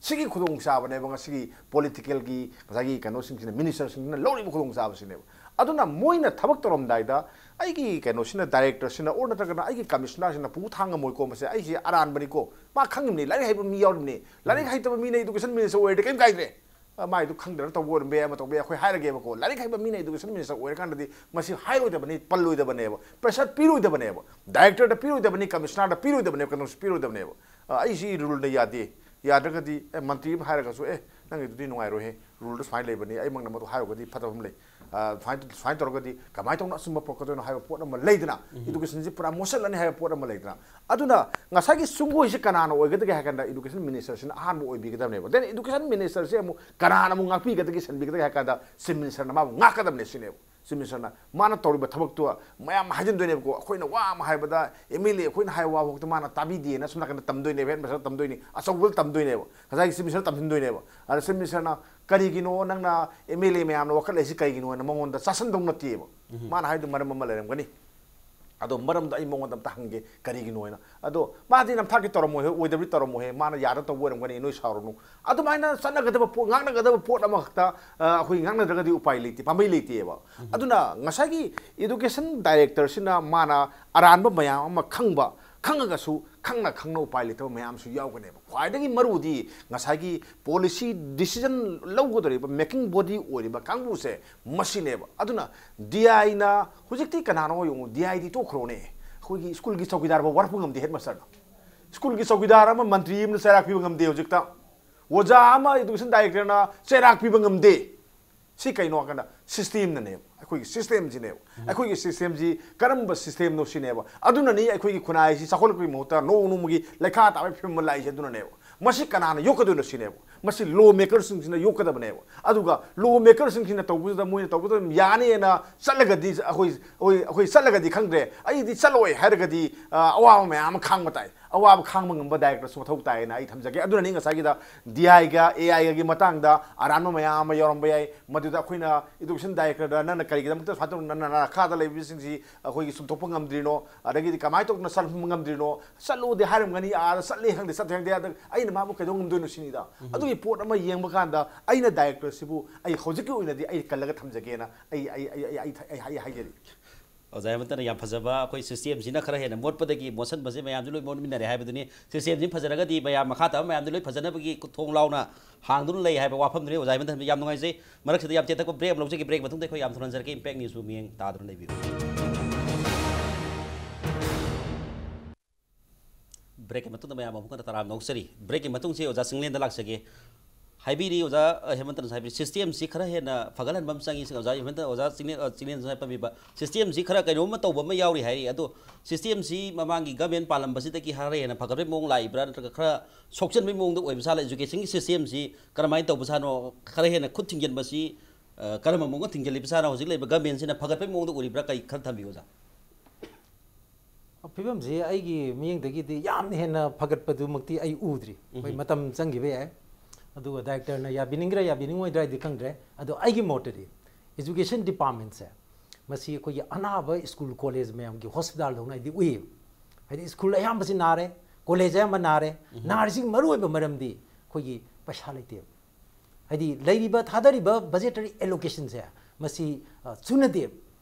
ꯁꯤꯒꯤ ꯈꯨꯗꯣꯡꯆꯥꯕꯅꯦꯕ ꯉꯁꯤꯒꯤ ꯄꯣꯂꯤꯇꯤꯀꯦꯜꯒꯤ ꯉꯁꯥꯏꯒꯤ ꯀꯩꯅꯣꯁꯤꯡꯁꯤꯅ, ꯃꯤꯅꯤꯁꯇꯔꯁꯤꯡꯁꯤꯅ ꯂꯧꯔꯤꯕ ꯈꯨꯗꯣꯡꯆꯥꯕꯁꯤꯅꯦꯕ꯫ ꯑꯗꯨꯅ ꯃꯣꯏꯅ ꯊꯕꯛ ꯇꯧꯔꯝꯗꯥꯏꯗ ꯑꯩꯒꯤ ꯀꯩꯅꯣꯁꯤꯅ, ꯗꯥꯏꯔꯦꯛꯇꯔꯁꯤꯅ ꯑꯣꯔ ꯅꯠꯇ꯭ꯔꯒꯅ ꯑꯩꯒꯤ ꯀꯃꯤꯁꯅꯔꯁꯤꯅ ꯄꯨ ꯊꯥꯡ ꯉꯝꯃꯣꯏꯀꯣ, ꯃꯁꯦ ꯑꯩꯁꯦ ꯑꯔꯥꯟꯕꯅꯤꯀꯣ, ꯃꯥ ꯈꯪꯉꯤꯕꯅꯤ, ꯂꯥꯏꯔꯤꯛ ꯍꯩꯕ ꯃꯤ ꯌꯥꯎꯔꯤꯕꯅꯤ, ꯂꯥꯏꯔꯤꯛ ꯍꯩꯇꯕ ꯃꯤꯅ ꯏꯗꯨꯀꯦꯁꯟ ꯃꯤꯅꯤꯁꯇꯔ ꯑꯣꯏꯔꯗꯤ ꯀꯔꯤꯝ ꯀꯥꯏꯗ꯭ꯔꯦ꯫ ꯑ, ꯃꯥꯏꯗꯨ ꯈꯪꯗꯅ ꯇꯧꯕ ꯑꯣꯏꯔꯝꯕ ꯌꯥꯏ, ꯑꯃ ꯇꯧꯕ ꯌꯥꯏ, ꯑꯩꯈꯣꯏ ꯍꯥꯏꯔꯒꯦꯕꯀꯣ, ꯂꯥꯏꯔꯤꯛ ꯍꯩꯕ ꯃꯤꯅ ꯏꯗꯨꯀꯦꯁꯟ ꯃꯤꯅꯤꯁꯇꯔ ꯑꯣꯏꯔꯀꯥꯟꯗꯗꯤ ꯃꯁꯤ ꯍꯥꯏꯔꯣꯏꯗꯕꯅꯤ, ꯄꯜꯂꯣꯏꯗꯕꯅꯦꯕ, ꯄ꯭ꯔꯦꯁꯔ ꯄꯤꯔꯣꯏꯗꯕꯅꯦꯕ, ꯗꯥꯏꯔꯦꯛꯇꯔꯗ ꯄꯤꯔꯣꯏꯗꯕꯅꯤ, ꯀꯃꯤꯁꯅꯔꯗ ꯄꯤꯔꯣꯏꯗꯕꯅꯦꯕ, ꯀꯩꯅꯣꯁꯨ ꯄꯤꯔꯣꯏꯗꯕꯅꯦꯕ꯫ ꯑ, ꯑꯩꯁꯤ ꯔꯨꯜꯅ ꯌꯥꯗꯦ, ꯌꯥꯗ꯭ꯔꯒꯗꯤ, ꯑꯦ, ꯃꯟꯇ꯭ꯔꯤ ꯑꯃ ꯍꯥꯏꯔꯒꯁꯨ, "ꯑꯦ, ꯅꯪꯒꯤꯗꯨꯗꯤ ꯅꯨꯡꯉꯥꯏꯔꯣꯏꯍꯦ, ꯔꯨꯜꯗ ꯁꯨꯃꯥꯏꯅ ꯂꯩꯕꯅꯤ, ꯑꯩꯃꯛꯅ ꯃꯗꯨ ꯍꯥꯏꯔꯨꯔꯒꯗꯤ ꯐꯠꯇꯕ ꯑꯃ ꯂꯩ, ꯑ, ꯁꯨꯃꯥꯏꯅ, ꯁꯨꯃꯥꯏꯅ ꯇꯧꯔꯒꯗꯤ ꯀꯃꯥꯏꯅ ꯇꯧꯅ ꯑꯆꯨꯝꯕ ꯄꯨꯔꯛꯀꯗꯣꯏꯅꯣ?" ꯍꯥꯏꯕ ꯄꯣꯠ ꯑꯃ ꯂꯩꯗꯅ, ꯏꯗꯨꯀꯦꯁꯟꯁꯤ ꯄꯨꯔꯥ ꯃꯣꯠꯁꯜꯂꯅꯤ ꯍꯥꯏꯕ ꯄꯣꯠ ꯑꯃ ꯂꯩꯗꯅ꯫ ꯑꯗꯨꯅ ꯉꯁꯥꯏꯒꯤ ꯁꯨꯡꯒꯣꯏꯁꯤ ꯀꯅꯥꯅ ꯑꯣꯏꯒꯗꯒꯦ ꯍꯥꯏ ꯀꯥꯟꯗ, ꯏꯗꯨꯀꯦꯁꯟ ꯃꯤꯅꯤꯁꯇꯔꯁꯤꯅ ꯑꯍꯥꯟꯕ ꯑꯣꯏꯕꯤꯒꯗꯕꯅꯦꯕ꯫ ꯗꯦꯟ ꯏꯗꯨꯀꯦꯁꯟ ꯃꯤꯅꯤꯁꯇꯔꯁꯤ ꯑꯃꯨꯛ ꯀꯅꯥꯅ ꯑꯃꯨꯛ ꯉꯥꯛꯄꯤꯒꯗꯒꯦ, ꯁꯦꯟꯕꯤꯒꯗꯒꯦ ꯍꯥꯏ ꯀꯥꯟꯗ, ꯆꯤꯐ ꯃꯤꯅꯤꯁꯇꯔꯅ ꯃꯥꯕꯨ ꯉꯥꯛꯀꯗꯕꯅꯦ ꯁꯤꯅꯦꯕ꯫ ꯆꯤꯐ ꯃꯤꯅꯤꯁꯇꯔꯅ ꯃꯥꯅ ꯇꯧꯔꯤꯕ ꯊꯕꯛꯇꯣ ꯃꯌꯥꯝ ꯍꯥꯏꯖꯤꯟꯗꯣꯏꯅꯦꯕꯀꯣ꯫ ꯑꯩꯈꯣꯏꯅ ꯋꯥ ꯑꯃ ꯍꯥꯏꯕꯗ ꯑꯦꯝ ꯑꯦꯜ ꯑꯦ ꯑꯩꯈꯣꯏꯅ ꯍꯥꯏꯕ ꯋꯥꯐꯥꯎꯗ ꯃꯥꯅ ꯇꯥꯕꯤꯗꯦꯅ ꯁꯣꯝ ꯅꯥꯀꯟꯗ ꯇꯝꯗꯣꯏꯅꯦꯕ, ꯍꯦꯠ ꯃꯥꯁꯇꯔ ꯇꯝꯗꯣꯏꯅꯤ, ꯑꯆꯧꯕꯗ ꯇꯝꯗꯣꯏꯅꯦꯕ, ꯉꯁꯥꯏꯒꯤ ꯆꯤꯐ ꯃꯤꯅꯤꯁꯇꯔ ꯇꯝꯍꯟꯗꯣꯏꯅꯦꯕ꯫ ꯑꯗ ꯆꯤꯐ ꯃꯤꯅꯤꯁꯇꯔꯅ "ꯀꯔꯤꯒꯤꯅꯣ ꯅꯪꯅ ꯑꯦꯝ ꯑꯦꯜ ꯑꯦ ꯃꯌꯥꯝꯅ ꯋꯥꯀꯠꯂꯛꯏꯁꯤ ꯀꯩꯒꯤꯅꯣ?" ꯍꯥꯏꯅ ꯃꯉꯣꯟꯗ ꯆꯥꯁꯤꯟꯗꯧ ꯅꯠꯇꯦꯕ꯫ ꯃꯥꯅ ꯍꯥꯏꯗꯨ ꯃꯔꯝ ꯑꯃ ꯂꯩꯔꯝꯒꯅꯤ꯫ ꯑꯗꯣ ꯃꯔꯝꯗꯣ ꯑꯩ ꯃꯉꯣꯟꯗ ꯑꯝꯇ ꯍꯪꯒꯦ, ꯀꯔꯤꯒꯤꯅꯣ ꯍꯥꯏꯅ꯫ ꯑꯗꯣ ꯃꯥꯗꯤ ꯅꯝꯊꯥꯛꯇꯤ ꯇꯧꯔꯝꯃꯣꯏꯍꯦ, ꯑꯣꯏꯗꯕꯗꯤ ꯇꯧꯔꯝꯃꯣꯏꯍꯦ, ꯃꯥꯅ ꯌꯥꯗ ꯇꯧꯕ ꯑꯣꯏꯔꯝꯒꯅꯤ, ꯅꯣꯏ ꯁꯥꯎꯔꯨꯅꯨ꯫ ꯑꯗꯨꯃꯥꯏꯅ ꯆꯠꯅꯒꯗꯕ ꯄꯣꯠ, ꯉꯥꯡꯅꯒꯗꯕ ꯄꯣꯠ ꯑꯃꯈꯛꯇ, ꯑ, ꯑꯩꯈꯣꯏ ꯉꯥꯡꯅꯗ꯭ꯔꯒꯗꯤ ꯎꯄꯥꯏ ꯂꯩꯇꯦ, ꯄꯥꯝꯕꯩ ꯂꯩꯇꯦꯕ꯫ ꯑꯗꯨꯅ ꯉꯁꯥꯏꯒꯤ education director ꯁꯤꯅ ꯃꯥꯅ ꯑꯔꯥꯟꯕ ꯃꯌꯥꯝ ꯑꯃ ꯈꯪꯕ, ꯈꯪꯉꯒꯁꯨ ꯈꯪꯅ ꯈꯪꯅ ꯎꯄꯥꯏ ꯂꯩꯇꯕ ꯃꯌꯥꯝꯁꯨ ꯌꯥꯎꯒꯅꯦꯕ꯫ ꯈ꯭ꯋꯥꯏꯗꯒꯤ ꯃꯔꯨꯗꯤ ꯉꯁꯥꯏꯒꯤ policy decision ꯂꯧꯒꯗꯧꯔꯤꯕ making body ꯑꯣꯏꯔꯤꯕ ꯀꯥꯡꯕꯨꯁꯦ ꯃꯁꯤꯅꯦꯕ꯫ ꯑꯗꯨꯅ D I ꯅ ꯍꯧꯖꯤꯛꯇꯤ ꯀꯅꯥꯅꯣ ꯌꯦꯡꯉꯨ, D I ꯗꯤ ꯇꯣꯛꯈ꯭ꯔꯣꯅꯦ, ꯑꯩꯈꯣꯏꯒꯤ ꯁ꯭ꯀꯨꯜꯒꯤ ꯆꯧꯀꯤꯗꯥꯔ ꯐꯥꯎ ꯋꯥꯔꯛꯄ ꯉꯝꯗꯦ, headmaster ꯅ꯫ ꯁ꯭ꯀꯨꯜꯒꯤ ꯆꯧꯀꯤꯗꯥꯔ ꯑꯃ, ꯃꯟꯇ꯭ꯔꯤ ꯑꯃꯅ ꯆꯩꯔꯥꯛ ꯄꯤꯕ ꯉꯝꯗꯦ ꯍꯧꯖꯤꯛꯇ꯫ ꯑꯣꯖꯥ ꯑꯃ education director ꯅ ꯆꯩꯔꯥꯛ ꯄꯤꯕ ꯉꯝꯗꯦ꯫ ꯁꯤ ꯀꯩꯅꯣ ꯍꯥꯏꯀꯥꯟꯗ system ꯅꯅꯦꯕ, ꯑꯩꯈꯣꯏꯒꯤ system ꯁꯤꯅꯦꯕ꯫ ꯑꯩꯈꯣꯏꯒꯤ system ꯁꯤ ꯀꯔꯝꯕ system ꯅꯣ ꯁꯤꯅꯦꯕ꯫ ꯑꯗꯨꯅꯅꯤ ꯑꯩꯈꯣꯏꯒꯤ ꯈꯨꯟꯅꯥꯏꯁꯤ ꯆꯥꯎꯈꯠꯂꯛꯄꯒꯤ ꯃꯍꯨꯠꯇ ꯅꯣꯡ ꯅꯣꯡꯃꯒꯤ ꯂꯩꯈꯥ ꯇꯥꯕꯒꯤ ꯐꯤꯕꯝ ꯂꯥꯛꯏꯁꯦ ꯑꯗꯨꯅꯅꯦꯕ꯫ ꯃꯁꯤ ꯀꯅꯥꯅ ꯌꯣꯛꯀꯗꯣꯏꯅꯣ ꯁꯤꯅꯦꯕ꯫ ꯃꯁꯤ law maker ꯁꯤꯡꯁꯤꯅ ꯌꯣꯛꯀꯗꯕꯅꯦꯕ꯫ ꯑꯗꯨꯒ law maker ꯁꯤꯡꯁꯤꯅ ꯇꯧꯕꯗꯨꯗ ꯃꯣꯏꯅ ꯇꯧꯕꯗ ꯑꯗꯨꯝ ꯌꯥꯅꯤꯅ ꯆꯠꯂꯒꯗꯤ ꯑꯩꯈꯣꯏ, ꯑꯩꯈꯣꯏ, ꯑꯩꯈꯣꯏ ꯆꯠꯂꯒꯗꯤ ꯈꯪꯗ꯭ꯔꯦ, ꯑꯩꯗꯤ ꯆꯠꯂꯣꯏ ꯍꯥꯏꯔꯒꯗꯤ, ꯑ, ꯑꯋꯥꯕ ꯃꯌꯥꯝ ꯑꯃ ꯈꯥꯡꯕ ꯇꯥꯏ꯫ ꯑꯋꯥꯕ ꯈꯥꯡꯕ ꯉꯝꯕ director ꯁꯨ ꯃꯊꯧ ꯇꯥꯏꯌꯦꯅ ꯑꯩ ꯊꯝꯖꯒꯦ꯫ ꯑꯗꯨꯅꯅꯤ ꯉꯁꯥꯏꯒꯤꯗ D I ꯒ A I ꯒꯒꯤ ꯃꯇꯥꯡꯗ ꯑꯔꯥꯟꯕ ꯃꯌꯥꯝ ꯑꯃ ꯌꯥꯎꯔꯝꯕ ꯌꯥꯏ꯫ ꯃꯗꯨꯗ ꯑꯩꯈꯣꯏꯅ education director ꯗ ꯅꯪꯅ ꯀꯔꯤꯒꯤꯗꯃꯛꯇ ꯁꯨꯃꯥꯏꯅ ꯇꯧꯗꯅ ꯅꯪꯅ ꯅꯈꯥꯗ ꯂꯩꯕꯁꯤꯡꯁꯤ ꯑꯩꯈꯣꯏꯒꯤ ꯆꯨꯝꯊꯣꯛꯄ ꯉꯝꯗ꯭ꯔꯤꯅꯣ, ꯑꯗꯒꯤꯗꯤ ꯀꯃꯥꯏꯅ ꯇꯧꯗꯅ ꯆꯠꯍꯟꯕ ꯉꯝꯗ꯭ꯔꯤꯅꯣ? ꯆꯠꯂꯨꯗꯤ ꯍꯥꯏꯔꯝꯒꯅꯤ, ꯑꯥꯗ ꯆꯠꯂꯦ ꯈꯪꯗꯦ, ꯆꯠꯇꯦ ꯈꯪꯗꯦ, ꯑꯗ ꯑꯩꯅ ꯃꯥꯕꯨ ꯀꯩꯗꯧ ꯉꯝꯗꯣꯏꯅꯣ ꯁꯤꯅꯤꯗ꯫ ꯑꯗꯨꯒꯤ ꯄꯣꯠ ꯑꯃ ꯌꯦꯡꯕ ꯀꯥꯟꯗ ꯑꯩꯅ director ꯁꯤꯕꯨ ꯑꯩ ꯍꯧꯖꯤꯛꯀꯤ ꯑꯣꯏꯅꯗꯤ ꯑꯩ ꯀꯜꯂꯒ ꯊꯝꯖꯒꯦꯅ ꯑꯩ, ꯑꯩ, ꯑꯩ, ꯑꯩ, ꯑꯩ, ꯑꯩ, ꯑꯩ ꯍꯥꯏꯖꯔꯤ꯫ ꯑꯣꯖꯥ ꯍꯦꯃꯟꯇꯅ ꯌꯥꯝ ꯐꯖꯕ, ꯑꯩꯈꯣꯏ system ꯁꯤꯅ ꯈꯔ ꯍꯦꯟꯅ ꯃꯣꯠꯄꯗꯒꯤ ꯃꯣꯠꯁꯟꯕꯁꯦ ꯃꯌꯥꯝꯁꯨ ꯂꯣꯏ ꯃꯣꯠꯃꯤꯟꯅꯔꯦ ꯍꯥꯏꯕꯗꯨꯅꯤ꯫ System ꯁꯤ ꯐꯖꯔꯒꯗꯤ ꯃꯌꯥꯝ ꯃꯈꯥ ꯇꯥꯕ ꯃꯌꯥꯝꯗꯨ ꯂꯣꯏ ꯐꯖꯅꯕꯒꯤ ꯊꯣꯡ ꯂꯥꯎꯅ ꯍꯥꯡꯗꯨꯅ ꯂꯩ ꯍꯥꯏꯕ ꯋꯥꯐꯝꯗꯨꯅꯤ꯫ ꯑꯣꯖꯥ ꯍꯦꯃꯟꯇ ꯌꯥꯝ ꯅꯨꯡꯉꯥꯏꯖꯩ꯫ ꯃꯔꯛꯁꯤꯗ ꯌꯥꯝ ꯇꯦꯟꯇꯛꯄ break ꯑꯃ ꯂꯧꯖꯒꯦ꯫ Break ꯃꯇꯨꯡꯗ ꯑꯩꯈꯣꯏ ꯌꯥꯝ ꯊꯨꯅ ꯍꯟꯖꯔꯛꯀꯦ꯫ Impact News ꯕꯨ ꯃꯤꯠꯌꯦꯡ ꯇꯥꯗꯨꯅ ꯂꯩꯕꯤꯌꯨ꯫ Break ꯀꯤ ꯃꯇꯨꯡꯗ ꯃꯌꯥꯝ ꯑꯃꯨꯛ ꯍꯟꯅ ꯇꯔꯥꯝꯅ ꯑꯣꯛꯆꯔꯤ꯫ Break ꯀꯤ ꯃꯇꯨꯡꯁꯤ ꯑꯣꯖꯥ ꯆꯤꯡꯂꯦꯟꯗ ꯂꯥꯛꯆꯒꯦ꯫ ꯍꯥꯏꯕꯤꯔꯤ ꯑꯣꯖꯥ, ꯑ, ꯍꯦꯃꯟꯇꯅꯁꯨ ꯍꯥꯏꯕꯤꯔꯤ, system ꯁꯤ ꯈꯔ ꯍꯦꯟꯅ ꯐꯒꯠꯍꯟꯕ ꯑꯃ ꯆꯪꯉꯤ꯫ ꯑꯣꯖꯥ ꯍꯦꯃꯟꯇ, ꯑꯣꯖꯥ ꯆꯤꯡꯂꯦꯟ, ꯑ, ꯆꯤꯡꯂꯦꯟꯗꯁꯨ ꯍꯥꯏ ꯄꯟꯕꯤꯕ, system ꯁꯤ ꯈꯔ ꯀꯩꯅꯣꯝꯃ ꯇꯧꯕ ꯑꯃ ꯌꯥꯎꯔꯤ ꯍꯥꯏꯔꯤ꯫ ꯑꯗꯣ system ꯁꯤ ꯃꯃꯥꯡꯒꯤ government ꯄꯥꯜꯂꯝꯕꯁꯤꯗꯒꯤ ꯈꯔ ꯍꯦꯟꯅ ꯐꯒꯠꯄꯒꯤ ꯃꯑꯣꯡ ꯂꯥꯛꯏꯕ꯭ꯔꯥ, ꯅꯠꯇ꯭ꯔꯒ ꯈꯔ ꯁꯣꯛꯆꯟꯕꯒꯤ ꯃꯑꯣꯡꯗ ꯑꯣꯏꯕ ꯖꯥꯠꯂ? Education ꯒꯤ system ꯁꯤ ꯀꯔꯝꯍꯥꯏꯅ ꯇꯧꯕꯖꯥꯠꯅꯣ? ꯈꯔ ꯍꯦꯟꯅ ꯈꯨꯠ ꯊꯤꯡꯖꯤꯟꯕꯁꯤ, ꯑ, ꯀꯔꯝꯕ ꯃꯑꯣꯡꯗ ꯊꯤꯡꯖꯤꯜꯂꯤꯕꯖꯥꯠꯅꯣ? ꯍꯧꯖꯤꯛ ꯂꯩꯕ government ꯁꯤꯅ ꯐꯒꯠꯄꯒꯤ ꯃꯑꯣꯡꯗ ꯎꯔꯤꯕ꯭ꯔꯥ? ꯀꯩ ꯈꯔ ꯊꯝꯕꯤꯌꯨ ꯑꯣꯖꯥ꯫ ꯐꯤꯕꯝꯁꯤ ꯑꯩꯒꯤ ꯃꯤꯠꯌꯦꯡꯗꯒꯤꯗꯤ ꯌꯥꯝꯅ ꯍꯦꯟꯅ ꯐꯒꯠꯄꯗꯨꯃꯛꯇꯤ ꯑꯩ ꯎꯗ꯭ꯔꯤ꯫ ꯃꯣꯏ ꯎꯝ꯫ ꯃꯇꯝ ꯆꯪꯈꯤꯕ ꯌꯥꯏ꯫ ꯑꯗꯨꯒ director ꯅ ꯌꯥꯕꯤꯅꯤꯡꯒꯦꯔꯥ ꯌꯥꯕꯤꯅꯤꯡꯉꯣꯏꯗ꯭ꯔꯥ ꯍꯥꯏꯗꯤ ꯈꯪꯗ꯭ꯔꯦ꯫ ꯑꯗꯣ ꯑꯩꯒꯤ ꯃꯣꯠꯇꯗꯤ education department ꯁꯦ ꯃꯁꯤ ꯑꯩꯈꯣꯏꯒꯤ ꯑꯅꯥꯕ ꯁ꯭ꯀꯨꯜ ꯀꯣꯂꯦꯖ ꯃꯌꯥꯝꯒꯤ ꯍꯣꯁꯄꯤꯇꯥꯜꯗꯧꯅ ꯑꯩꯗꯤ ꯎꯏꯌꯦꯕ꯫ ꯍꯥꯏꯗꯤ ꯁ꯭ꯀꯨꯜ ꯑꯌꯥꯝꯕꯁꯤ ꯅꯥꯔꯦ, ꯀꯣꯂꯦꯖ ꯑꯌꯥꯝꯕ ꯅꯥꯔꯦ꯫ ꯅꯥꯔꯤꯁꯤꯒꯤ ꯃꯔꯨꯑꯣꯏꯕ ꯃꯔꯝꯗꯤ ꯑꯩꯈꯣꯏꯒꯤ ꯄꯩꯁꯥ ꯂꯩꯇꯦꯕ꯫ ꯍꯥꯏꯗꯤ ꯂꯩꯔꯤꯕ ꯊꯥꯗꯔꯤꯕ ꯕꯖꯦꯇꯔꯤ ꯑꯦꯂꯣꯀꯦꯁꯟꯁꯦ ꯃꯁꯤ ꯑ, ꯆꯨꯅꯗꯦꯕ꯫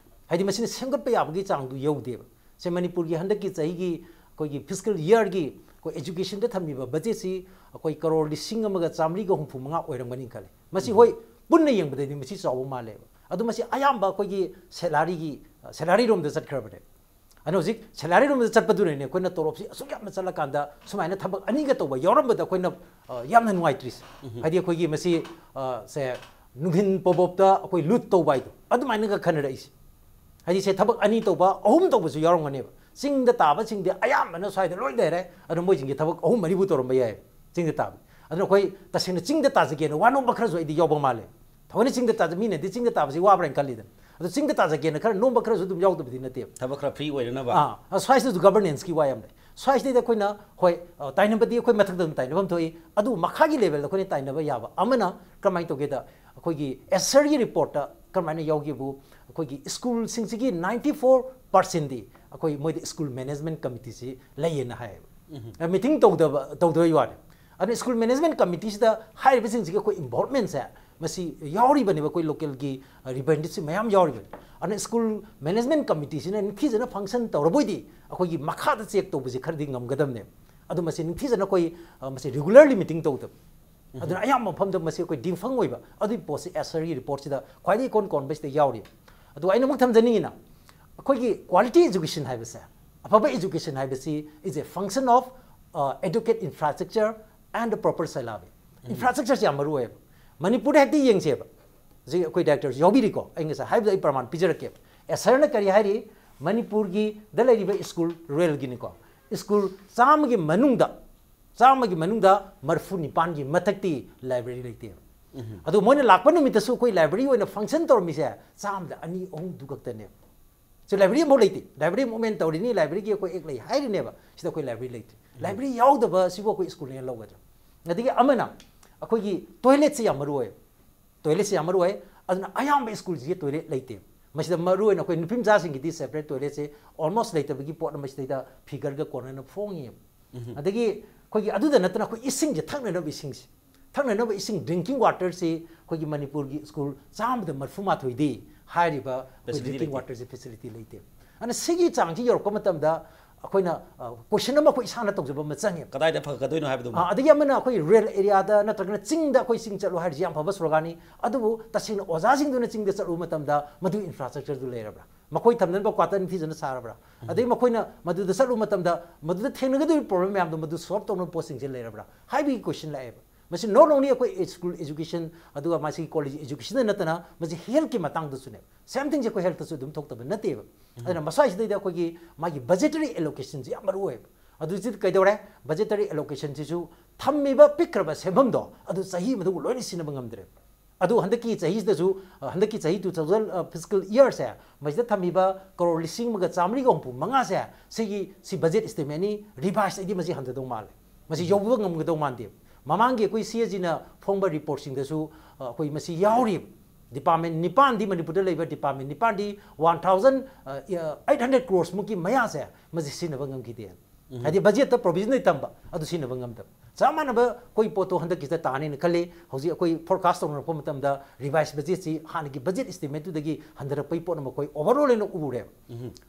ꯍꯥꯏꯗꯤ ꯃꯁꯤꯅ ꯁꯦꯝꯒꯠꯄ ꯌꯥꯕꯒꯤ ꯆꯥꯡꯗꯨ ꯌꯧꯗꯦꯕ꯫ ꯁꯦ ꯃꯅꯤꯄꯨꯔꯒꯤ ꯍꯟꯗꯛꯀꯤ ꯆꯍꯤꯒꯤ ꯑꯩꯈꯣꯏꯒꯤ ꯐꯤꯁꯀꯜ ꯌꯔꯒꯤ ꯑꯩꯈꯣꯏ ꯑꯦꯖꯨꯀꯦꯁꯟꯗ ꯊꯝꯃꯤꯕ ꯕꯖꯦꯠꯁꯤ ꯑꯩꯈꯣꯏ ꯀꯔꯣꯔ ꯂꯤꯁꯤꯡ ꯑꯃꯒ ꯆꯥꯃꯔꯤꯒ ꯍꯨꯝꯐꯨ ꯃꯉꯥ ꯑꯣꯏꯔꯝꯒꯅꯤ ꯈꯜꯂꯤ꯫ ꯃꯁꯤ ꯍꯣꯏ, ꯄꯨꯟꯅ ꯌꯦꯡꯕꯗꯗꯤ ꯃꯁꯤ ꯆꯥꯎꯕ ꯃꯥꯜꯂꯦꯕ꯫ ꯑꯗꯨ ꯃꯁꯤ ꯑꯌꯥꯝꯕ ꯑꯩꯈꯣꯏꯒꯤ ꯁꯦꯂꯥꯔꯤꯒꯤ, ꯁꯦꯂꯥꯔꯤ ꯔꯣꯝꯗ ꯆꯠꯈ꯭ꯔꯕꯅꯦ꯫ ꯑꯗꯨꯅ ꯍꯧꯖꯤꯛ ꯁꯦꯂꯥꯔꯤ ꯔꯣꯝꯗ ꯆꯠꯄꯗꯨꯅꯅꯦ ꯑꯩꯈꯣꯏꯅ ꯇꯣꯂꯣꯞꯁꯤ ꯑꯁꯨꯛ ꯌꯥꯝꯅ ꯆꯠꯂꯀꯥꯟꯗ ꯁꯨꯃꯥꯏꯅ ꯊꯕꯛ ꯑꯅꯤꯒ ꯇꯧꯕ ꯌꯥꯎꯔꯝꯕꯗ ꯑꯩꯈꯣꯏꯅ ꯑ, ꯌꯥꯝꯅ ꯅꯨꯡꯉꯥꯏꯇ꯭ꯔꯤꯁꯦ꯫ ꯍꯥꯏꯗꯤ ꯑꯩꯈꯣꯏꯒꯤ ꯃꯁꯤ ꯑ, ꯁꯦ ꯅꯨꯡꯊꯤꯟ ꯄꯣꯕꯣꯞꯇ ꯑꯩꯈꯣꯏ ꯂꯨꯠ ꯇꯧꯕ ꯍꯥꯏꯗꯣ ꯑꯗꯨꯃꯥꯏꯅꯒ ꯈꯟꯅꯔꯛꯏꯁꯦ꯫ ꯍꯥꯏꯗꯤ ꯁꯦ ꯊꯕꯛ ꯑꯅꯤ ꯇꯧꯕ, ꯑꯍꯨꯝ ꯇꯧꯕꯁꯨ ꯌꯥꯎꯔꯝꯒꯅꯦꯕ꯫ ꯆꯤꯡꯗ ꯇꯥꯕꯁꯤꯡꯗꯤ ꯑꯌꯥꯝꯕꯅ ꯁ꯭ꯋꯥꯏꯗ ꯂꯣꯏ ꯂꯩꯔꯦ꯫ ꯑꯗꯨꯅ ꯃꯣꯏꯁꯤꯡꯒꯤ ꯊꯕꯛ ꯑꯍꯨꯝ ꯃꯔꯤꯕꯨ ꯇꯧꯔꯝꯕ ꯌꯥꯏ ꯆꯤꯡꯗ ꯇꯥꯕ꯫ ꯑꯗꯨꯅ ꯑꯩꯈꯣꯏ ꯇꯁꯦꯡꯅ ꯆꯤꯡꯗ ꯇꯥꯖꯒꯦꯅ ꯋꯥꯅꯣꯝꯕ ꯈꯔꯁꯨ ꯑꯩꯗꯤ ꯌꯥꯎꯕ ꯃꯥꯜꯂꯦ꯫ ꯊꯑꯣꯏꯅ ꯆꯤꯡꯗ ꯇꯥꯖ-, ꯃꯤꯅꯗꯤ ꯆꯤꯡꯗ ꯇꯥꯕꯁꯤ ꯋꯥꯕ꯭ꯔꯥ ꯍꯥꯏꯅ ꯈꯜꯂꯤꯗꯅ꯫ ꯑꯗꯣ ꯆꯤꯡꯗ ꯇꯥꯖꯒꯦꯅ ꯈꯔ ꯅꯣꯝꯕ ꯈꯔꯁꯨ ꯑꯗꯨꯝ ꯌꯥꯎꯗꯕꯗꯤ ꯅꯠꯇꯦꯕ꯫ ꯊꯕꯛ ꯈꯔ ꯐ꯭ꯔꯤ ꯑꯣꯏꯅꯅꯕ꯫ ꯑꯥ, ꯑ, ꯁ꯭ꯋꯥꯏꯁꯤꯗꯁꯨ ꯒꯕꯔꯅꯦꯟꯁꯀꯤ ꯋꯥ ꯌꯥꯝ ꯂꯩ꯫ ꯁ꯭ꯋꯥꯏꯁꯤꯗꯩꯗ ꯑꯩꯈꯣꯏꯅ, ꯍꯣꯏ, ꯑ, ꯇꯥꯏꯅꯕꯗꯤ ꯑꯩꯈꯣꯏ ꯃꯊꯛꯇ ꯑꯗꯨꯝ ꯇꯥꯏꯅꯐꯝ ꯊꯣꯛꯏ, ꯑꯗꯨꯕꯨ ꯃꯈꯥꯒꯤ ꯂꯦꯚꯦꯜꯗ ꯑꯩꯈꯣꯏꯅ ꯇꯥꯏꯅꯕ ꯌꯥꯕ ꯑꯃꯅ ꯀꯔꯝꯍꯥꯏꯅ ꯇꯧꯒꯦꯗ, ꯑꯩꯈꯣꯏꯒꯤ ꯑꯦꯁꯔꯒꯤ ꯔꯤꯄꯣꯔꯠꯇ ꯀꯔꯝꯍꯥꯏꯅ ꯌꯥꯎꯒꯦꯕꯨ, ꯑꯩꯈꯣꯏꯒꯤ ꯁ꯭ꯀꯨꯜꯁꯤꯡꯁꯤꯒꯤ ꯅꯥꯏꯟꯇꯤ ꯐꯣꯔ ꯄꯥꯔꯁꯦꯟꯗꯤ ꯑꯩꯈꯣꯏ ꯃꯣꯏꯗ ꯁ꯭ꯀꯨꯜ ꯃꯦꯅꯦꯖꯃꯦꯟ ꯀꯃꯤꯇꯤꯁꯤ ꯂꯩꯌꯦꯅ ꯍꯥꯏꯌꯦꯕ꯫ ꯃꯤꯇꯤꯡ ꯇꯧꯗꯕ, ꯇꯧꯗꯕꯩ ꯋꯥꯅꯤ꯫ ꯑꯗꯨꯅ ꯁ꯭ꯀꯨꯜ ꯃꯦꯅꯦꯖꯃꯦꯟ ꯀꯃꯤꯇꯤꯁꯤꯗ ꯍꯥꯏꯔꯤꯕꯁꯤꯡꯁꯤꯒꯤ ꯑꯩꯈꯣꯏ ꯏꯟꯚꯣꯜꯞꯃꯦꯟꯁꯦ ꯃꯁꯤ ꯌꯥꯎꯔꯤꯕꯅꯦꯕ, ꯑꯩꯈꯣꯏ ꯂꯣꯀꯦꯜꯒꯤ ꯔꯤꯄ꯭ꯔꯦꯖꯦꯟꯇꯦꯇꯤꯚꯁꯤ ꯃꯌꯥꯝ ꯌꯥꯎꯔꯤꯕꯅꯤ꯫ ꯑꯗꯨꯅ ꯁ꯭ꯀꯨꯜ ꯃꯦꯅꯦꯖꯃꯦꯟ ꯀꯃꯤꯇꯤꯁꯤꯅ ꯅꯤꯡꯊꯤꯖꯅ ꯐꯪꯁꯟ ꯇꯧꯔꯕꯣꯏꯗꯤ ꯑꯩꯈꯣꯏꯒꯤ ꯃꯈꯥꯗ ꯆꯦꯛ ꯇꯧꯕꯁꯦ ꯈꯔꯗꯤ ꯉꯝꯒꯗꯕꯅꯦꯕ꯫ ꯑꯗꯨ ꯃꯁꯤ ꯅꯤꯡꯊꯤꯖꯅ ꯑꯩꯈꯣꯏ, ꯑ, ꯃꯁꯤ ꯔꯤꯒꯨꯂꯔꯂꯤ ꯃꯤꯇꯤꯡ ꯇꯧꯗꯕ꯫ ꯑꯗꯨꯅ ꯑꯌꯥꯝꯕ ꯃꯐꯝꯗ ꯃꯁꯤ ꯑꯩꯈꯣꯏ ꯗꯤꯡꯐꯪ ꯑꯣꯏꯕ ꯑꯗꯨꯒꯤ ꯄꯣꯠꯁꯤ ꯑꯦꯁꯔꯒꯤ ꯔꯤꯄꯣꯔꯠꯁꯤꯗ ꯈ꯭ꯋꯥꯏꯗꯒꯤ ꯏꯀꯣꯟ ꯀꯣꯟꯕꯁꯤꯗ ꯌꯥꯎꯔꯤ꯫ ꯑꯗꯨꯒ ꯑꯩꯅ ꯑꯃꯨꯛ ꯊꯝꯖꯅꯤꯡꯉꯤꯅ, ꯑꯩꯈꯣꯏꯒꯤ ꯀ꯭ꯋꯥꯂꯤꯇꯤ ꯑꯦꯖꯨꯀꯦꯁꯟ ꯍꯥꯏꯕꯁꯦ, ꯑꯐꯕ ꯑꯦꯖꯨꯀꯦꯁꯟ ꯍꯥꯏꯕꯁꯤ is a function of, uh, adequate infrastructure and the proper syllabi. ꯏꯟꯐ꯭ꯔꯥꯁ꯭ꯇ꯭ꯔꯛꯆꯔꯁꯤ ꯌꯥꯝ ꯃꯔꯨ ꯑꯣꯏꯌꯦꯕ꯫ ꯃꯅꯤꯄꯨꯔꯗ ꯍꯦꯛꯇ ꯌꯦꯡꯁꯦꯕ꯫ ꯍꯧꯖꯤꯛ ꯑꯩꯈꯣꯏ ꯗꯥꯏꯔꯦꯛꯇꯔꯁꯨ ꯌꯥꯎꯕꯤꯔꯤꯀꯣ, ꯑꯩ ꯉꯁꯥꯏ ꯍꯥꯏꯕꯗ ꯑꯩ ꯄ꯭ꯔꯃꯥꯟ ꯄꯤꯖꯔꯛꯀꯦꯕ꯫ ꯑꯦꯁꯔꯅ ꯀꯔꯤ ꯍꯥꯏꯔꯤ? ꯃꯅꯤꯄꯨꯔꯒꯤꯗ ꯂꯩꯔꯤꯕ ꯁ꯭ꯀꯨꯜ, ꯔꯨꯔꯦꯜꯒꯤꯅꯤꯀꯣ, ꯁ꯭ꯀꯨꯜ ꯆꯥꯝꯃꯒꯤ ꯃꯅꯨꯡꯗ, ꯆꯥꯝꯃꯒꯤ ꯃꯅꯨꯡꯗ ꯃꯔꯤꯐꯨ ꯅꯤꯄꯥꯟꯒꯤ ꯃꯊꯛꯇꯤ ꯂꯥꯏꯕ꯭ꯔꯦꯔꯤ ꯂꯩꯇꯦꯕ꯫ ꯑꯗꯨ ꯃꯣꯏꯅ ꯂꯥꯛꯄ ꯅꯨꯃꯤꯠꯇꯁꯨ ꯑꯩꯈꯣꯏ ꯂꯥꯏꯕ꯭ꯔꯦꯔꯤ ꯑꯣꯏꯅ ꯐꯪꯁꯟ ꯇꯧꯔꯝꯃꯤꯁꯦ ꯆꯥꯝꯃꯗ ꯑꯅꯤ ꯑꯍꯨꯝꯗꯨ ꯈꯛꯇꯅꯦꯕ꯫ ꯁꯤ ꯂꯥꯏꯕ꯭ꯔꯦꯔꯤ ꯑꯃꯐꯥꯎ ꯂꯩꯇꯦ꯫ ꯂꯥꯏꯕ꯭ꯔꯦꯔꯤ ꯃꯨꯞꯃꯦꯟ ꯇꯧꯔꯤꯅꯤ, ꯂꯥꯏꯕ꯭ꯔꯦꯔꯤꯒꯤ ꯑꯩꯈꯣꯏ ꯑꯦꯛ ꯂꯩ ꯍꯥꯏꯔꯤꯅꯦꯕ, ꯁꯤꯗ ꯑꯩꯈꯣꯏ ꯂꯥꯏꯕ꯭ꯔꯦꯔꯤ ꯂꯩꯇ꯭ꯔꯦ꯫ ꯂꯥꯏꯕ꯭ꯔꯦꯔꯤ ꯌꯥꯎꯗꯕ ꯁꯤꯕꯨ ꯑꯩꯈꯣꯏ ꯁ꯭ꯀꯨꯜꯅ ꯂꯧꯒꯗ꯭ꯔꯥ? ꯑꯗꯒꯤ ꯑꯃꯅ ꯑꯩꯈꯣꯏꯒꯤ ꯇꯣꯏꯂꯦꯠꯁꯤ ꯌꯥꯝ ꯃꯔꯨ ꯑꯣꯏ꯫ ꯇꯣꯏꯂꯦꯠꯁꯤ ꯌꯥꯝ ꯃꯔꯨ ꯑꯣꯏ꯫ ꯑꯗꯨꯅ ꯑꯌꯥꯝꯕ ꯁ꯭ꯀꯨꯜꯁꯤꯒꯤ ꯇꯣꯏꯂꯦꯠ ꯂꯩꯇꯦ꯫ ꯃꯁꯤꯗ ꯃꯔꯨ ꯑꯣꯏꯅ ꯑꯩꯈꯣꯏ ꯅꯨꯄꯤ ꯃꯆꯥꯁꯤꯡꯒꯤꯗꯤ separate toiletꯁꯦ almost ꯂꯩꯇꯕꯒꯤ ꯄꯣꯠ ꯑꯃ ꯁꯤꯗꯩꯗ figureꯒ ꯀꯣꯟꯅꯅ ꯐꯣꯡꯉꯤ꯫ ꯑꯗꯒꯤ ꯑꯩꯈꯣꯏꯒꯤ ꯑꯗꯨꯗ ꯅꯠꯇꯅ ꯑꯩꯈꯣꯏ ꯏꯁꯤꯡꯁꯦ, ꯊꯛꯅꯅꯕ ꯏꯁꯤꯡꯁꯦ, ꯊꯛꯅꯅꯕ ꯏꯁꯤꯡ, drinking waterꯁꯤ ꯑꯩꯈꯣꯏꯒꯤ ꯃꯅꯤꯄꯨꯔꯒꯤ ꯁ꯭ꯀꯨꯜ ꯆꯥꯝꯃꯗ ꯃꯔꯤꯐꯨ ꯃꯥꯊꯣꯏꯗꯤ ꯍꯥꯏꯔꯤꯕ ꯑꯩꯈꯣꯏ Facility drinking ꯂꯩꯇꯦ꯫ Waterꯁꯤ facility ꯂꯩꯇꯦ꯫ ꯑꯗꯨꯅ ꯁꯤꯒꯤ ꯆꯥꯡꯁꯤ ꯌꯧꯔꯛꯄ ꯃꯇꯝꯗ ꯑꯩꯈꯣꯏꯅ question ꯑꯃ ꯑꯩꯈꯣꯏ ꯏꯁꯥꯅ ꯇꯧꯖꯕ ꯑꯃ ꯆꯪꯉꯦ꯫ ꯀꯗꯥꯏꯗ ꯐꯒꯠꯀꯗꯣꯏꯅꯣ ꯍꯥꯏꯕꯗꯨꯃ꯫ ꯑꯥ, ꯑꯗꯒꯤ ꯑꯃꯅ ꯑꯩꯈꯣꯏ rural areaꯗ ꯅꯠꯇ꯭ꯔꯒꯅ ꯆꯤꯡꯗ ꯑꯩꯈꯣꯏ ꯆꯤꯡ ꯆꯠꯂꯨ ꯍꯥꯏꯔꯤꯁꯤ ꯌꯥꯝ ꯐꯕ sloganꯅꯤ꯫ ꯑꯗꯨꯕꯨ ꯇꯁꯦꯡꯅ ꯑꯣꯖꯥꯁꯤꯡꯗꯨꯅ ꯆꯤꯡꯗ ꯆꯠꯂꯨꯕ ꯃꯇꯝꯗ ꯃꯗꯨꯒꯤ infrastructureꯗꯨ ꯂꯩꯔꯕ꯭ꯔꯥ? ꯃꯈꯣꯏ ꯊꯝꯅꯅꯕ quarter ꯅꯤꯡꯊꯤꯖꯅ ꯁꯥꯔꯕ꯭ꯔꯥ? ꯑꯗꯩ ꯃꯈꯣꯏꯅ ꯃꯗꯨꯗ ꯆꯠꯂꯨꯕ ꯃꯇꯝꯗ ꯃꯗꯨꯗ ꯊꯦꯡꯅꯒꯗꯧꯔꯤꯕ problem ꯃꯌꯥꯝꯗꯣ ꯃꯗꯨ solve ꯇꯧꯅꯕ ꯄꯣꯠꯁꯤꯡꯁꯦ ꯂꯩꯔꯕ꯭ꯔꯥ ꯍꯥꯏꯕꯒꯤ question ꯂꯥꯛꯑꯦꯕ꯫ ꯃꯁꯤ not only ꯑꯩꯈꯣꯏ school education ꯑꯗꯨꯒ ꯃꯁꯤꯒꯤ college educationꯗ ꯅꯠꯇꯅ ꯃꯁꯤ healthꯀꯤ ꯃꯇꯥꯡꯗꯁꯨꯅꯦꯕ꯫ Same thingꯁꯦ ꯑꯩꯈꯣꯏ healthꯇꯁꯨ ꯑꯗꯨꯝ ꯊꯣꯛꯇꯕ ꯅꯠꯇꯦꯕ꯫ ꯑꯗꯨꯅ ꯃꯁ꯭ꯋꯥꯏꯁꯤꯗꯩꯗ ꯑꯩꯈꯣꯏꯒꯤ ꯃꯥꯒꯤ budgetary allocationꯁꯦ ꯌꯥꯝ ꯃꯔꯨ ꯑꯣꯏꯌꯦꯕ꯫ ꯑꯗꯨ ꯍꯧꯖꯤꯛ ꯀꯩꯗꯧꯔꯦ? Budgetary allocationꯁꯤꯁꯨ ꯊꯝꯃꯤꯕ ꯄꯤꯛꯈ꯭ꯔꯕ ꯁꯦꯟꯐꯝꯗꯣ ꯑꯗꯨ ꯆꯍꯤ ꯑꯃꯗ ꯂꯣꯏꯅ ꯁꯤꯖꯤꯟꯅꯕ ꯉꯝꯗ꯭ꯔꯦ꯫ ꯑꯗꯨ ꯍꯟꯗꯛꯀꯤ ꯆꯍꯤꯁꯤꯗꯁꯨ, ꯑ, ꯍꯟꯗꯛꯀꯤ ꯆꯍꯤ two thousand, ꯑ, fiscal yearꯁꯦ, ꯃꯁꯤꯗ ꯊꯝꯃꯤꯕ ꯀꯔꯣꯔ ꯂꯤꯁꯤꯡ ꯑꯃꯒ ꯆꯥꯃꯔꯤꯒ ꯍꯨꯝꯐꯨ ꯃꯉꯥꯁꯦ, ꯁꯤꯒꯤ, ꯁꯤ budget estimateꯅꯤ, revise ꯑꯩꯗꯤ ꯃꯁꯤ ꯍꯟꯊꯗꯧ ꯃꯥꯜꯂꯦ꯫ ꯃꯁꯤ ꯌꯧꯕ ꯉꯝꯒꯗꯧ ꯃꯥꯟꯗꯦ꯫ ꯃꯃꯥꯡꯒꯤ ꯑꯩꯈꯣꯏ CAGꯅ ꯐꯣꯡꯕ reportꯁꯤꯡꯗꯁꯨ, ꯑ, ꯑꯩꯈꯣꯏ ꯃꯁꯤ ꯌꯥꯎꯔꯤꯕ꯫ Department ꯅꯤꯄꯥꯟꯗꯤ, ꯃꯅꯤꯄꯨꯔꯗ ꯂꯩꯕ department ꯅꯤꯄꯥꯟꯗꯤ one thousand eight hundred crores ꯃꯨꯛꯀꯤ ꯃꯌꯥꯁꯦ ꯃꯁꯤ ꯁꯤꯖꯤꯟꯅꯕ ꯉꯝꯈꯤꯗꯦ꯫ ꯍꯥꯏꯗꯤ budgetꯇ provisionꯗꯤ ꯊꯝꯕ, ꯑꯗꯨ ꯁꯤꯖꯤꯟꯅꯕ ꯉꯝꯗꯕ꯫ ꯆꯞ ꯃꯥꯟꯅꯕ ꯑꯩꯈꯣꯏ ꯄꯣꯠꯇꯣ ꯍꯟꯗꯛꯀꯤꯁꯤꯗ ꯇꯥꯅꯤꯅ ꯈꯜꯂꯤ꯫ ꯍꯧꯖꯤꯛ ꯑꯩꯈꯣꯏ forecast ꯇꯧꯅꯔꯛꯄ ꯃꯇꯝꯗ revise budgetꯁꯤ ꯍꯥꯟꯅꯒꯤ budget estimateꯇꯨꯗꯒꯤ ꯍꯟꯊꯔꯛꯄꯒꯤ ꯄꯣꯠ ꯑꯃ ꯑꯩꯈꯣꯏ overall ꯑꯣꯏꯅ ꯎꯔꯦꯕ꯫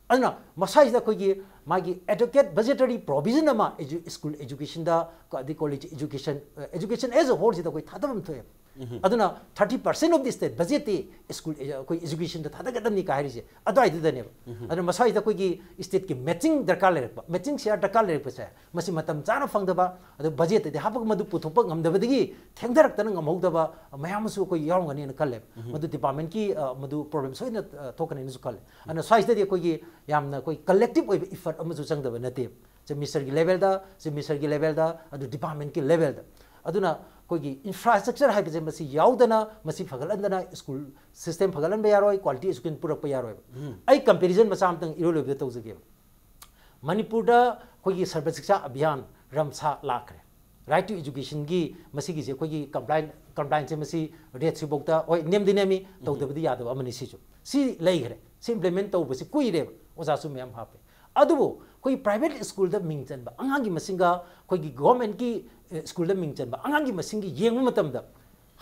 ꯑꯗꯨꯅ ꯃꯁꯥꯁꯤꯗ ꯑꯩꯈꯣꯏꯒꯤ ꯃꯥꯒꯤ adequate budgetary provision ꯑꯃ edu-, school educationꯗ, ꯑꯗꯩ college education, ꯑ, education as a wholeꯁꯤꯗ ꯑꯩꯈꯣꯏ ꯊꯥꯗꯐꯝ ꯊꯣꯛꯑꯦꯕ꯫ ꯑꯗꯨꯅ thirty percent of the state budgetꯇꯤ school, ꯑꯩꯈꯣꯏ educationꯗ ꯊꯥꯗꯒꯗꯕꯅꯤ ꯀꯥ ꯍꯥꯏꯔꯤꯁꯦ ꯑꯗꯨꯋꯥꯏꯗꯨꯗꯅꯦꯕ꯫ ꯑꯗꯨꯅ ꯃꯁꯥꯁꯤꯗ ꯑꯩꯈꯣꯏꯒꯤ stateꯀꯤ matching ꯗꯔꯀꯥꯔ ꯂꯩꯔꯛꯄ, matching share ꯗꯔꯀꯥꯔ ꯂꯩꯔꯛꯄꯁꯦ, ꯃꯁꯤ ꯃꯇꯝ ꯆꯥꯅ ꯐꯪꯗꯕ, ꯑꯗꯨ budgetꯇꯗꯤ ꯍꯥꯞꯄꯒ ꯃꯗꯨ ꯄꯨꯊꯣꯛꯄ ꯉꯝꯗꯕꯗꯒꯤ ꯊꯦꯡꯊꯔꯛꯇꯅ ꯉꯝꯍꯧꯗꯕ ꯃꯌꯥꯝ ꯑꯃꯁꯨ ꯑꯩꯈꯣꯏ ꯌꯥꯎꯔꯝꯒꯅꯤꯅ ꯈꯜꯂꯦꯕ꯫ ꯃꯗꯨ departmentꯀꯤ, ꯑ, ꯃꯗꯨ problem ꯁꯣꯏꯗꯅ, ꯑ, ꯊꯣꯛꯀꯅꯤꯅꯁꯨ ꯈꯜꯂꯦ꯫ ꯑꯗꯨꯅ ꯁ꯭ꯋꯥꯏꯁꯤꯗꯗꯤ ꯑꯩꯈꯣꯏꯒꯤ ꯌꯥꯝꯅ ꯑꯩꯈꯣꯏ collective ꯑꯣꯏꯕ effort ꯑꯃꯁꯨ ꯆꯪꯗꯕ ꯅꯠꯇꯦꯕ꯫ Chief Ministerꯒꯤ levelꯗ, Chief Ministerꯒꯤ levelꯗ, ꯑꯗꯨ departmentꯀꯤ levelꯗ꯫ ꯑꯗꯨꯅ ꯑꯩꯈꯣꯏꯒꯤ infrastructure ꯍꯥꯏꯕꯁꯦ ꯃꯁꯤ ꯌꯥꯎꯗꯅ, ꯃꯁꯤ ꯐꯒꯠꯍꯟꯗꯅ school system ꯐꯒꯠꯍꯟꯕ ꯌꯥꯔꯣꯏ, quality education ꯄꯨꯔꯛꯄ ꯌꯥꯔꯣꯏꯕ꯫ ꯑꯩ comparison ꯃꯆꯥ ꯑꯃꯇꯪ ꯏꯔꯣꯏ ꯂꯣꯏꯕꯗ ꯇꯧꯖꯒꯦꯕ꯫ ꯃꯅꯤꯄꯨꯔꯗ ꯑꯩꯈꯣꯏꯒꯤ ꯁꯔꯕ ꯁꯤꯛꯁꯥ ꯑꯚꯤꯌꯥꯟ ꯔꯝꯁꯥ ꯂꯥꯛꯈ꯭ꯔꯦ꯫ Right to educationꯒꯤ ꯃꯁꯤꯒꯤꯁꯦ ꯑꯩꯈꯣꯏꯒꯤ compliance complianceꯁꯦ ꯃꯁꯤ rateꯁꯤꯐꯥꯎꯗ ꯍꯣꯏ ꯅꯦꯝꯗꯤ ꯅꯦꯝꯃꯤ, ꯇꯧꯗꯕꯗꯤ ꯌꯥꯗꯕ ꯑꯃꯅꯤ꯫ ꯁꯤꯁꯨ ꯁꯤ ꯂꯩꯈ꯭ꯔꯦ꯫ ꯁꯤ implement ꯇꯧꯕꯁꯤ ꯀꯨꯏꯔꯦꯕ, ꯑꯣꯖꯥꯁꯨ ꯃꯌꯥꯝ ꯍꯥꯞꯄꯦ꯫ ꯑꯗꯨꯕꯨ ꯑꯩꯈꯣꯏ private schoolꯗ ꯃꯤꯡ ꯆꯟꯕ ꯑꯉꯥꯡꯒꯤ ꯃꯁꯤꯡꯒ ꯑꯩꯈꯣꯏꯒꯤ governmentꯀꯤ schoolꯗ ꯃꯤꯡ ꯆꯟꯕ ꯑꯉꯥꯡꯒꯤ ꯃꯁꯤꯡꯒꯤ ꯌꯦꯡꯕ ꯃꯇꯝꯗ,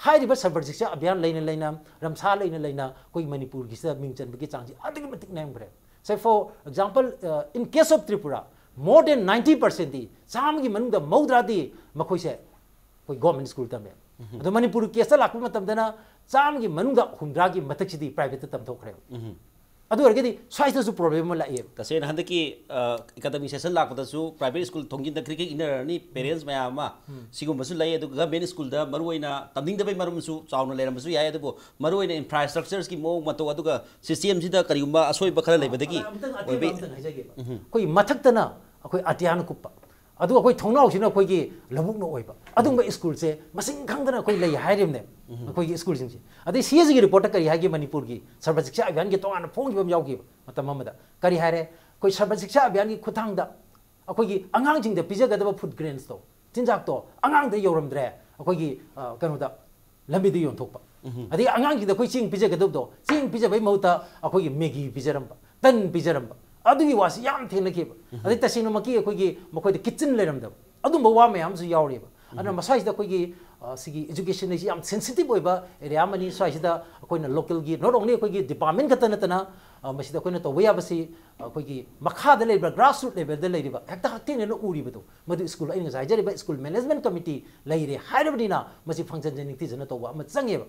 ꯍꯥꯏꯔꯤꯕ ꯁꯔꯕ ꯁꯤꯛꯁꯥ ꯑꯚꯤꯌꯥꯟ ꯂꯩꯅ ꯂꯩꯅ, ꯔꯝꯁꯥ ꯂꯩꯅ ꯂꯩꯅ ꯑꯩꯈꯣꯏ ꯃꯅꯤꯄꯨꯔꯒꯤꯁꯤꯗ ꯃꯤꯡ ꯆꯟꯕꯒꯤ ꯆꯥꯡꯁꯤ ꯑꯗꯨꯛꯀꯤ ꯃꯇꯤꯛ ꯅꯦꯝꯈ꯭ꯔꯦ꯫ Say for example, uh, in case of Tripura, more than ninety percentꯗꯤ, ꯆꯥꯝꯃꯒꯤ ꯃꯅꯨꯡꯗ ꯃꯧꯗ꯭ꯔꯥꯗꯤ ꯃꯈꯣꯏꯁꯦ ꯑꯩꯈꯣꯏ government school ꯇꯝꯃꯦ꯫ ꯑꯗꯣ ꯃꯅꯤꯄꯨꯔꯒꯤ caseꯇ ꯂꯥꯛꯄ ꯃꯇꯝꯗꯅ ꯆꯥꯝꯃꯒꯤ ꯃꯅꯨꯡꯗ ꯍꯨꯝꯗ꯭ꯔꯥꯒꯤ ꯃꯊꯛꯁꯤꯗꯤ privateꯇ ꯇꯝꯊꯣꯛꯈ꯭ꯔꯦꯕ꯫ ꯑꯗꯨ ꯑꯣꯏꯔꯒꯗꯤ ꯁ꯭ꯋꯥꯏꯁꯤꯗꯁꯨ problem ꯑꯃ ꯂꯥꯛꯑꯦꯕ꯫ ꯇꯁꯦꯡꯅ ꯍꯟꯗꯛꯀꯤ academic session ꯂꯥꯛꯄꯗꯁꯨ private school ꯊꯣꯡꯖꯤꯟꯗ ꯀ꯭ꯔꯤꯛ ꯀ꯭ꯔꯤꯛ ꯏꯟꯅꯔꯅꯤ parents ꯃꯌꯥꯝ ꯑꯃ꯫ ꯁꯤꯒꯨꯝꯕꯁꯨ ꯂꯩ꯫ ꯑꯗꯨꯒ government schoolꯗ ꯃꯔꯨꯑꯣꯏꯅ ꯇꯝꯅꯤꯡꯗꯕꯩ ꯃꯔꯝꯁꯨ ꯆꯥꯎꯅ ꯂꯩꯔꯝꯕꯁꯨ ꯌꯥꯏ꯫ ꯑꯗꯨꯕꯨ ꯃꯔꯨꯑꯣꯏꯅ infrastructureꯁꯀꯤ ꯃꯑꯣꯡ ꯃꯇꯧ ꯑꯗꯨꯒ systemꯁꯤꯗ ꯀꯔꯤꯒꯨꯝꯕ ꯑꯁꯣꯏꯕ ꯈꯔ ꯂꯩꯕꯗꯒꯤ ꯑꯃꯇꯪ ꯑꯇꯦꯟꯕ ꯑꯣꯏꯕ ꯑꯃꯇꯪ ꯍꯥꯏꯖꯒꯦꯕ꯫ ꯑꯩꯈꯣꯏꯒꯤ ꯃꯊꯛꯇꯅ ꯑꯩꯈꯣꯏ ꯑꯇꯤꯌꯥꯅ ꯀꯨꯞꯄ, ꯑꯗꯨꯒ ꯑꯩꯈꯣꯏ ꯊꯣꯡꯅꯥꯎꯁꯤꯅ ꯑꯩꯈꯣꯏꯒꯤ ꯂꯧꯕꯨꯛꯅ ꯑꯣꯏꯕ ꯑꯗꯨꯒꯨꯝꯕ schoolꯁꯦ ꯃꯁꯤꯡ ꯈꯪꯗꯅ ꯑꯩꯈꯣꯏ ꯂꯩ ꯍꯥꯏꯔꯤꯕꯅꯦ꯫ ꯑꯩꯈꯣꯏꯒꯤ schoolꯁꯤꯡꯁꯦ꯫ ꯑꯗꯩ CAGꯒꯤ reportꯇ ꯀꯔꯤ ꯍꯥꯏꯒꯦ? ꯃꯅꯤꯄꯨꯔꯒꯤ ꯁꯔꯕ ꯁꯤꯛꯁꯥ ꯑꯚꯤꯌꯥꯟꯒꯤ ꯇꯣꯉꯥꯟꯅ ꯐꯣꯡꯈꯤꯕ ꯑꯃ ꯌꯥꯎꯈꯤꯕ ꯃꯇꯝ ꯑꯃꯗ ꯀꯔꯤ ꯍꯥꯏꯔꯦ? ꯑꯩꯈꯣꯏ ꯁꯔꯕ ꯁꯤꯛꯁꯥ ꯑꯚꯤꯌꯥꯟꯒꯤ ꯈꯨꯠꯊꯥꯡꯗ ꯑꯩꯈꯣꯏꯒꯤ ꯑꯉꯥꯡꯁꯤꯡꯗ ꯄꯤꯖꯒꯗꯕ food graintsꯇꯣ, ꯆꯤꯟꯖꯥꯛꯇꯣ ꯑꯉꯥꯡꯗ ꯌꯧꯔꯝꯗ꯭ꯔꯦ, ꯑꯩꯈꯣꯏꯒꯤ ꯑ, ꯀꯩꯅꯣꯗ ꯂꯝꯕꯤꯗ ꯌꯣꯟꯊꯣꯛꯄ꯫ ꯑꯗꯒꯤ ꯑꯉꯥꯡꯁꯤꯡꯗ ꯑꯩꯈꯣꯏ ꯆꯦꯡ ꯄꯤꯖꯒꯗꯕꯗꯣ, ꯆꯦꯡ ꯄꯤꯖꯕꯩ ꯃꯍꯨꯠꯇ ꯑꯩꯈꯣꯏꯒꯤ ꯃꯦꯒꯤ ꯄꯤꯖꯔꯝꯕ, ꯇꯟ ꯄꯤꯖꯔꯝꯕ, ꯑꯗꯨꯒꯤ ꯋꯥꯁꯤ ꯌꯥꯝ ꯊꯦꯡꯅꯈꯤꯕ꯫ ꯑꯗꯩ ꯇꯁꯦꯡꯅꯃꯛꯀꯤ ꯑꯩꯈꯣꯏꯒꯤ ꯃꯈꯣꯏꯗ kitchen ꯂꯩꯔꯝꯗꯕ, ꯑꯗꯨꯝꯕ ꯋꯥ ꯃꯌꯥꯝꯁꯨ ꯌꯥꯎꯔꯤꯕ꯫ ꯑꯗꯨꯅ ꯃꯁꯥꯁꯤꯗ ꯑꯩꯈꯣꯏꯒꯤ ꯑ, ꯁꯤꯒꯤ education ꯑꯁꯤ ꯌꯥꯝ sensitive ꯑꯣꯏꯕ area ꯑꯃꯅꯤ꯫ ꯁ꯭ꯋꯥꯏꯁꯤꯗ ꯑꯩꯈꯣꯏꯅ localꯒꯤ, not only ꯑꯩꯈꯣꯏꯒꯤ department ꯈꯛꯇ ꯅꯠꯇꯅ, ꯑ, ꯃꯁꯤꯗ ꯑꯩꯈꯣꯏꯅ ꯇꯧꯕ ꯌꯥꯕꯁꯤ ꯑꯩꯈꯣꯏꯒꯤ ꯃꯈꯥꯗ ꯂꯩꯔꯤꯕ grassroot levelꯗ ꯂꯩꯔꯤꯕ ꯍꯦꯛꯇ ꯍꯛꯊꯦꯡꯅꯅ ꯎꯔꯤꯕꯗꯣ, ꯃꯗꯨ school, ꯑꯩꯅ ꯉꯁꯥꯏ ꯍꯥꯏꯖꯔꯤꯕ school management committee ꯂꯩꯔꯦ ꯍꯥꯏꯔꯕꯅꯤꯅ ꯃꯁꯤ functionꯁꯦ ꯅꯤꯡꯊꯤꯖꯅ ꯇꯧꯕ ꯑꯃ ꯆꯪꯉꯦꯕ꯫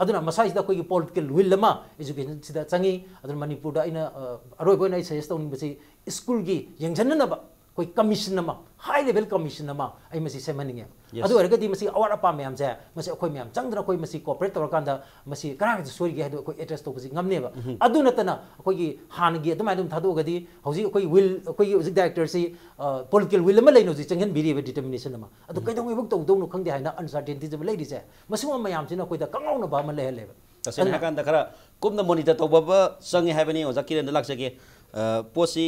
ꯑꯗꯨꯅ ꯃꯁꯥꯁꯤꯗ ꯑꯩꯈꯣꯏꯒꯤ political will ꯑꯃ educationꯁꯤꯗ ꯆꯪꯉꯤ꯫ ꯑꯗꯨꯅ ꯃꯅꯤꯄꯨꯔꯗ ꯑꯩꯅ, ꯑ, ꯑꯔꯣꯏꯕ ꯑꯣꯏꯅ ꯑꯩ suggest ꯇꯧꯅꯤꯡꯕꯁꯤ schoolꯒꯤ ꯌꯦꯡꯁꯤꯟꯅꯅꯕ ꯑꯩꯈꯣꯏ commission ꯑꯃ, high level commission ꯑꯃ ꯑꯩ ꯃꯁꯤ ꯁꯦꯝꯍꯟꯅꯤꯡꯉꯦ꯫ Yes. ꯑꯗꯨ ꯑꯣꯏꯔꯒꯗꯤ ꯃꯁꯤ ꯑꯋꯥꯠ ꯑꯄꯥ ꯃꯌꯥꯝꯁꯦ ꯃꯁꯤ ꯑꯩꯈꯣꯏ ꯃꯌꯥꯝ ꯆꯪꯗꯅ ꯑꯩꯈꯣꯏ ꯃꯁꯤ cooperate ꯇꯧꯔꯀꯥꯟꯗ ꯃꯁꯤ ꯀꯗꯥꯏꯗ ꯁꯣꯏꯔꯤꯒꯦ ꯍꯥꯏꯗꯣ ꯑꯩꯈꯣꯏ address ꯇꯧꯕꯁꯤ ꯉꯝꯅꯦꯕ꯫ ꯑꯗꯨ ꯅꯠꯇꯅ ꯑꯩꯈꯣꯏꯒꯤ ꯍꯥꯟꯅꯒꯤ ꯑꯗꯨꯃꯥꯏꯅ ꯑꯗꯨꯝ ꯊꯥꯗꯣꯛꯑꯒꯗꯤ ꯍꯧꯖꯤꯛ ꯑꯩꯈꯣꯏ will, ꯑꯩꯈꯣꯏꯒꯤ ꯍꯧꯖꯤꯛ directorꯁꯤ, ꯑ, political will ꯑꯃ ꯂꯩꯅ ꯍꯧꯖꯤꯛ ꯆꯪꯍꯟꯕꯤꯔꯤꯕ determination ꯑꯃ꯫ ꯑꯗꯨ ꯀꯩꯗꯧꯉꯩꯐꯥꯎ ꯇꯧꯗꯧꯅꯣ ꯈꯪꯗꯦ ꯍꯥꯏꯅ uncertainty ꯑꯃ ꯂꯩꯔꯤꯁꯦ, ꯃꯁꯤꯒꯨꯝꯕ ꯃꯌꯥꯝꯁꯤꯅ ꯑꯩꯈꯣꯏꯗ ꯀꯥꯡꯉꯧꯅꯕ ꯑꯃ ꯂꯩꯍꯜꯂꯦꯕ꯫ ꯇꯁꯦꯡꯅ ꯍꯥꯏꯔꯀꯥꯟꯗ ꯈꯔ ꯀꯨꯞꯅ monitor ꯇꯧꯕ ꯑꯃ ꯆꯪꯉꯦ ꯍꯥꯏꯕꯅꯤ꯫ ꯑꯣꯖꯥ ꯀꯤꯔꯟꯗ ꯂꯥꯛꯆꯒꯦ꯫ ꯑ, ꯄꯣꯠꯁꯤ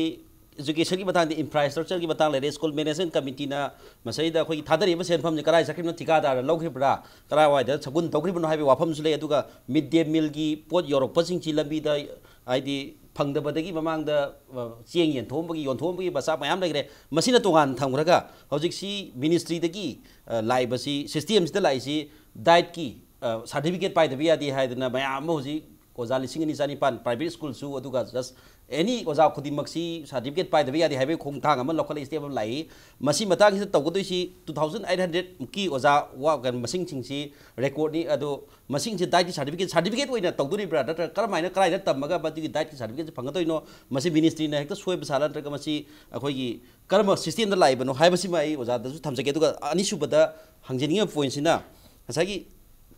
ꯑꯦꯖꯨꯀꯦꯁꯟꯒꯤ ꯃꯇꯥꯡꯗ, ꯏꯟꯐ꯭ꯔꯥꯁ꯭ꯇ꯭ꯔꯛꯆꯔꯒꯤ ꯃꯇꯥꯡ ꯂꯩꯔꯦ, ꯁ꯭ꯀꯨꯜ ꯃꯦꯅꯦꯖꯃꯦꯟ ꯀꯃꯤꯇꯤꯅ ꯃꯁꯤꯗ ꯑꯩꯈꯣꯏꯒꯤ ꯊꯥꯗꯔꯤꯕ ꯁꯦꯟꯐꯝꯁꯦ ꯀꯗꯥꯏ ꯆꯠꯈ꯭ꯔꯤꯕꯅꯣ, ꯊꯤꯀꯥꯗꯥꯔꯗ ꯂꯧꯈ꯭ꯔꯤꯕ꯭ꯔꯥ, ꯀꯗꯥꯏꯋꯥꯏꯗ ꯁꯒꯨꯟ ꯇꯧꯈ꯭ꯔꯤꯕꯅꯣ ꯍꯥꯏꯕꯒꯤ ꯋꯥꯐꯝꯁꯨ ꯂꯩ꯫ ꯑꯗꯨꯒ ꯃꯤꯗ ꯗꯦ ꯃꯤꯜꯒꯤ ꯄꯣꯠ ꯌꯧꯔꯛꯄꯁꯤꯡꯁꯤ ꯂꯝꯕꯤꯗ, ꯍꯥꯏꯗꯤ, ꯐꯪꯗꯕꯗꯒꯤ ꯃꯃꯥꯡꯗ, ꯑ, ꯆꯦꯡ ꯌꯦꯟꯊꯣꯛꯑꯝꯕꯒꯤ, ꯌꯣꯟꯊꯣꯛꯑꯝꯕꯒꯤ ꯃꯆꯥꯛ ꯃꯌꯥꯝ ꯂꯩꯈ꯭ꯔꯦ꯫ ꯃꯁꯤꯅ ꯇꯣꯉꯥꯟꯅ ꯊꯝꯈ꯭ꯔꯒ ꯍꯧꯖꯤꯛꯁꯤ ꯃꯤꯅꯤꯁꯇ꯭ꯔꯤꯗꯒꯤ, ꯑ, ꯂꯥꯛꯏꯕꯁꯤ, ꯁꯤꯁꯇꯦꯝꯁꯤꯗ ꯂꯥꯛꯏꯁꯤ ꯗꯥꯏꯠꯀꯤ, ꯑ, ꯁꯥꯔꯇꯤꯐꯤꯀꯦꯠ ꯄꯥꯏꯗꯕ ꯌꯥꯗꯦ ꯍꯥꯏꯗꯅ ꯃꯌꯥꯝ ꯑꯃ ꯍꯧꯖꯤꯛ ꯑꯣꯖꯥ ꯂꯤꯁꯤꯡ ꯑꯅꯤ ꯆꯥꯅꯤꯄꯥꯟ, ꯄ꯭ꯔꯥꯏꯚꯦꯠ ꯁ꯭ꯀꯨꯜꯁꯨ, ꯑꯗꯨꯒ ꯖꯁ ꯑꯦꯅꯤ ꯑꯣꯖꯥ ꯈꯨꯗꯤꯡꯃꯛꯁꯤ ꯁꯥꯔꯇꯤꯐꯤꯀꯦꯠ ꯄꯥꯏꯗꯕ ꯌꯥꯗꯦ ꯍꯥꯏꯕꯒꯤ ꯈꯣꯡꯊꯥꯡ ꯑꯃ ꯂꯧꯈꯠꯂꯛꯏ, ꯁ꯭ꯇꯦꯞ ꯑꯃ ꯂꯥꯛꯏ꯫ ꯃꯁꯤ ꯃꯇꯥꯡꯁꯤꯗ ꯇꯧꯒꯗꯣꯏꯁꯤ two thousand eight hundred ꯃꯨꯛꯀꯤ ꯑꯣꯖꯥ ꯋꯥ-, ꯀꯩꯅꯣ, ꯃꯁꯤꯡꯁꯤꯡꯁꯤ ꯔꯦꯀꯣꯔꯗꯅꯤ꯫ ꯑꯗꯣ ꯃꯁꯤꯡꯁꯤ ꯗꯥꯏꯠꯀꯤ ꯁꯥꯔꯇꯤꯐꯤꯀꯦꯠ, ꯁꯥꯔꯇꯤꯐꯤꯀꯦꯠ ꯑꯣꯏꯅ ꯇꯧꯗꯣꯔꯤꯕ꯭ꯔꯥ, ꯅꯠꯇ꯭ꯔꯒ ꯀꯔꯝꯍꯥꯏꯅ, ꯀꯗꯥꯏꯗ ꯇꯝꯃꯒ ꯃꯗꯨꯒꯤ ꯗꯥꯏꯠꯀꯤ ꯁꯥꯔꯇꯤꯐꯤꯀꯦꯠꯁꯤ ꯐꯪꯒꯗꯣꯏꯅꯣ? ꯃꯁꯤ ꯃꯤꯅꯤꯁꯇ꯭ꯔꯤꯅ ꯍꯦꯛꯇ ꯁꯣꯏꯕ ꯁꯥꯔ, ꯅꯠꯇ꯭ꯔꯒ ꯃꯁꯤ ꯑꯩꯈꯣꯏꯒꯤ ꯀꯔꯝꯕ ꯁꯤꯁꯇꯦꯝꯗ ꯂꯥꯛꯏꯕꯅꯣ ꯍꯥꯏꯕꯁꯤꯃ ꯑꯩ ꯑꯣꯖꯥꯗꯁꯨ ꯊꯝꯖꯒꯦ꯫ ꯑꯗꯨꯒ ꯑꯅꯤꯁꯨꯕꯗ ꯍꯪꯖꯅꯤꯡꯉꯤꯕ ꯄꯣꯏꯟꯁꯤꯅ, ꯉꯁꯥꯏꯒꯤ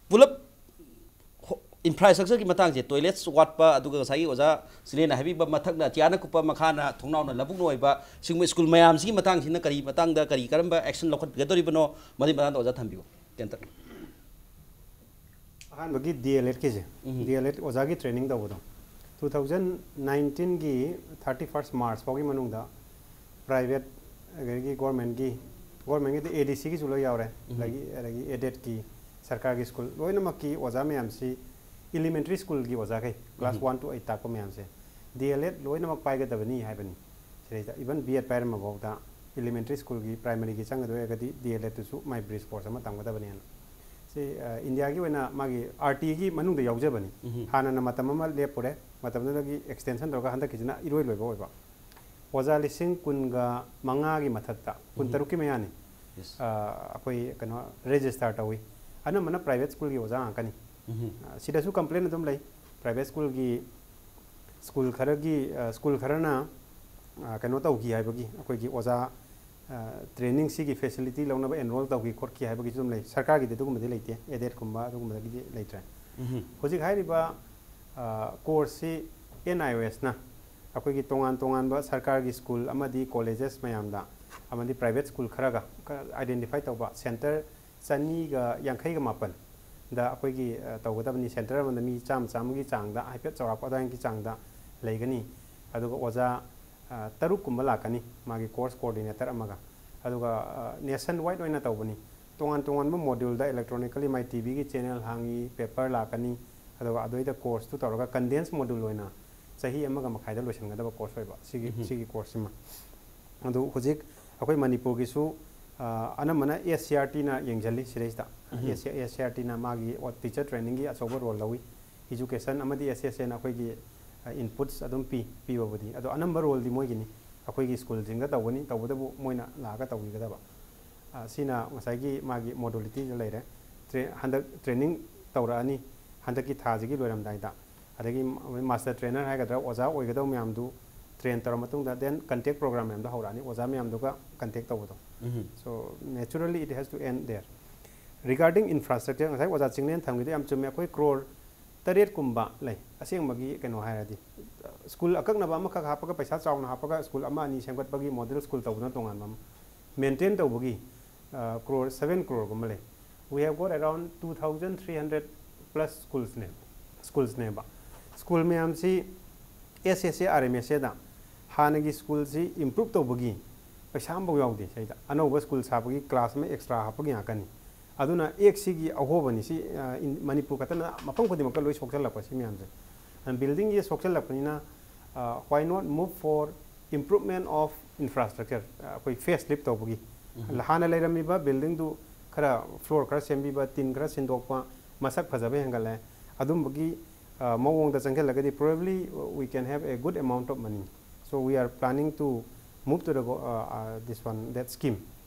ꯄꯨꯂꯞ ꯍꯣ-, ꯏꯟꯐ꯭ꯔꯥꯁ꯭ꯇ꯭ꯔꯛꯆꯔꯒꯤ ꯃꯇꯥꯡꯁꯦ, ꯇꯣꯏꯂꯦꯠꯁ ꯋꯥꯠꯄ, ꯑꯗꯨꯒ ꯉꯁꯥꯏꯒꯤ ꯑꯣꯖꯥ ꯁꯤꯂꯦꯅ ꯍꯥꯏꯕꯤꯕ, ꯃꯊꯛꯅ ꯑꯇꯤꯌꯥꯅ ꯀꯨꯞꯄ, ꯃꯈꯥꯅ ꯊꯣꯡꯅꯥꯎꯅ ꯂꯧꯕꯨꯛꯅ ꯑꯣꯏꯕ, ꯁꯤꯒꯨꯝꯕ ꯁ꯭ꯀꯨꯜ ꯃꯌꯥꯝꯁꯤꯒꯤ ꯃꯇꯥꯡꯁꯤꯅ ꯀꯔꯤ ꯃꯇꯥꯡꯗ, ꯀꯔꯤ, ꯀꯔꯝꯕ ꯑꯦꯛꯁꯟ ꯂꯧꯈꯠꯄꯤꯒꯗꯧꯔꯤꯕꯅꯣ, ꯃꯗꯨꯒꯤ ꯃꯇꯥꯡꯗ ꯑꯣꯖꯥ ꯊꯝꯕꯤꯌꯨ꯫ ꯀꯦꯟꯇꯔ꯫ ꯑꯍꯥꯟꯕꯒꯤ ꯗꯤ ꯑꯦꯜ ꯑꯦꯗꯀꯤꯁꯦ, ꯎꯝ꯫ ꯗꯤ ꯑꯦꯜ ꯑꯦꯗ ꯑꯣꯖꯥꯒꯤ ꯇ꯭ꯔꯦꯅꯤꯡ ꯇꯧꯕꯗꯣ, two thousand nineteenꯒꯤ thirty first March ꯐꯥꯎꯒꯤ ꯃꯅꯨꯡꯗ ꯄ꯭ꯔꯥꯏꯚꯦꯠ, ꯑꯗꯒꯤ ꯒꯣꯔꯃꯦꯟꯒꯤ, ꯒꯣꯔꯃꯦꯟꯒꯤꯗꯤ ꯑꯦ ꯗꯤ ꯁꯤꯒꯤꯁꯨ ꯂꯣꯏ ꯌꯥꯎꯔꯦ, ꯎꯝ꯫ ꯑꯗꯒꯤ, ꯑꯗꯒꯤ ꯑꯦꯗꯦꯗꯀꯤ, ꯁꯔꯀꯥꯔꯒꯤ ꯁ꯭ꯀꯨꯜ ꯂꯣꯏꯅꯃꯛꯀꯤ ꯑꯣꯖꯥ ꯃꯌꯥꯝꯁꯤ, ꯏꯂꯤꯃꯦꯟꯇꯔꯤ ꯁ꯭ꯀꯨꯜꯒꯤ ꯑꯣꯖꯥꯈꯩ, class um. One to eight ꯇꯥꯛꯄ ꯃꯌꯥꯝꯁꯦ, ꯗꯤ ꯑꯦꯜ ꯑꯦꯗ ꯂꯣꯏꯅꯃꯛ ꯄꯥꯏꯒꯗꯕꯅꯤ ꯍꯥꯏꯕꯅꯤ꯫ ꯁꯤꯗꯩꯗ ꯏꯚꯟ ꯕꯤ ꯑꯦꯗ ꯄꯥꯏꯔꯝꯃꯐꯥꯎꯗ ꯏꯂꯤꯃꯦꯟꯇꯔꯤ ꯁ꯭ꯀꯨꯜꯒꯤ, ꯄ꯭ꯔꯥꯏꯃꯔꯤꯒꯤ ꯆꯪꯒꯗꯣꯏ ꯑꯣꯏꯔꯒꯗꯤ ꯗꯤ ꯑꯦꯜ ꯑꯦꯗꯇꯨꯁꯨ ꯃꯥꯏ ꯕ꯭ꯔꯤꯖ ꯀꯣꯔꯁ ꯑꯃ ꯇꯝꯒꯗꯕꯅꯦꯅ꯫ ꯁꯤ, ꯑ, ꯏꯟꯗꯤꯌꯥꯒꯤ ꯑꯣꯏꯅ ꯃꯥꯒꯤ ꯑꯥꯔ ꯇꯤꯒꯤ ꯃꯅꯨꯡꯗ ꯌꯥꯎꯖꯕꯅꯤ꯫ ꯎꯝ꯫ ꯍꯥꯟꯅꯅ ꯃꯇꯝ ꯑꯃ ꯂꯦꯞꯄꯨꯔꯦ, ꯃꯇꯝꯗꯨꯗꯒꯤ ꯑꯦꯛꯁꯇꯦꯟꯁꯟ ꯇꯧꯔꯒ ꯍꯟꯗꯛꯀꯤꯁꯤꯅ ꯏꯔꯣꯏ ꯂꯣꯏꯕ ꯑꯣꯏꯕ꯫ ꯑꯣꯖꯥ ꯂꯤꯁꯤꯡ ꯀꯨꯟꯒ ꯃꯉꯥꯒꯤ ꯃꯊꯛꯇ, ꯎꯝ꯫ ꯀꯨꯟꯇꯔꯨꯛꯀꯤ ꯃꯌꯥꯅꯤ꯫ Yes꯫ ꯑ, ꯑꯩꯈꯣꯏ ꯀꯩꯅꯣ ꯔꯦꯖꯤꯁꯇꯥꯔ ꯇꯧꯏ꯫ ꯑꯅꯝꯕꯅ ꯄ꯭ꯔꯥꯏꯚꯦꯠ ꯁ꯭ꯀꯨꯜꯒꯤ ꯑꯣꯖꯥ ꯉꯥꯛꯇꯅꯤ꯫ ꯎꯝ꯫ ꯑ, ꯁꯤꯗꯁꯨ ꯀꯝꯄ꯭ꯂꯦꯟ ꯑꯗꯨꯝ ꯂꯩ꯫ ꯄ꯭ꯔꯥꯏꯚꯦꯠ ꯁ꯭ꯀꯨꯜꯒꯤ, ꯁ꯭ꯀꯨꯜ ꯈꯔꯒꯤ, ꯑ, ꯁ꯭ꯀꯨꯜ ꯈꯔꯅ, ꯑ, ꯀꯩꯅꯣ ꯇꯧꯈꯤ ꯍꯥꯏꯕꯒꯤ, ꯑꯩꯈꯣꯏꯒꯤ ꯑꯣꯖꯥ, ꯑ, ꯇ꯭ꯔꯦꯅꯤꯡ ꯁꯤꯒꯤ ꯐꯦꯁꯤꯂꯤꯇꯤ ꯂꯧꯅꯕ ꯑꯦꯟꯔꯣꯜ ꯇꯧꯈꯤ ꯈꯣꯠꯈꯤ ꯍꯥꯏꯕꯒꯤꯁꯨ ꯑꯗꯨꯝ ꯂꯩ꯫ ꯁꯔꯀꯥꯔꯒꯤꯗꯤ ꯑꯗꯨꯒꯨꯝꯕꯗꯤ ꯂꯩꯇꯦ, ꯑꯦꯗꯦꯗꯀꯨꯝꯕ ꯑꯗꯨꯒꯨꯝꯕꯗꯒꯤꯗꯤ ꯂꯩꯇ꯭ꯔꯦ꯫ ꯎꯝ꯫ ꯍꯧꯖꯤꯛ ꯍꯥꯏꯔꯤꯕ, ꯑ, ꯀꯣꯔꯁꯁꯤ ꯑꯦꯟ ꯑꯥꯏ ꯑꯣ ꯑꯦꯁꯅ ꯑꯩꯈꯣꯏꯒꯤ ꯇꯣꯉꯥꯟ ꯇꯣꯉꯥꯟꯕ ꯁꯔꯀꯥꯔꯒꯤ ꯁ꯭ꯀꯨꯜ ꯑꯃꯗꯤ ꯀꯣꯂꯦꯖꯦꯁ ꯃꯌꯥꯝꯗ, ꯑꯃꯗꯤ ꯄ꯭ꯔꯥꯏꯚꯦꯠ ꯁ꯭ꯀꯨꯜ ꯈꯔꯒ, ꯈꯔ ꯑꯥꯏꯗꯦꯟꯇꯤꯐꯥꯏ ꯇꯧꯕ, ꯁꯦꯟꯇꯔ ꯆꯅꯤꯒ ꯌꯥꯡꯈꯩꯒ ꯃꯥꯄꯟꯗ ꯑꯩꯈꯣꯏꯒꯤ, ꯑ, ꯇꯧꯒꯗꯕꯅꯤ꯫ ꯁꯦꯟꯇꯔ ꯑꯃꯗ ꯃꯤ ꯆꯥꯝꯃ, ꯆꯥꯝꯃꯒꯤ ꯆꯥꯡꯗ, ꯍꯥꯏꯐꯦꯠ ꯆꯥꯎꯔꯥꯛꯄ ꯑꯗꯨꯋꯥꯏꯒꯤ ꯆꯥꯡꯗ ꯂꯩꯒꯅꯤ꯫ ꯑꯗꯨꯒ ꯑꯣꯖꯥ, ꯇꯔꯨꯛꯀꯨꯝꯕ ꯂꯥꯛꯀꯅꯤ, ꯃꯥꯒꯤ course coordinator ꯑꯃꯒ꯫ ꯑꯗꯨꯒ nationwide ꯑꯣꯏꯅ ꯇꯧꯕꯅꯤ꯫ ꯇꯣꯉꯥꯟ ꯇꯣꯉꯥꯟꯕ module the electronically My T V ꯒꯤ channel ꯍꯥꯡꯉꯤ, paper ꯂꯥꯛꯀꯅꯤ, ꯑꯗꯨꯒ ꯑꯗꯨꯏꯗ course ꯇꯨ ꯇꯧꯔꯒ condense module ꯑꯣꯏꯅ ꯆꯍꯤ ꯑꯃꯒ ꯃꯈꯥꯏꯗ ꯂꯣꯏꯁꯤꯟꯒꯗꯕ course ꯑꯣꯏꯕ ꯁꯤꯒꯤ, ꯎꯝ꯫ ꯁꯤꯒꯤ course ꯁꯤꯃ꯫ ꯑꯗꯨ ꯍꯧꯖꯤꯛ ꯑꯩꯈꯣꯏ ꯃꯅꯤꯄꯨꯔꯒꯤꯁꯨ, ꯑ, ꯑꯅꯝꯕꯅ S C E R T ꯅ ꯌꯦꯡꯁꯤꯜꯂꯤ ꯁꯤꯗꯩꯁꯤꯗ꯫ ꯎꯝ꯫ S C E R T ꯅ ꯃꯥꯒꯤ teacher training ꯒꯤ ꯑꯆꯧꯕ role ꯂꯧꯏ꯫ Education ꯑꯃꯗꯤ S S A ꯅ ꯑꯩꯈꯣꯏꯒꯤ, ꯑ, inputs ꯑꯗꯨꯝ ꯄꯤ, ꯄꯤꯕꯕꯨꯗꯤ꯫ ꯑꯗꯣ ꯑꯅꯝꯕ role ꯗꯤ ꯃꯣꯏꯒꯤꯅꯤ꯫ ꯑꯩꯈꯣꯏꯒꯤ school ꯁꯤꯡꯗ ꯇꯧꯒꯅꯤ, ꯇꯧꯕꯇꯕꯨ ꯃꯣꯏꯅ ꯂꯥꯛꯑꯒ ꯇꯧꯕꯤꯒꯗꯕ꯫ ꯑ, ꯁꯤꯅ ꯉꯁꯥꯏꯒꯤ ꯃꯥꯒꯤ modality ꯗ ꯂꯩꯔꯦ꯫ ꯇ꯭ꯔꯦ-, ꯍꯟꯗꯛ training ꯇꯧꯔꯛꯑꯅꯤ꯫ ꯍꯟꯗꯛꯀꯤ ꯊꯥꯁꯤꯒꯤ ꯂꯣꯏꯔꯝꯗꯥꯏꯗ꯫ ꯑꯗꯒꯤ master trainer ꯍꯥꯏꯒꯗ꯭ꯔꯥ, ꯑꯣꯖꯥ ꯑꯣꯏꯒꯗꯕ ꯃꯌꯥꯝꯗꯨ train ꯇꯧꯔ ꯃꯇꯨꯡꯗ, then contact program ꯃꯌꯥꯝꯗꯣ ꯍꯧꯔꯛꯑꯅꯤ, ꯑꯣꯖꯥ ꯃꯌꯥꯝꯗꯨꯒ contact ꯇꯧꯕꯗꯣ꯫ ꯎꯝ꯫ So, naturally, it has to end there. Regarding infrastructure, ꯉꯁꯥꯏ ꯑꯣꯖꯥ ꯆꯤꯡꯂꯦꯟ ꯊꯝꯈꯤꯗꯣ ꯌꯥꯝ ꯆꯨꯝꯃꯦ꯫ ꯑꯩꯈꯣꯏ crore ꯇꯔꯦꯠꯀꯨꯝꯕ ꯂꯩ, ꯑꯁꯦꯡꯕꯒꯤ ꯀꯩꯅꯣ ꯍꯥꯏꯔꯗꯤ꯫ School ꯑꯀꯛꯅꯕ ꯑꯃꯈꯛ ꯍꯥꯞꯄꯒ, ꯄꯩꯁꯥ ꯆꯥꯎꯅ ꯍꯥꯞꯄꯒ school ꯑꯃ ꯑꯅꯤ ꯁꯦꯝꯒꯠꯄꯒꯤ model school ꯇꯧꯕꯅ ꯇꯣꯉꯥꯟꯕ ꯑꯃ, maintain ꯇꯧꯕꯒꯤ, ꯑ, crore, seven crore ꯒꯨꯝꯕ ꯂꯩ꯫ We have got around two thousand three hundred plus schools ꯅꯦ, schools ꯅꯦꯕ꯫ School ꯃꯌꯥꯝꯁꯤ S S A R M S A ꯗ ꯍꯥꯟꯅꯒꯤ school ꯁꯤ improve ꯇꯧꯕꯒꯤ ꯄꯩꯁꯥ ꯑꯃꯐꯥꯎ ꯌꯥꯎꯗꯦ ꯁꯤꯗ꯫ ꯑꯅꯧꯕ school ꯁꯥꯕꯒꯤ class ꯑꯃ extra ꯍꯥꯞꯄꯒꯤ ꯉꯥꯛꯇꯅꯤ꯫ ꯑꯗꯨꯅ ꯑꯦꯛ ꯁꯤꯒꯤ ꯑꯍꯣꯕꯅꯤ ꯁꯤ, ꯑ, ꯏꯟ-, ꯃꯅꯤꯄꯨꯔ ꯈꯛꯇꯅ, ꯃꯐꯝ ꯈꯨꯗꯤꯡꯃꯛꯇ ꯂꯣꯏ ꯁꯣꯛꯆꯜꯂꯛꯄ ꯁꯤ ꯃꯌꯥꯝꯁꯦ꯫ ꯑꯗꯨꯅ building ꯁꯦ ꯁꯣꯛꯆꯜꯂꯛꯄꯅꯤꯅ, ꯑ, why not move for improvement of infrastructure? ꯑ, ꯑꯩꯈꯣꯏ facelift ꯇꯧꯕꯒꯤ꯫ ꯎꯝ꯫ ꯍꯥꯟꯅ ꯂꯩꯔꯝꯃꯤꯕ building ꯗꯨ ꯈꯔ floor ꯈꯔ ꯁꯦꯝꯕꯤꯕ, ꯇꯤꯟ ꯈꯔ ꯁꯤꯟꯗꯣꯛꯄ, ꯃꯁꯛ ꯐꯖꯕ ꯍꯦꯟꯒꯠꯂꯦ꯫ ꯑꯗꯨꯝꯕꯒꯤ, ꯑ, ꯃꯑꯣꯡꯗ ꯆꯪꯁꯤꯜꯂꯒꯗꯤ, probably we can have a good amount of money. So we are planning to move to the go-, uh, uh, this one, that scheme.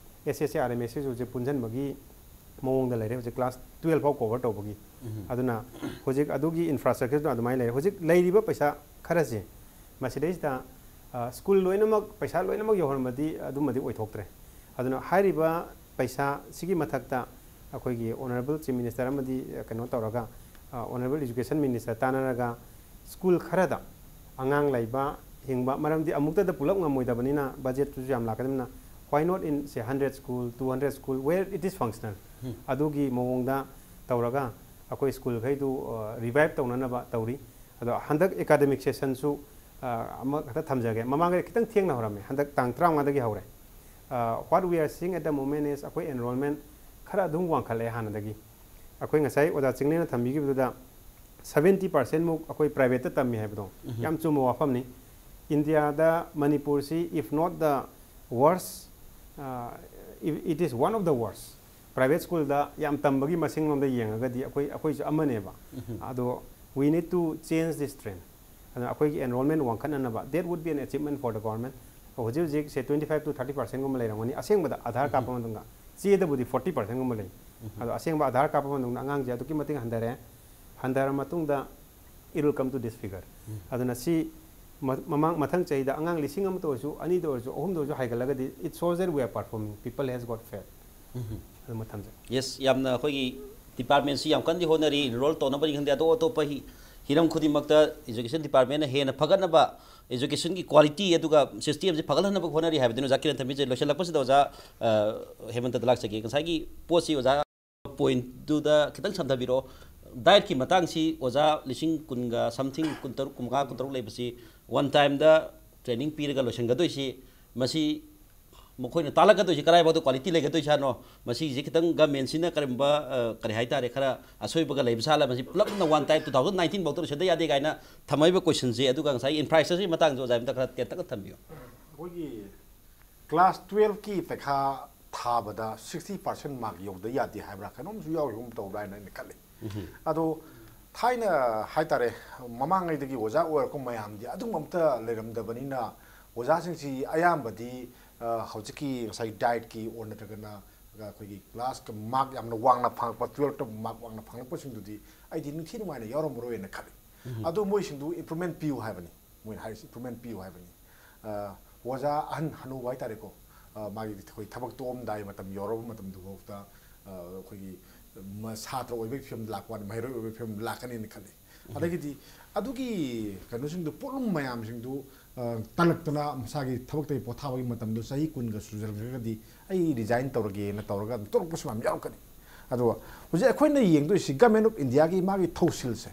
S S A R M S A ꯁꯨ ꯍꯧꯖꯤꯛ ꯄꯨꯟꯁꯤꯟꯕꯒꯤ ꯃꯑꯣꯡꯗ ꯂꯩꯔꯦ, ꯍꯧꯖꯤꯛ class twelve ꯐꯥꯎ cover ꯇꯧꯕꯒꯤ꯫ ꯎꯝ꯫ ꯑꯗꯨꯅ ꯍꯧꯖꯤꯛ ꯑꯗꯨꯒꯤ infrastructure ꯗꯨ ꯑꯗꯨꯃꯥꯏꯅ ꯂꯩꯔꯦ꯫ ꯍꯧꯖꯤꯛ ꯂꯩꯔꯤꯕ ꯄꯩꯁꯥ ꯈꯔꯁꯦ ꯃꯁꯤꯗꯩꯁꯤꯗ, ꯑ, school ꯂꯣꯏꯅꯃꯛ, ꯄꯩꯁꯥ ꯂꯣꯏꯅꯃꯛ ꯌꯧꯍꯟꯕꯗꯤ ꯑꯗꯨꯃꯗꯤ ꯑꯣꯏꯊꯣꯛꯇ꯭ꯔꯦ꯫ ꯑꯗꯨꯅ ꯍꯥꯏꯔꯤꯕ ꯄꯩꯁꯥ ꯁꯤꯒꯤ ꯃꯊꯛꯇ ꯑꯩꯈꯣꯏꯒꯤ Honourable Chief Minister ꯑꯃꯗꯤ, ꯑ, ꯀꯩꯅꯣ ꯇꯧꯔꯒ, ꯑ, Honourable Education Minister ꯇꯥꯟꯅꯔꯒ school ꯈꯔꯗ ꯑꯉꯥꯡ ꯂꯩꯕ, ꯍꯤꯡꯕ, ꯃꯔꯝꯗꯤ ꯑꯃꯨꯛꯇꯗ ꯄꯨꯂꯞ ꯉꯝꯃꯣꯏꯗꯕꯅꯤꯅ, budget ꯇꯨꯁꯨ ꯌꯥꯝ ꯂꯥꯛꯀꯗꯕꯅꯤꯅ, why not in, say, hundred school, two hundred school, where it is functional? ꯎꯝ꯫ ꯑꯗꯨꯒꯤ ꯃꯑꯣꯡꯗ ꯇꯧꯔꯒ ꯑꯩꯈꯣꯏ school ꯈꯩꯗꯨ, ꯑ, revive ꯇꯧꯅꯅꯕ ꯇꯧꯔꯤ꯫ ꯑꯗꯣ ꯍꯟꯗꯛ academic session ꯁꯨ, ꯑꯃꯈꯛꯇ ꯊꯝꯖꯒꯦ꯫ ꯃꯃꯥꯡꯗ ꯈꯤꯇꯪ ꯊꯦꯡꯅ ꯍꯧꯔꯝꯃꯦ, ꯍꯟꯗꯛ ꯇꯥꯡ ꯇꯔꯥꯃꯉꯥꯗꯒꯤ ꯍꯧꯔꯦ꯫ What we are seeing at the moment is ꯑꯩꯈꯣꯏ enrollment ꯈꯔ ꯑꯗꯨꯝ ꯋꯥꯡꯈꯠꯂꯛꯑꯦ ꯍꯥꯟꯅꯗꯒꯤ꯫ ꯑꯩꯈꯣꯏ ꯉꯁꯥꯏ ꯑꯣꯖꯥ ꯆꯤꯡꯂꯦꯟꯅ ꯊꯝꯕꯤꯈꯤꯕꯗꯨꯗ seventy percent ꯃꯨꯛ ꯑꯩꯈꯣꯏ privateꯇ ꯇꯝꯃꯤ ꯍꯥꯏꯕꯗꯣ ꯌꯥꯝ ꯆꯨꯝꯕ ꯋꯥꯐꯝꯅꯤ꯫ ꯏꯟꯗꯤꯌꯥꯗ ꯃꯅꯤꯄꯨꯔꯁꯤ, if not the worst, uh, it is one of the worst꯫ Private schoolꯗ ꯌꯥꯝ ꯇꯝꯕꯒꯤ ꯃꯁꯤꯡ ꯂꯣꯝꯗ ꯌꯦꯡꯉꯒꯗꯤ ꯑꯩꯈꯣꯏ, ꯑꯩꯈꯣꯏꯁꯨ ꯑꯃꯅꯦꯕ꯫ ꯑꯗꯣ we need to change this trend꯫ ꯑꯗꯨꯅ ꯑꯩꯈꯣꯏꯒꯤ enrollment ꯋꯥꯡꯈꯠꯅꯅꯕ, that would be an achievement for the government꯫ ꯍꯧꯖꯤꯛ ꯍꯧꯖꯤꯛ ꯁꯦ twenty five to thirty percentꯒꯨꯝꯕ ꯂꯩꯔꯝꯒꯅꯤ ꯑꯁꯦꯡꯕꯗ ꯑꯙꯥꯔ ꯀꯥꯞꯄ ꯃꯇꯨꯡꯗ꯫ ꯆꯦꯗꯕꯨꯗꯤ forty percentꯒꯨꯝꯕ ꯂꯩ꯫ ꯑꯗꯣ ꯑꯁꯦꯡꯕ ꯑꯙꯥꯔ ꯀꯥꯞꯄ ꯃꯇꯨꯡꯗ ꯑꯉꯥꯡꯁꯦ ꯑꯗꯨꯛꯀꯤ ꯃꯇꯤꯛ ꯍꯟꯊꯔꯦ꯫ ꯍꯟꯊꯔ ꯃꯇꯨꯡꯗ it will come to this figure꯫ ꯑꯗꯨꯅ ꯁꯤ ꯃ-, ꯃꯃꯥꯡ, ꯃꯊꯪ ꯆꯍꯤꯗ ꯑꯉꯥꯡ ꯂꯤꯁꯤꯡ ꯑꯃꯇ ꯑꯣꯏꯔꯁꯨ, ꯑꯅꯤꯗ ꯑꯣꯏꯔꯁꯨ, ꯑꯍꯨꯝꯗ ꯑꯣꯏꯔꯁꯨ ꯍꯥꯏꯒꯠꯂꯒꯗꯤ, it shows that we are performing, people has got faith꯫ ꯑꯗꯨꯃ ꯊꯝꯖꯒꯦ꯫ Yes, ꯌꯥꯝꯅ ꯑꯩꯈꯣꯏꯒꯤ departmentꯁꯤ ꯌꯥꯝ ꯀꯟꯅꯗꯤ ꯍꯣꯠꯅꯔꯤ, enroll ꯇꯧꯅꯕꯅꯤ ꯈꯪꯗꯦ, ꯑꯇꯣꯞ ꯑꯇꯣꯞꯄ ꯍꯤ-, ꯍꯤꯔꯝ ꯈꯨꯗꯤꯡꯃꯛꯇ education departmentꯅ ꯍꯦꯟꯅ ꯐꯒꯠꯅꯕ, educationꯒꯤ quality ꯑꯗꯨꯒ systemꯁꯤ ꯐꯒꯠꯍꯟꯅꯕ ꯍꯣꯠꯅꯔꯤ ꯍꯥꯏꯕꯗꯨꯅꯤ ꯑꯣꯖꯥ ꯀꯤꯔꯟ ꯊꯝꯕꯤꯖꯩ꯫ ꯂꯣꯏꯁꯤꯜꯂꯛꯄꯁꯤꯗ ꯑꯣꯖꯥ, ꯑ, ꯍꯦꯃꯟꯇꯗ ꯂꯥꯛꯆꯒꯦ꯫ ꯉꯁꯥꯏꯒꯤ ꯄꯣꯠꯁꯤ ꯑꯣꯖꯥ pointꯗꯨꯗ ꯈꯤꯇꯪ ꯁꯝꯊꯕꯤꯔꯛꯑꯣ꯫ Dietꯀꯤ ꯃꯇꯥꯡꯁꯤ ꯑꯣꯖꯥ ꯂꯤꯁꯤꯡ ꯀꯨꯟꯒ something, ꯀꯨꯟꯇꯔꯨꯛ, ꯀꯨꯟꯃꯉꯥ, ꯀꯨꯟꯇꯔꯨꯛ ꯂꯩꯕꯁꯤ one timeꯗ training ꯄꯤꯔꯒ ꯂꯣꯏꯁꯤꯟꯒꯗꯣꯏꯁꯤ, ꯃꯁꯤ ꯃꯈꯣꯏꯅ ꯇꯥꯛꯂꯛꯀꯗꯣꯏꯁꯤ ꯀꯗꯥꯏꯐꯥꯎꯗ quality ꯂꯩꯒꯗꯣꯏꯁꯥꯅꯣ? ꯃꯁꯤꯁꯦ ꯈꯤꯇꯪ governmentꯁꯤꯅ ꯀꯔꯤꯒꯨꯝꯕ, ꯑ, ꯀꯔꯤ ꯍꯥꯏꯇꯥꯔꯦ, ꯈꯔ ꯑꯁꯣꯏꯕꯒ ꯂꯩꯕ ꯁꯥꯠꯂ, ꯃꯁꯤ ꯄꯨꯂꯞꯅ one time two thousand nineteen ꯐꯥꯎꯗ ꯂꯣꯏꯁꯤꯟꯗ ꯌꯥꯗꯦ ꯀꯥꯏꯅ ꯊꯝꯃꯛꯏꯕ questionꯁꯦ, ꯑꯗꯨꯒ ꯉꯁꯥꯏꯒꯤ infrastructureꯒꯤ ꯃꯇꯥꯡꯁꯨ ꯑꯣꯖꯥ ꯑꯝꯇ ꯈꯔ ꯇꯦꯟꯇꯛꯅ ꯊꯝꯕꯤꯌꯨ꯫ ꯑꯩꯈꯣꯏꯒꯤ class twelveꯀꯤ ꯄꯩꯈꯥ ꯊꯥꯕꯗ sixty percent mark ꯌꯧꯗ ꯌꯥꯗꯦ ꯍꯥꯏꯕ꯭ꯔꯥ, ꯀꯩꯅꯣꯝꯁꯨ ꯌꯥꯎꯔꯤꯒꯨꯝ ꯇꯧꯕ꯭ꯔꯥ ꯍꯥꯏꯅ ꯑꯩꯅ ꯈꯜꯂꯤ꯫ ꯑꯗꯣ ꯊꯥꯏꯅ ꯍꯥꯏꯇꯥꯔꯦ, ꯃꯃꯥꯡꯉꯩꯗꯒꯤ ꯑꯣꯖꯥ ꯑꯣꯏꯔꯛꯄ ꯃꯌꯥꯝꯗꯤ ꯑꯗꯨꯒꯨꯝꯕ ꯑꯝꯇ ꯂꯩꯔꯝꯗꯕꯅꯤꯅ, ꯑꯣꯖꯥꯁꯤꯡꯁꯤ ꯑꯌꯥꯝꯕꯗꯤ, ꯑ, ꯍꯧꯖꯤꯛꯀꯤ ꯉꯁꯥꯏ dietꯀꯤ or ꯅꯠꯇ꯭ꯔꯒꯅ ꯑꯩꯈꯣꯏꯒꯤ classꯀ mark ꯌꯥꯝꯅ ꯋꯥꯡꯅ ꯐꯪꯉꯛꯄ, twelveꯇ mark ꯋꯥꯡꯅ ꯐꯪꯉꯛꯄꯁꯤꯡꯗꯨꯗꯤ ꯑꯩꯗꯤ ꯅꯤꯡꯊꯤ ꯅꯨꯡꯉꯥꯏꯅ ꯌꯥꯎꯔꯝꯃꯔꯣꯏꯅ ꯈꯜꯂꯤ꯫ ꯑꯗꯣ ꯃꯣꯏꯁꯤꯡꯗꯨ improvement ꯄꯤꯌꯨ ꯍꯥꯏꯕꯅꯤ꯫ ꯃꯣꯏꯅ ꯍꯥꯏꯔꯤꯁꯤ improvement ꯄꯤꯌꯨ ꯍꯥꯏꯕꯅꯤ꯫ ꯑ, ꯑꯣꯖꯥ ꯑꯍꯟ ꯍꯅꯨꯕ ꯍꯥꯏꯇꯥꯔꯦꯀꯣ, ꯑ, ꯃꯥꯒꯤ ꯑꯩꯈꯣꯏ ꯊꯕꯛ ꯇꯣꯛꯑꯝꯗꯥꯏ ꯃꯇꯝ ꯌꯧꯔꯕ ꯃꯇꯝꯗꯨꯐꯥꯎꯗ, ꯑ, ꯑꯩꯈꯣꯏꯒꯤ ꯃ-, ꯁꯥꯇ꯭ꯔ ꯑꯣꯏꯕꯒꯤ ꯐꯤꯕꯝꯗ ꯂꯥꯛꯄ ꯋꯥꯅꯤ, ꯃꯍꯩꯔꯣꯏ ꯑꯣꯏꯕꯒꯤ ꯐꯤꯕꯝꯗ ꯂꯥꯛꯀꯅꯤꯅ ꯈꯜꯂꯤ꯫ ꯑꯗꯒꯤꯗꯤ ꯑꯗꯨꯒꯤ ꯀꯩꯅꯣꯁꯤꯡꯗꯣ, ꯄꯣꯠꯂꯨꯝ ꯃꯌꯥꯝꯁꯤꯡꯗꯨ, ꯑ, ꯇꯜꯂꯛꯇꯅ ꯃꯁꯥꯒꯤ ꯊꯕꯛꯇꯒꯤ ꯄꯣꯊꯥꯕꯒꯤ ꯃꯇꯝꯗꯣ ꯆꯍꯤ ꯀꯨꯟꯒ ꯁꯨꯖꯜꯈ꯭ꯔꯒꯗꯤ ꯑꯩ resign ꯇꯧꯔꯒꯦꯅ ꯇꯧꯔꯒ ꯑꯗꯨꯝ ꯇꯣꯛꯂꯛꯄꯁꯨ ꯃꯌꯥꯝ ꯌꯥꯎꯔꯛꯀꯅꯤ꯫ ꯑꯗꯨꯒ ꯍꯧꯖꯤꯛ ꯑꯩꯈꯣꯏꯅ ꯌꯦꯡꯗꯣꯏꯁꯤ Government of Indiaꯒꯤ ꯃꯥꯒꯤ ꯊꯧꯁꯤꯜꯁꯦ,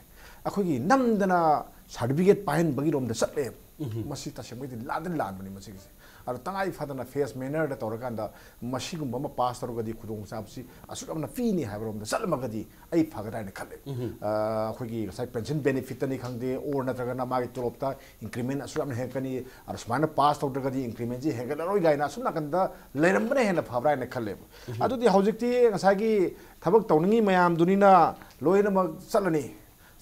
ꯑꯩꯈꯣꯏꯒꯤ ꯅꯝꯗꯅ ꯁꯥꯔꯇꯤꯐꯤꯀꯦꯠ ꯄꯥꯏꯍꯟꯕꯒꯤꯔꯣꯝꯗ ꯆꯠꯂꯦꯕ꯫ ꯃꯁꯤ ꯇꯁꯦꯡꯕꯩꯗꯤ ꯂꯥꯟꯗꯤ ꯂꯥꯟꯕꯅꯤ ꯃꯁꯤꯒꯤꯁꯦ꯫ ꯑꯗꯣ ꯇꯉꯥꯏ ꯐꯗꯅ ꯐꯦꯁ ꯃꯦꯅꯔꯗ ꯇꯧꯔꯀꯥꯟꯗ ꯃꯁꯤꯒꯨꯝꯕ ꯑꯃ ꯄꯥꯁ ꯇꯧꯔꯒꯗꯤ ꯈꯨꯗꯣꯡꯆꯥꯕꯁꯤ ꯑꯁꯨꯛ ꯌꯥꯝꯅ ꯄꯤꯅꯤ ꯍꯥꯏꯕꯔꯣꯝꯗ ꯆꯠꯂꯝꯃꯒꯗꯤ ꯑꯩ ꯐꯒꯗ꯭ꯔꯥ ꯍꯥꯏꯅ ꯈꯜꯂꯦ꯫ ꯑ, ꯑꯩꯈꯣꯏꯒꯤ ꯉꯁꯥꯏ ꯄꯦꯟꯁꯟ ꯕꯦꯅꯤꯐꯤꯠꯇꯅꯤ ꯈꯪꯗꯦ, ꯑꯣꯔ ꯅꯠꯇ꯭ꯔꯒꯅ ꯃꯥꯒꯤ ꯇꯣꯂꯣꯞꯇ ꯏꯟꯀ꯭ꯔꯤꯃꯦꯟ ꯑꯁꯨꯛ ꯌꯥꯝꯅ ꯍꯦꯟꯒꯠꯀꯅꯤ, ꯑꯗꯣ ꯁꯨꯃꯥꯏꯅ ꯄꯥꯁ ꯇꯧꯗ꯭ꯔꯒꯗꯤ ꯏꯟꯀ꯭ꯔꯤꯃꯦꯟꯁꯤ ꯍꯦꯟꯒꯠꯂꯔꯣꯏ ꯀꯥꯏꯅ ꯑꯁꯨꯝ ꯅꯥꯀꯟꯗ ꯂꯩꯔꯝꯕꯅ ꯍꯦꯟꯅ ꯐꯕ꯭ꯔꯥ ꯍꯥꯏꯅ ꯈꯜꯂꯦꯕ꯫ ꯑꯗꯨꯗꯤ ꯍꯧꯖꯤꯛꯇꯤ ꯉꯁꯥꯏꯒꯤ ꯊꯕꯛ ꯇꯧꯅꯤꯡꯉꯤ ꯃꯌꯥꯝꯗꯨꯅꯤꯅ ꯂꯣꯏꯅꯃꯛ ꯆꯠꯂꯅꯤ꯫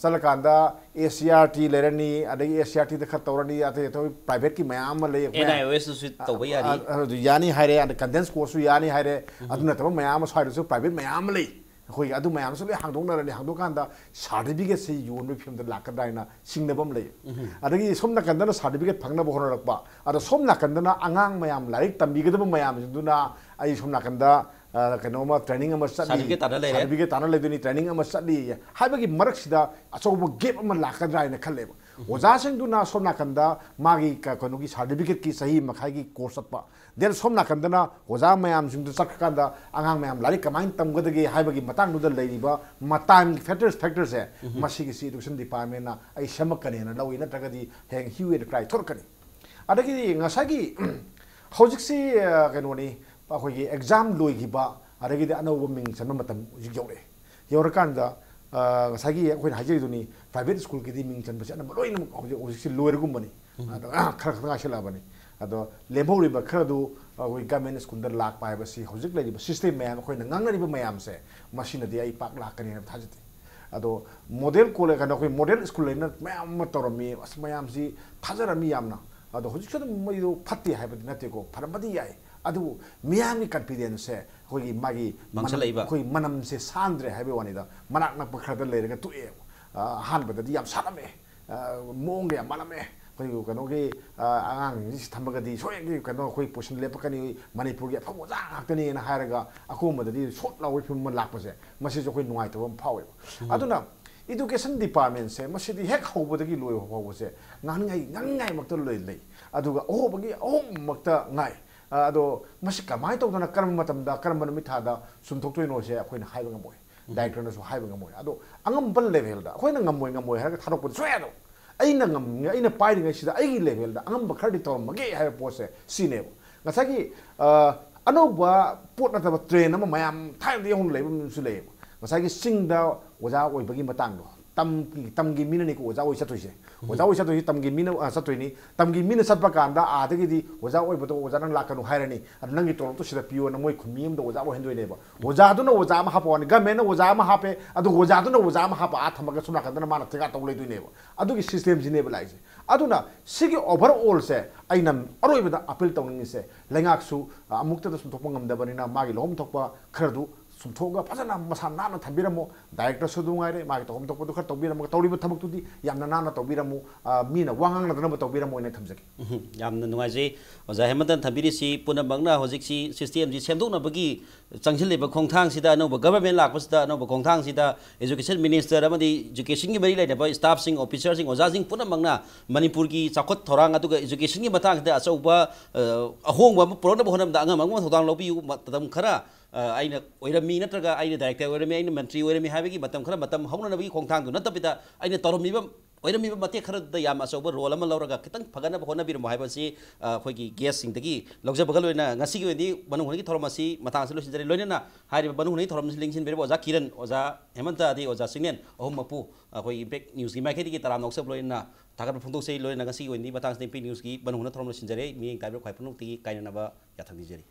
ꯆꯠꯂꯀꯥꯟꯗ ꯑꯦꯁ ꯁꯤ ꯑꯥꯔ ꯇꯤ ꯂꯩꯔꯅꯤ, ꯑꯗꯒꯤ ꯑꯦꯁ ꯁꯤ ꯑꯥꯔ ꯇꯤꯗ ꯈꯔ ꯇꯧꯔꯅꯤ, ꯑꯇꯩ ꯑꯇꯩ ꯄ꯭ꯔꯥꯏꯚꯦꯠꯀꯤ ꯃꯌꯥꯝ ꯑꯃ ꯂꯩ꯫ ꯑꯩꯈꯣꯏ ꯑꯦꯟ ꯑꯥꯏ ꯑꯣ ꯑꯦꯁꯇꯁꯨ ꯇꯧꯕ ꯌꯥꯔꯤ꯫ ꯑ, ꯑꯗꯨ ꯌꯥꯅꯤ ꯍꯥꯏꯔꯦ, ꯑꯗ ꯀꯟꯗꯦꯟꯁ ꯀꯣꯔꯁꯁꯨ ꯌꯥꯅꯤ ꯍꯥꯏꯔꯦ꯫ ꯑꯗꯨ ꯅꯠꯇꯕ ꯃꯌꯥꯝ ꯑꯃ ꯁ꯭ꯋꯥꯏꯗꯁꯨ ꯄ꯭ꯔꯥꯏꯚꯦꯠ ꯃꯌꯥꯝ ꯑꯃ ꯂꯩ꯫ ꯑꯩꯈꯣꯏꯒꯤ ꯑꯗꯨ ꯃꯌꯥꯝꯁꯨ ꯂꯣꯏ ꯍꯥꯡꯗꯣꯛꯅꯔꯅꯤ꯫ ꯍꯥꯡꯗꯣꯛꯀꯥꯟꯗ ꯁꯥꯔꯇꯤꯐꯤꯀꯦꯠꯁꯤ ꯌꯣꯟꯕꯒꯤ ꯐꯤꯕꯝꯗ ꯂꯥꯛꯀꯗ꯭ꯔꯥ ꯍꯥꯏꯅ ꯆꯤꯡꯅꯕ ꯑꯃ ꯂꯩ꯫ ꯑꯗꯒꯤ ꯁꯣꯝ ꯅꯥꯀꯟꯗꯅ ꯁꯥꯔꯇꯤꯐꯤꯀꯦꯠ ꯐꯪꯅꯕ ꯍꯣꯠꯅꯔꯛꯄ, ꯑꯗꯣ ꯁꯣꯝ ꯅꯥꯀꯟꯗꯅ ꯑꯉꯥꯡ ꯃꯌꯥꯝ, ꯂꯥꯏꯔꯤꯛ ꯇꯝꯕꯤꯒꯗꯕ ꯃꯌꯥꯝꯁꯤꯡꯗꯨꯅ ꯑꯩ ꯁꯣꯝ ꯅꯥꯀꯟꯗ, ꯑ, ꯀꯩꯅꯣꯝꯃ ꯇ꯭ꯔꯦꯅꯤꯡ ꯑꯃ ꯆꯠꯂꯤ, ꯁꯥꯔꯇꯤꯐꯤꯀꯦꯠ ꯇꯥꯟꯅ ꯂꯩꯔꯦ꯫ ꯁꯥꯔꯇꯤꯐꯤꯀꯦꯠ ꯇꯥꯟꯅ ꯂꯩꯗꯣꯏꯅꯤ, ꯇ꯭ꯔꯦꯅꯤꯡ ꯑꯃ ꯆꯠꯂꯤ ꯍꯥꯏꯕꯒꯤ ꯃꯔꯛꯁꯤꯗ ꯑꯆꯧꯕ ꯒꯦꯞ ꯑꯃ ꯂꯥꯛꯀꯗ꯭ꯔꯥ ꯍꯥꯏꯅ ꯈꯜꯂꯦꯕ꯫ ꯑꯣꯖꯥꯁꯤꯡꯗꯨꯅ ꯁꯣꯝ ꯅꯥꯀꯟꯗ ꯃꯥꯒꯤ ꯀ-, ꯀꯩꯅꯣꯒꯤ ꯁꯥꯔꯇꯤꯐꯤꯀꯦꯠꯀꯤ ꯆꯍꯤ ꯃꯈꯥꯏꯒꯤ ꯀꯣꯔꯁ ꯆꯠꯄ, ꯗꯦꯟ ꯁꯣꯝ ꯅꯥꯀꯟꯗꯅ ꯑꯣꯖꯥ ꯃꯌꯥꯝꯁꯤꯡꯗꯨ ꯆꯠꯈ꯭ꯔꯀꯥꯟꯗ ꯑꯉꯥꯡ ꯃꯌꯥꯝ ꯂꯥꯏꯔꯤꯛ ꯀꯃꯥꯏꯅ ꯇꯝꯒꯗꯒꯦ ꯍꯥꯏꯕꯒꯤ ꯃꯇꯥꯡꯗꯨꯗ ꯂꯩꯔꯤꯕ ꯃꯇꯥꯏꯝꯒꯤ ꯐꯦꯛꯇꯔꯁ, ꯐꯦꯛꯇꯔꯁꯦ ꯃꯁꯤꯒꯤꯁꯤ ꯏꯗꯨꯀꯦꯁꯟ ꯗꯤꯄꯥꯔꯠꯃꯦꯟꯅ ꯑꯩ ꯁꯦꯝꯃꯛꯀꯅꯦꯅ ꯂꯧꯏ, ꯅꯠꯇ꯭ꯔꯒꯗꯤ ꯍꯌꯦꯡ ꯍ꯭ꯌꯨ ꯑꯦꯟ ꯀ꯭ꯔꯥꯏ ꯊꯣꯛꯂꯛꯀꯅꯤ꯫ ꯑꯗꯒꯤꯗꯤ ꯉꯁꯥꯏꯒꯤ ꯍꯧꯖꯤꯛꯁꯤ, ꯑ, ꯀꯩꯅꯣꯅꯤ, ꯑꯩꯈꯣꯏꯒꯤ ꯑꯦꯛꯖꯥꯝ ꯂꯣꯏꯈꯤꯕ, ꯑꯗꯒꯤꯗꯤ ꯑꯅꯧꯕ ꯃꯤꯡ ꯆꯟꯕ ꯃꯇꯝ ꯍꯧꯖꯤꯛ ꯌꯧꯔꯛꯑꯦ꯫ ꯌꯧꯔꯀꯥꯟꯗ, ꯑ, ꯉꯁꯥꯏꯒꯤ ꯑꯩꯈꯣꯏꯅ ꯍꯥꯏꯖꯔꯤꯗꯨꯅꯤ, ꯄ꯭ꯔꯥꯏꯚꯦꯠ ꯁ꯭ꯀꯨꯜꯒꯤꯗꯤ ꯃꯤꯡ ꯆꯟꯕꯁꯦ ꯑꯅꯝꯕ ꯂꯣꯏꯅꯃꯛ ꯍꯧꯖꯤꯛ, ꯍꯧꯖꯤꯛꯁꯤ ꯂꯣꯏꯔꯒꯨꯝꯕꯅꯤ꯫ ꯑꯗꯣ, ꯑ, ꯈꯔ ꯈꯛꯇ ꯉꯥꯏꯁꯤꯜꯂꯛꯑꯕꯅꯤ꯫ ꯑꯗꯣ ꯂꯦꯝꯍꯧꯔꯤꯕ ꯈꯔꯗꯨ ꯑꯩꯈꯣꯏ ꯒꯚꯔꯟꯃꯦꯟꯠ ꯁ꯭ꯀꯨꯜꯗ ꯂꯥꯛꯄ ꯍꯥꯏꯕꯁꯤ ꯍꯧꯖꯤꯛ ꯂꯩꯔꯤꯕ ꯁꯤꯁꯇꯦꯝ ꯃꯌꯥꯝ, ꯑꯩꯈꯣꯏꯅ ꯉꯥꯡꯅꯔꯤꯕ ꯃꯌꯥꯝꯁꯦ, ꯃꯁꯤꯅꯗꯤ ꯑꯩ ꯄꯥꯛ ꯂꯥꯛꯀꯅꯤ ꯍꯥꯏꯅ ꯊꯥꯖꯗꯦ꯫ ꯑꯗꯣ ꯃꯣꯗꯦꯜ ꯀꯣꯂꯦꯖ, ꯀꯩꯅꯣ, ꯑꯩꯈꯣꯏ ꯃꯣꯗꯦꯜ ꯁ꯭ꯀꯨꯜ ꯍꯥꯏꯅ ꯃꯌꯥꯝ ꯑꯃ ꯇꯧꯔꯝꯃꯤ, ꯑꯁ, ꯃꯌꯥꯝꯁꯤ ꯊꯥꯖꯔꯝꯃꯤ ꯌꯥꯝꯅ꯫ ꯑꯗꯣ ꯍꯧꯖꯤꯛꯁꯨ ꯑꯗꯨꯝ ꯃꯣꯏꯗꯣ ꯐꯠꯇꯦ ꯍꯥꯏꯕꯗꯤ ꯅꯠꯇꯦꯀꯣ, ꯐꯔꯝꯕꯗꯤ ꯌꯥꯏ, ꯑꯗꯨꯕꯨ ꯃꯤꯌꯥꯝꯒꯤ ꯀꯟꯐꯤꯗꯦꯟꯁꯁꯦ ꯑꯩꯈꯣꯏꯒꯤ ꯃꯥꯒꯤ ꯃꯅꯝ-, ꯃꯥꯡꯁꯜꯂꯛꯏꯕ꯫ ꯑꯩꯈꯣꯏ ꯃꯅꯝꯁꯦ ꯁꯥꯟꯗ꯭ꯔꯦ ꯍꯥꯏꯕꯒꯤ ꯋꯥꯅꯤꯗ, ꯃꯅꯥꯛ ꯅꯛꯄ ꯈꯔꯗ ꯂꯩꯔꯒ ꯇꯣꯛꯑꯦꯕ꯫ ꯑ, ꯑꯍꯥꯟꯕꯗꯗꯤ ꯌꯥꯝ ꯁꯥꯠꯂꯝꯃꯦ, ꯑ, ꯃꯑꯣꯡꯒ ꯌꯥꯝ ꯃꯥꯜꯂꯝꯃꯦ꯫ ꯑꯩꯈꯣꯏ ꯀꯩꯅꯣꯒꯤ, ꯑ, ꯑꯉꯥꯡꯁꯤꯡꯁꯤ ꯊꯝꯃꯒꯗꯤ ꯁꯣꯏꯗꯅ ꯀꯩꯅꯣ ꯑꯩꯈꯣꯏ ꯄꯣꯖꯤꯁꯟ ꯂꯦꯞꯄꯛꯀꯅꯤ, ꯃꯅꯤꯄꯨꯔꯒꯤ ꯑꯐꯕ ꯑꯣꯖꯥ ꯉꯥꯛꯇꯅꯤꯅ ꯍꯥꯏꯔꯒ ꯑꯀꯣꯟꯕꯗꯗꯤ ꯁꯣꯠ ꯂꯥꯎꯕꯒꯤ ꯐꯤꯕꯝ ꯑꯃ ꯂꯥꯛꯄꯁꯦ, ꯃꯁꯤꯁꯨ ꯑꯩꯈꯣꯏ ꯅꯨꯡꯉꯥꯏꯇꯕ ꯑꯃ ꯐꯥꯎꯋꯦꯕ꯫ ꯑꯗꯨꯅ ꯏꯗꯨꯀꯦꯁꯟ ꯗꯤꯄꯥꯔꯠꯃꯦꯟꯁꯦ ꯃꯁꯤꯗꯤ ꯍꯦꯛ ꯍꯧꯕꯗꯒꯤ ꯂꯣꯏꯕ ꯐꯥꯎꯕꯁꯦ ꯉꯥꯡꯅꯤꯡꯉꯥꯏ, ꯉꯥꯡꯅꯤꯡꯉꯥꯏꯃꯛꯇ ꯂꯣꯏ ꯂꯩ꯫ ꯑꯗꯨꯒ ꯑꯍꯣꯕꯒꯤ ꯑꯍꯣꯕꯃꯛꯇ ꯉꯥꯏ꯫ ꯑ, ꯑꯗꯣ ꯃꯁꯤ ꯀꯃꯥꯏꯅ ꯇꯧꯗꯅ, ꯀꯔꯝꯕ ꯃꯇꯝꯗ, ꯀꯔꯝꯕ ꯅꯨꯃꯤꯠ ꯊꯥꯗ ꯆꯨꯝꯊꯣꯛꯇꯣꯏꯅꯣꯁꯦ ꯑꯩꯈꯣꯏꯅ ꯍꯥꯏꯕ ꯉꯝꯃꯣꯏ꯫ ꯗꯥꯏꯔꯦꯛꯇꯔꯅꯁꯨ ꯍꯥꯏꯕ ꯉꯝꯃꯣꯏ꯫ ꯑꯗꯣ ꯑꯉꯝꯕ ꯂꯦꯚꯦꯜꯗ ꯑꯩꯈꯣꯏꯅ ꯉꯝꯃꯣꯏ ꯉꯝꯃꯣꯏ ꯍꯥꯏꯔꯒ ꯊꯥꯗꯣꯛꯄꯗꯤ ꯁꯨꯡꯌꯥ ꯌꯥꯗꯕ꯫ ꯑꯩꯅ ꯉꯝ ꯑꯩꯅ ꯄꯥꯏꯔꯤꯉꯩꯁꯤꯗ ꯑꯩꯒꯤ ꯂꯦꯚꯦꯜꯗ ꯑꯉꯝꯕ ꯈꯔꯗꯤ ꯇꯧꯔꯝꯃꯒꯦ ꯍꯥꯏꯕ ꯄꯣꯠꯁꯦ ꯁꯤꯅꯦꯕ꯫ ꯉꯁꯥꯏꯒꯤ ꯑ, ꯑꯅꯧꯕ ꯄꯣꯠ ꯅꯠꯇꯕ ꯇ꯭ꯔꯦꯟ ꯑꯃ ꯃꯌꯥꯝ ꯊꯥꯏꯅꯗꯒꯤ ꯍꯧꯅ ꯂꯩꯕ ꯑꯃꯁꯨ ꯂꯩꯌꯦꯕ꯫ ꯉꯁꯥꯏꯒꯤ ꯆꯤꯡꯗ ꯑꯣꯖꯥ ꯑꯣꯏꯕꯒꯤ ꯃꯇꯥꯡꯗꯣ, ꯇꯝ ꯇꯝꯒꯤ ꯃꯤꯅꯅꯤꯀꯣ ꯑꯣꯖꯥ ꯑꯣꯏ ꯆꯠꯇꯣꯏꯁꯦ꯫ ꯑꯣꯖꯥ ꯑꯣꯏ ꯆꯠꯇꯣꯏꯁꯦ ꯇꯝꯒꯤ ꯃꯤꯅ ꯑ, ꯆꯠꯇꯣꯏꯅꯤ꯫ ꯇꯝꯒꯤ ꯃꯤꯅ ꯆꯠꯄ ꯀꯥꯟꯗ ꯑꯥꯗꯒꯤꯗꯤ ꯑꯣꯖꯥ ꯑꯣꯏꯕꯗꯣ ꯑꯣꯖꯥ ꯅꯪ ꯂꯥꯛꯀꯅꯨ ꯍꯥꯏꯔꯅꯤ꯫ ꯑꯗꯨ ꯅꯪꯒꯤ ꯇꯣꯂꯣꯞꯇꯣ ꯁꯤꯗ ꯄꯤꯌꯣꯅ ꯃꯣꯏ ꯈꯨꯟꯃꯤ ꯑꯃꯗ ꯑꯣꯖꯥ ꯑꯣꯏꯍꯟꯗꯣꯏꯅꯦꯕ꯫ ꯑꯣꯖꯥꯗꯨꯅ ꯑꯣꯖꯥ ꯑꯃ ꯍꯥꯞꯄꯛꯑꯅꯤ, ꯒꯃꯦꯟꯅ ꯑꯣꯖꯥ ꯑꯃ ꯍꯥꯞꯄꯦ, ꯑꯗꯨꯒ ꯑꯣꯖꯥꯗꯨꯅ ꯑꯣꯖꯥ ꯑꯃ ꯍꯥꯞꯄ ꯑꯥ ꯊꯝꯃꯒ ꯁꯣꯝ ꯅꯥꯀꯟꯗꯅ ꯃꯥꯅ ꯊꯦꯀꯥ ꯇꯧ ꯂꯩꯗꯣꯏꯅꯦꯕ꯫ ꯑꯗꯨꯒꯤ ꯁꯤꯁꯇꯦꯝꯁꯤꯅꯦꯕ ꯂꯥꯛꯏꯁꯦ꯫ ꯑꯗꯨꯅ ꯁꯤꯒꯤ ꯑꯣꯚꯔ ꯑꯣꯜꯁꯦ ꯑꯩꯅ ꯑꯔꯣꯏꯕꯗ ꯑꯄꯤꯜ ꯇꯧꯅꯤꯡꯉꯤꯁꯦ, ꯂꯩꯉꯥꯛꯁꯨ ꯑꯃꯨꯛꯇꯗ ꯁꯨꯝꯊꯣꯛꯄ ꯉꯝꯗꯕꯅꯤꯅ ꯃꯥꯒꯤ ꯂꯧꯐꯝ ꯊꯣꯛꯄ ꯈꯔꯗꯨ ꯁꯨꯝꯊꯣꯛꯑꯒ ꯐꯖꯅ ꯃꯁꯥ ꯅꯥꯟꯅ ꯊꯝꯕꯤꯔꯝꯃꯣ꯫ ꯗꯥꯏꯔꯦꯛꯇꯔꯁꯨ ꯑꯗꯨ ꯉꯥꯏꯔꯦ, ꯃꯥꯒꯤ ꯇꯧꯐꯝ ꯊꯣꯛꯄꯗꯨ ꯈꯔ ꯇꯧꯕꯤꯔꯝꯃꯒ, ꯇꯧꯔꯤꯕ ꯊꯕꯛꯇꯨꯗꯤ ꯌꯥꯝꯅ ꯅꯥꯟꯅ ꯇꯧꯕꯤꯔꯝꯃꯨ꯫ ꯑ, ꯃꯤꯅ ꯋꯥ ꯉꯥꯡꯅꯗꯅꯕ ꯇꯧꯕꯤꯔꯝꯃꯣ ꯍꯥꯏꯅ ꯊꯝꯖꯒꯦ꯫ ꯎꯝ, ꯌꯥꯝꯅ ꯅꯨꯡꯉꯥꯏꯖꯩ ꯑꯣꯖꯥ ꯍꯦꯃꯟꯇꯅ ꯊꯝꯕꯤꯔꯤꯁꯤ꯫ ꯄꯨꯝꯅꯃꯛꯅ ꯍꯧꯖꯤꯛꯁꯤ ꯁꯤꯁꯇꯦꯝꯁꯤ ꯁꯦꯝꯗꯣꯛꯅꯕꯒꯤ ꯆꯪꯁꯤꯜꯂꯤꯕ ꯈꯣꯡꯊꯥꯡꯁꯤꯗ, ꯑꯅꯧꯕ ꯒꯚꯔꯟꯃꯦꯟ ꯂꯥꯛꯄꯁꯤꯗ, ꯑꯅꯧꯕ ꯈꯣꯡꯊꯥꯡꯁꯤꯗ ꯏꯖꯨꯀꯦꯁꯟ ꯃꯤꯅꯤꯁꯇꯔ ꯑꯃꯗꯤ ꯏꯖꯨꯀꯦꯁꯟꯒꯤ ꯃꯔꯤ ꯂꯩꯅꯕ ꯁ꯭ꯇꯥꯐꯁꯤꯡ, ꯑꯣꯐꯤꯁꯥꯔꯁꯤꯡ, ꯑꯣꯖꯥꯁꯤꯡ ꯄꯨꯝꯅꯃꯛꯅ ꯃꯅꯤꯄꯨꯔꯒꯤ ꯆꯥꯎꯈꯠ ꯊꯧꯔꯥꯡ ꯑꯗꯨꯒ ꯏꯖꯨꯀꯦꯁꯟꯒꯤ ꯃꯇꯥꯡꯁꯤꯗ ꯑꯆꯧꯕ, ꯑ, ꯑꯍꯣꯡꯕ ꯑꯃ ꯄꯨꯔꯛꯅꯕ ꯍꯣꯠꯅꯕꯗ ꯑꯉꯝ ꯑꯉꯝꯕ ꯊꯧꯗꯥꯡ ꯂꯧꯕꯤꯌꯨ꯫ ꯃꯇꯝ ꯈꯔ, ꯑ, ꯑꯩꯅ ꯑꯣꯏꯔꯝꯃꯤ ꯅꯠꯇ꯭ꯔꯒ ꯑꯩꯅ ꯗꯥꯏꯔꯦꯛꯇꯔ ꯑꯣꯏꯔꯝꯃꯤ, ꯑꯩꯅ ꯃꯟꯇ꯭ꯔꯤ ꯑꯣꯏꯔꯝꯃꯤ ꯍꯥꯏꯕꯒꯤ ꯃꯇꯝ ꯈꯔ ꯃꯇꯝ ꯍꯧꯅꯅꯕꯒꯤ ꯈꯣꯡꯊꯥꯡꯗꯨ ꯅꯠꯇꯕꯤꯗ, ꯑꯩꯅ ꯇꯧꯔꯝꯃꯤꯕ ꯑꯣꯏꯔꯝꯃꯤꯕ ꯃꯇꯦꯛ ꯈꯔꯗꯨꯗ ꯌꯥꯝ ꯑꯆꯧꯕ ꯔꯣꯜ ꯑꯃ ꯂꯧꯔꯒ ꯈꯤꯇꯪ ꯐꯒꯠꯅꯕ ꯍꯣꯠꯅꯕꯤꯔꯝꯃꯣ ꯍꯥꯏꯕꯁꯤ, ꯑ, ꯑꯩꯈꯣꯏꯒꯤ ꯒꯦꯁꯁꯤꯡꯗꯒꯤ ꯂꯧꯖꯕꯒ ꯂꯣꯏꯅꯅ ꯉꯁꯤꯒꯤ ꯑꯣꯏꯅꯗꯤ ꯃꯅꯨꯡ ꯍꯨꯠꯅꯒꯤ ꯊꯧꯔꯝ ꯑꯁꯤ ꯃꯇꯥꯡ ꯑꯁꯤꯗ ꯂꯣꯏꯁꯤꯟꯖꯔꯦ꯫ ꯂꯣꯏꯅꯅ ꯍꯥꯏꯔꯤꯕ ꯃꯅꯨꯡ ꯍꯨꯠꯅꯒꯤ ꯊꯧꯔꯝ ꯑꯁꯤ ꯂꯦꯡꯁꯤꯟꯕꯤꯔꯤꯕ ꯑꯣꯖꯥ ꯀꯤꯔꯟ, ꯑꯣꯖꯥ ꯍꯦꯃꯟꯇ ꯑꯗꯩ ꯑꯣꯖꯥ ꯆꯤꯡꯂꯦꯟ ꯑꯍꯨꯝꯃꯛꯄꯨ ꯑꯩꯈꯣꯏ ꯏꯝꯄꯦꯛ ꯅ꯭ꯌꯨꯁꯀꯤ ꯃꯥꯏꯀꯩꯗꯒꯤ ꯇꯔꯥꯝꯅ ꯑꯣꯛꯆꯕ ꯂꯣꯏꯅꯅ ꯊꯥꯒꯠꯄ ꯐꯣꯡꯗꯣꯛꯆꯩ꯫ ꯂꯣꯏꯅꯅ ꯉꯁꯤꯒꯤ ꯑꯣꯏꯅꯗꯤ ꯃꯇꯥꯡꯁꯤꯗ ꯏꯝꯄꯦꯛ ꯅ꯭ꯌꯨꯁꯀꯤ ꯃꯅꯨꯡ ꯍꯨꯠꯅ ꯊꯧꯔꯝ ꯂꯣꯏꯁꯤꯟꯖꯔꯦ꯫ ꯃꯤꯠꯌꯦꯡ ꯇꯥꯕꯤꯔꯤꯕ ꯈ꯭ꯋꯥꯏ ꯄꯨꯝꯅꯃꯛꯇꯒꯤ ꯀꯥꯏꯅꯅꯕ ꯌꯥꯊꯪ ꯅꯤꯖꯔꯤ꯫